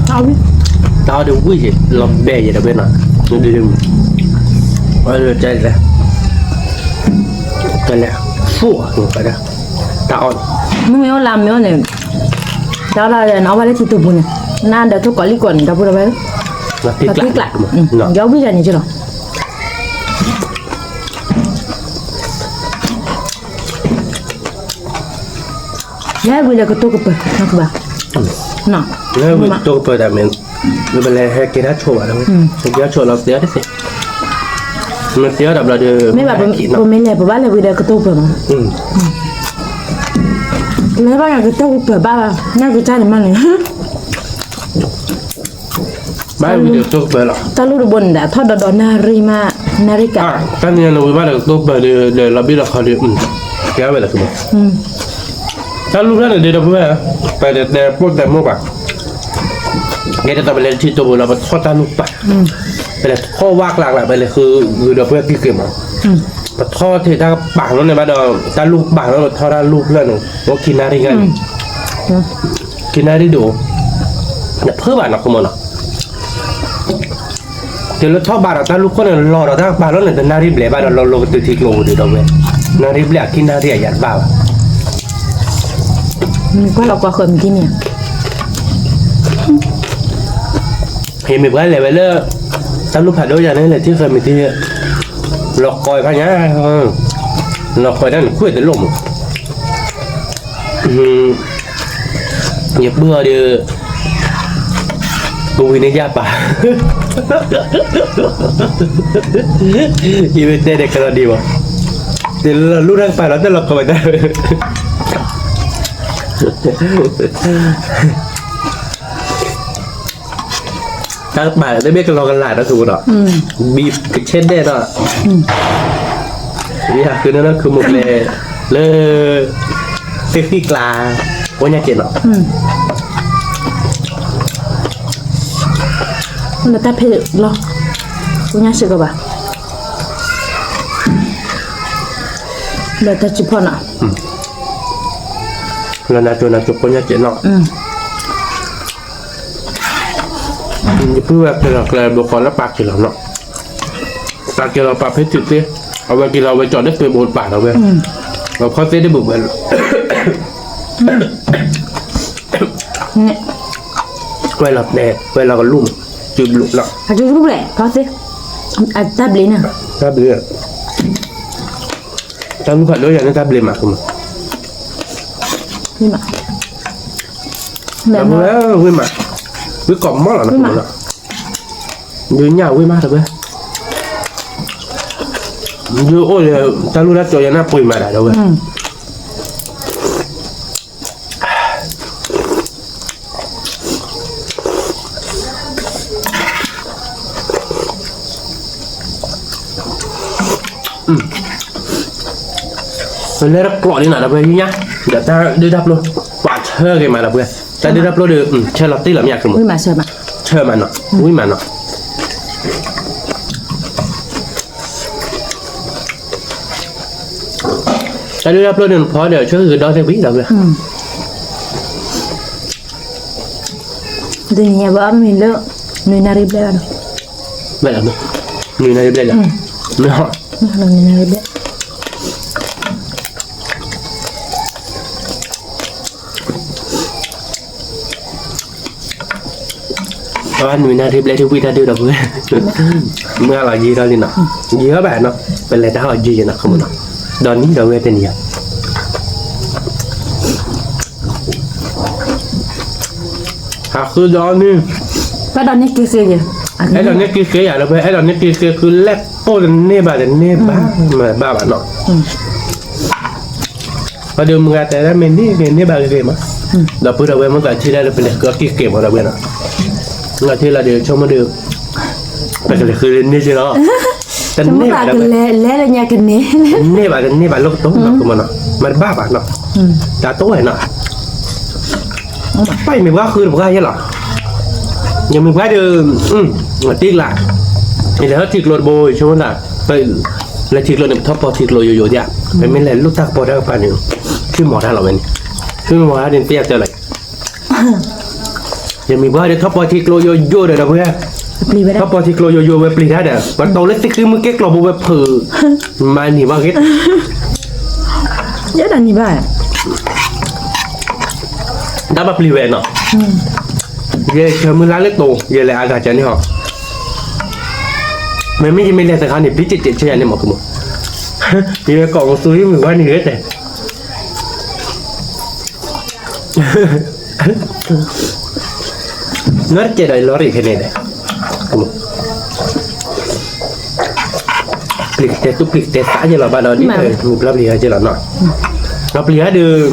အီၣ်ဒုးဝံၣ်ယဲ လီၤဘဲယဲဒီးဝဲနီၤ, အီၣ်ဒုးတဲလဲၣ်, တဲလဲၣ်, ဖူၣ်, တၢ်အီၣ်, မ့ၢ်မ့ၢ်အိၣ်လၢမ့ၢ်အိၣ်န့ၣ် တၢ်အီၣ်လၢနအီၣ်ဘၣ်လၢထံတိာ်ပူၤန့ၣ်, နဒီးထိၣ်ကီးလံၣ်ကီးန့ၣ် ဒီပုၢ်ဒီဝဲၢ်, လီၤသံကျး, ယီၤဝံၣ်ယၤန့ၣ်ကလီၤ, လဲၤဝံၤဒီးကတိၤကပၤ, နကဘၣ်, လဲၤဝံၤကတိၤကပၤတၢ်မ့ၢ်, ပလဲၤဟဲက့ၤတၢ်ဆိၣ်ဘၣ်လီၤ, ဟဲက့ၤတၢ်ဆိၣ်လီၤသ့အီၤတသ့, မ့ၢ်သ့အီၤတဘျီဒီး, မ့ၢ်ဘၣ်ပမ့ၢ်လဲၤ ပဘၣ်လဲၤဝံၤဒီးကတိၤကပၤမး, လဲၤဘၣ်ကတိၤကပၤဘၣ်, နကစၢ်န့ၣ်မးန့ၣ် ဘၣ်ဝံၤဒီးကတိၤကပၤလီၤ, တၢ်လူၢ်တဘိန့ၣ်ဒီး ထီၣ်ဒီးဒီးနၣ်ရံၣ်မး, နၣ်ရံၣ်ကး, တၢ်နံၤန့ၣ်ဝံၤဘၣ်ဒီးကတိၤကပၤဒီး ဒီးလီၤဘံၣ်လီၤခီဒီး, ကဲဝဲလၢကမး, တၢ်လူၢ်ဖျၢၣ်န့ၣ်ဒီး ဒီပုၢ်ဝဲၢ်, ပတဲပိၢ်တဲမိၢ်ဘၣ်, ကဲဒ်သိးပလဲၤထံတိာ်ပူၤလီၤ ပထီၣ်တၢ်လူၢ်ပာ်, ပလဲၤထီၣ်ဝါကျးကျး ပလဲၤဃုဂုာ်ဒီးပှၤကံၢ်က့ၤမး, ပထီၣ်ထဲတၢ်ကပာ်လီၤန့ၣ်ဘၣ်ဒီး တၢ်လူၢ်ကပာ်လီၤ ပထီၣ်တၢ်လူၢ်ဖျၢၣ်န့ၣ် အိၣ်ခံနၣ်ရံၣ်ဂၤန့ၣ်, ခံနၣ်ရံၣ်ဒိၣ်, နဖုးဘၣ်နီၢ်ခိမးနီၤ တုၤလၢထီၣ်ဘးဒီးတၢ်လူၢ်ခိၣ်န့ၣ် လီၤဒီးတၢ်ကပာ်လီၤန့ၣ် တနၣ်ရံၣ်ဘျဲၣ်ဘၣ်ဒီး လီၤလီၤကတုၤထံကျိပူၤဒီးဝဲ, နၣ်ရံၣ်ဘျဲၣ်အခံနၣ်ရံၣ်အယၤတဘၣ်ဘၣ်, ကွၢ်လီၤကွၢ်ဃၢၤမံၤတံၢ်န့ၣ်, ယမ့ၢ်ပှၤလဲၤဝဲလၢ တၢ်လူၢ်ဖးဒိၣ်ယၤန့ၣ် လဲၤထံၣ်ဃၢၤမံၤတံၢ်, လီၤကီဖးညါ, လီၤကီဒၣ်နခွံၣ်တလိၣ်မး ယပုၢ်အီၤဒီး ကဝံၤန့ၢ်ယၢ်ပာ်, ယမ့ၢ်တဲဒီးကလီၤဒံးဘၣ်, တလီၤလူၢ်တၢ်ကပာ်လီၤ တလီၤကီဝဲတၢ်, တၢ်ကပာ်လၢတဘ့ၣ်ကလီၤကလးဒီးသူဒီး, ဘံကဆဲးဒဲးဒီး, ယဟးဃုန့ၢ်ခုမုၢ်ကျဲ လၢ သ့ၣ်ဃံၣ်ကျါ, ပီညါကဲးနီၤ, လၢတၢ်ဖဲလီၤ, ပီညါစ့ၢ်ကီးဘၣ်, လၢတၢ်စံးဖီၣ်နီၤ, လၢနၤကၠိနၤကၠိပီညါကဲးနီၤ ယပုၢ်ဝဲၢ်ကဲလီၤကျဲဘိကီးလၢပာ်က့ၤလီၤနီၤ, ပာ်က့ၤလီၤပာ်ဖဲတုၤသ့, အဝဲက့ၤလီၤဝဲကၠီၤတပှဲၤဘိပာ်လီၤဝဲ, အဖီသ့တဘုၣ်ဝဲလီၤ, ဝဲလီၤတဲာ် ဝဲလီၤကလူၢ်မး, စုဘျုးလီၤ, အစုဘျုးဖီသ့, အတၢ်ဘျ့န့ၣ်, တၢ်ဘျ့, တၢ်လူၢ်ဖးဒိၣ်ယၤန့ၣ် တၢ်ဘျ့မးကမး, ဝံၣ်မး, ဝံၣ်မး, ဝံၣ်ကီးမီၢ်လီၤနီၤ, ဒုးညၣ်ဝံၣ်မးတဝဲ, ဒုးအိၣ်ဒီး တၢ်လူၢ်တၢ်ကၠီယၤန့ၣ်ပှ့ၤမးဒၣ်တဝဲ, ပလဲၤတကျိးဒ်နၤဒီးပှဲၤညါ, ဒီးတၢ်ဒုၣ်တၢ်ပျိ, ပှၤဆၢက့ၤမးဒီးပှဲၤ, တၢ်ဒုၣ်တၢ်ပျိဒီး ဆၢလီၤတံၢ်လီၤမး, ဆၢမးနီၤ, ဝံၣ်မးနီၤ, တၢ်ဒုၣ်တၢ်ပျိန့ၣ်ဖီဒီး ဆၢကဒီးသ့ဝံၤဒီးပှဲၤ တနံၤညါဘၣ်မ့ၢ်လၢ နွံနၣ်ရံၣ်ဘျဲၣ်လီၤ, ဘျဲၣ်လီၤ, နွံနၣ်ရံၣ်ဘျဲၣ်လီၤ, နွံနၣ်ရံၣ်ဘျဲၣ်, အဝဲနွံနၣ်ရံၣ်ဘျဲၣ်ထံဝံၣ်တၢ်ဒုၣ်ဒီပုၢ်ဝဲၢ်, မုၢ်အလီၤယံာ်ထီၣ်လံနီၤ, ယံာ်ထီၣ်ဘၣ်နီၤ, ပလဲၤတၢ်ဟီၣ်ယံာ်ယံာ်နီၤ ခမနီၤ, ဒီးနံၣ်ဒီးဝဲတနံၤဧါ ဟးဃုဒီးန့ၣ်, ဘၣ်ဒီးန့ၣ်က့ၤဃ့, အဲၣ်ဒိးန့ၢ်က့ၤဃ့ယၤလၢပှဲၤ, အဲၣ်ဒိးန့ၢ်က့ၤဃ့ဃုလဲၣ်ပိၢ်တန့ၢ်ဘၣ်တန့ၢ်ဘၣ်, မ့ၢ်ဘၣ်ဘၣ်နီၤ, အဒုးမုၢ်ဂၤတဲဒၣ်မ့ၢ်န့ၢ်က့ၤန့ၢ်ဘၣ်ဂ့ၤဂ့ၤမး, ဒီးပုၢ်ဒီးဝဲၢ်မိၢ်သးထံၣ်ဒၣ်လၢပလဲၤဃုအီၣ်က့ၤဃ့မးဒီးဝဲနီၤ, လီၤထံၣ်လီၤဒီးဆိကမိၣ်ဒီး ပကလဲၤဃုန့ၢ်က့ၤလီၤ, တန့ၢ်ဘၣ်, လဲၤလၢညါကန့ၢ်, တန့ၢ်ဘၣ်တန့ၢ်ဘၣ်လၢကတိၤနီၤ ခမနီၤ, မ့ၢ်တဘၣ်ဘၣ်နီၤ, တၢ်တိၢ်ဝဲနီၤ ပၢ်ယမ့ၢ်ပှၤဃုတပှၢ်ယဲလီၤ, ယမ့ၢ်ပှၤဒီး, တံၢ်ကျး, ယလဲၤထီၣ်ထံကျိတဘိ ယဆိကမိၣ်သး, လၢထံကျိန့ၣ် ပထီၣ်ပီထံကျိယိယိဒၣ်, ပမ့ၢ်လဲၤလိၣ်တၢ်ကပီၤတၢ်ကပၤန့ၣ်, ထံၣ်မီၤတၢ်လီၤဝဲန့ၣ်, ထံၣ်မီၤတၢ်န့ၣ် သ့ၣ်အတၢ်လီၤ, ယမ့ၢ်ပှၤဒီးထီၣ်ပီထံကျိယိယိဒီးဒီပုၢ်ဝဲၢ်, ထီၣ်ပီထံကျိယိယိဝဲပျံၤတၢ်ဒီး ပှၤတီလၢသ့ၣ်ဃံမုၢ်က့ၣ်ကျီဘိဝဲဖုး, မၤနံၤဘၣ်ဂ့ၤ ယဲဒၣ်နံၤဘၣ်, တၢ်ဘၣ်ပျံၤဝဲနီၤ, ယဆၢမုၢ်လၢ်လၢတိၤ ယလဲၤအဂၤကန့ၣ်ဟီ, မ့မ့ၢ်ယမ့ၢ်လဲၤတခါန့ၣ် ဘံၣ်တစဲးဆၢယၤန့ၣ်မးကမီၤ, ယကိးမသူယမ့ၢ်ဝဲန့ၣ်ဂ့ၤတဲ နီတစဲးဒီးလီၤရံၣ်ဖဲန့ၣ်ဒီး, ပျံၤကတဲသူၣ်ပျံၤကတဲသးယဲလီၤဘၣ်ဒီး ဒ်မုၢ်ဘျီပျံၤဟဲကဲလီၤနီၤ, ဒီးပျံၤဟဲဒီး,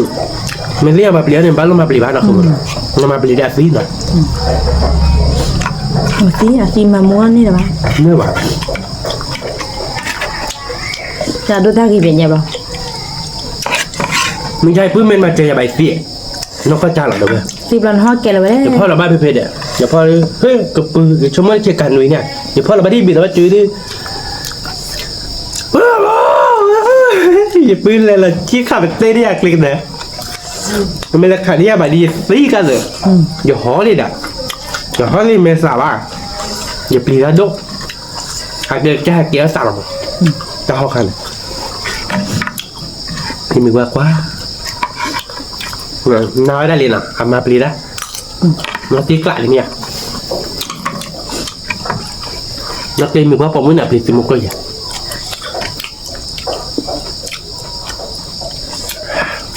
မ့ၢ်လၢယဘၣ်ပျံၤဟဲန့ၣ် ဘၣ်လိၣ်မၤပျံၤဘၣ်နီၤ, နမၤပျံၤဒီးအသံနီၤ, အသံအသံမၤမူန့ၣ်ဘၣ်, န့ၣ်ဘၣ် တၢ်ဒိၣ်တၢ်ဂ့ၤပညါဘၣ်, မ့ၢ်ယပုၢ်မ့ၢ်မၤစၢၤယၤဘၣ်သံ, နီၢ်ကီၢ်တၢ်လီၤဒီးဝဲ, သံဘျီနဟီၣ်ကဲလီၤဝဲ, ယဖီၣ်လီၤဘၣ်ဖဲဖဲဒီး, ယဖီၣ်လီၤ, ဟဲကပုၢ် ယဆိကမိၣ်က့ၤကနွံန့ၣ်, ယဖီၣ်လီၤဘၣ်ဒ်ဘ့ၣ်လီၤဘၣ်စုဒုး, ယပုၢ်လဲၤလီၤကံခးပတဲဒ်အကျဲကဒီး, မ့ၢ်လၢခးဒ်ယၤဘၣ်ဒ်ယသံကသၢ, ယဟီၣ်လံဒီး, ယဟီၣ်လံမ့ၢ်သးဘၣ်, ယပျံၤတၢ်ဒိၣ်, ဟးကဲဟးကဲအသးလီၤမး, တၢ်ဟီၣ်ခါန့ၣ် ယမ့ၢ်ပှၤကွၢ်, နၤဝဲဒၣ်လံနီၤ အမၤပျံၤတၢ်, နီၢ်တ့ကျးလံမ့ၢ်ဧါ, နီၢ်တ့မ့ၢ်ပှၤပိာ်မုၣ်န့ၣ် အပျံၤသံမူကျိၣ်ယၤ,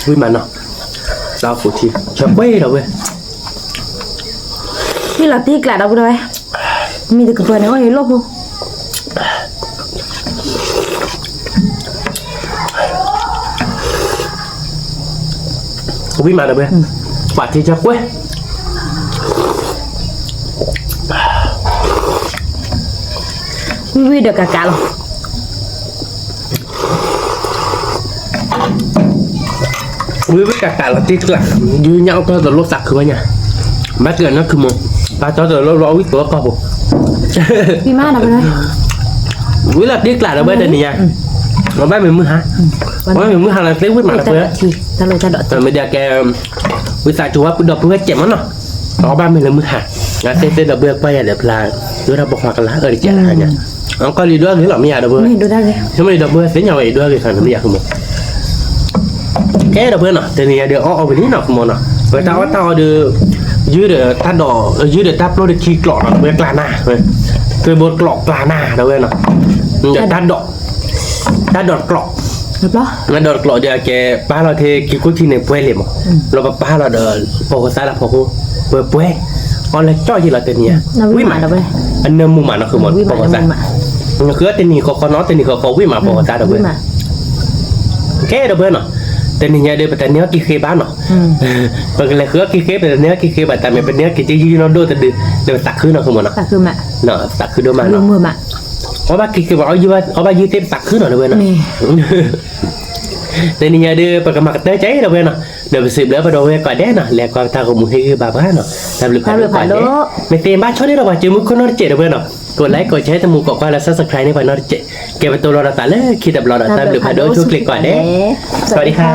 ဝံၣ်မးနီၤ, လၢအခိၣ်ထံ ဆၢကွဲဒီးဝဲ ဝံၣ်လီၤတ့ကျးဒီပုၢ်ဒီဝဲၢ်, မ့ၢ်တကပၤန့ၣ်အီၣ်ယလိၣ်ဖိ, ဝံၣ်မးဒီပုၢ်ဝဲၢ်, ပှၤထံဆၢကွဲ ဝံၣ်ဝံၣ်ဒီးကးကးလီၤ, ဝံၣ်ဝံၣ်ကးကးလီၤတ့ကျး, ဒုးညါအိၣ်ကီၢ်တလိၣ်သးခုဘၣ်ညါ, ဘၣ်က့ၤနီၢ်ခုမီၤ, ဘၣ်တီတလိၣ်လီၤဝံၣ်ကျိကီၢ်ဖိ, ဝံၣ်လီၤတ့ကျးဒီပုၢ်ဝဲၢ်တနံၤညါ, အဘၣ်မ့ၢ်မုၢ်ဟါ, အဘၣ်မ့ၢ်မုၢ်ဟါလီၤသ့ဝံၣ်မးဒီပုၢ်ဝဲၢ်, မ့ၢ်ဒၣ်ကဲ, ဝံသးစူၤဝဲဒီပုၢ်ဝဲၢ်ကဲမးနီၤ, အဘၣ်မ့ၢ်လၢမုၢ်ဟါ, သ့သ့ဒီပုၢ်ဝဲၢ်ကွၢ်ယၤဒီးဖျါ, ဒိၣ်တၢ်ပိာ်ခွါကလါအၢတကဲလၢညါ, အကီၢ်လံဒိၣ်ဂ့ၤလီၤမ့ၢ်ယၤဒီပုၢ်ဝဲၢ်, ဆိကမိၣ်ဒီပုၢ်ဝဲၢ်သ့ၣ်ညါဝဲအံၤဒိၣ်ဂ့ၤခါန့ၣ်မ့ၢ်ယၤဃိမီၤ ကဲဒီပုၢ်ဝဲၢ်နီၤ, တနံၤညါဒီးအီၣ်အီၣ်ဝဲလံနီၤ ဃိမီၤနီၤ, ဝဲတၢ်အီၣ်တၢ်အီဒီး, ယုၢ်ဒီးတၢ်ဒိး, ယုၢ်ဒီးတၢ်ပျိတခံကျိးနီၤ ဝဲကျါနၢ်, သွ့ဘိကျိးကျါနၢ်ဒီပုၢ်ဝဲၢ်နီၤ, တၢ်ဒိး, တၢ်ဒိးတကျိး, တၢ်ဒိးတကျိးဒီးကဲပာ်လီၤထဲခံကိၣ်ထံန့ၣ်ပှဲၤလံမး, လီၤပပာ်လီၤဒီး, ပိာ်ဃိသးလၢဖီခိၣ်, ပှဲၤပှဲၤ, အီၣ်လၢကၠီၣ်ယံၤလီၤတနံၤညါ, ဝံၣ်မး, အနၢမူမးနီၤဃိမီၤ ပိာ်ဃိသး, ဃုအီၣ်တနံၤဃီဃီနီၤ တနံၤဃီဃီဝံၣ်မးပိာ်ဃိသးဒီပုၢ်ဝဲၢ် ကဲဒီပုၢ်ဝဲၢ်နီၤ, တနံၤညါဒီး ပတန့ၢ်အီၣ်က့ၤဃ့ဘၣ်နီၤ, ပကလဲၤဃုအီၣ်က့ၤဃ့ ပတန့ၢ်အီၣ်က့ၤဃ့ဘၣ် တၢ်မ့ၢ်ပန့ၢ်အီၣ်က့ၤက့ၤယုၢ်နီၢ်ဒိၣ်တဒု, ဒီးပသးခုနီၤဃိမီၤနီၤ, သးခုဒိၣ်မးနီၤ, အီၣ်ဘၣ်က့ၤဃ့ဘၣ် အီၣ်ဘၣ်ယုၢ်သ့ၣ်ပသးခုနီၤဒီပုၢ်ဝဲၢ်နီၤ, တနံၤညါဒီး ပကမၤကတၢၢ်ကဲဒီပုၢ်ဝဲၢ်နီၤ, ဒီးပစံးဘျုးပဒီပုၢ်ဝဲၢ်ကိးဂၤဒဲးနီၤ လဲၤကွၢ်ပတၢ်ဂီၤမူဟ့ၣ်ဂံၢ်ဘါပှၤနီၤ, တၢ်ဘျုးဖးဒိၣ်ကိးဂၤဒဲး, မ့ၢ်သ့ဘၣ်ဆီဒၣ်ဒီးပှၤစုမုၢ်ခိၣ်နီတစဲးဒီပုၢ်ဝဲၢ်နီၤ, ကိးlikeကိးshareတမူးကိးကွၢ်လၢ subscribe န့ၢ်ပှၤနီတစဲး, ကဲပတိၢ်လီၤဒီးသးလၢခံတဘျီဒီး တၢ်ဘျုးဖးဒိၣ်ဆိၣ်ချ့ကိးဂၤဒဲး, စဝၤဒံခါ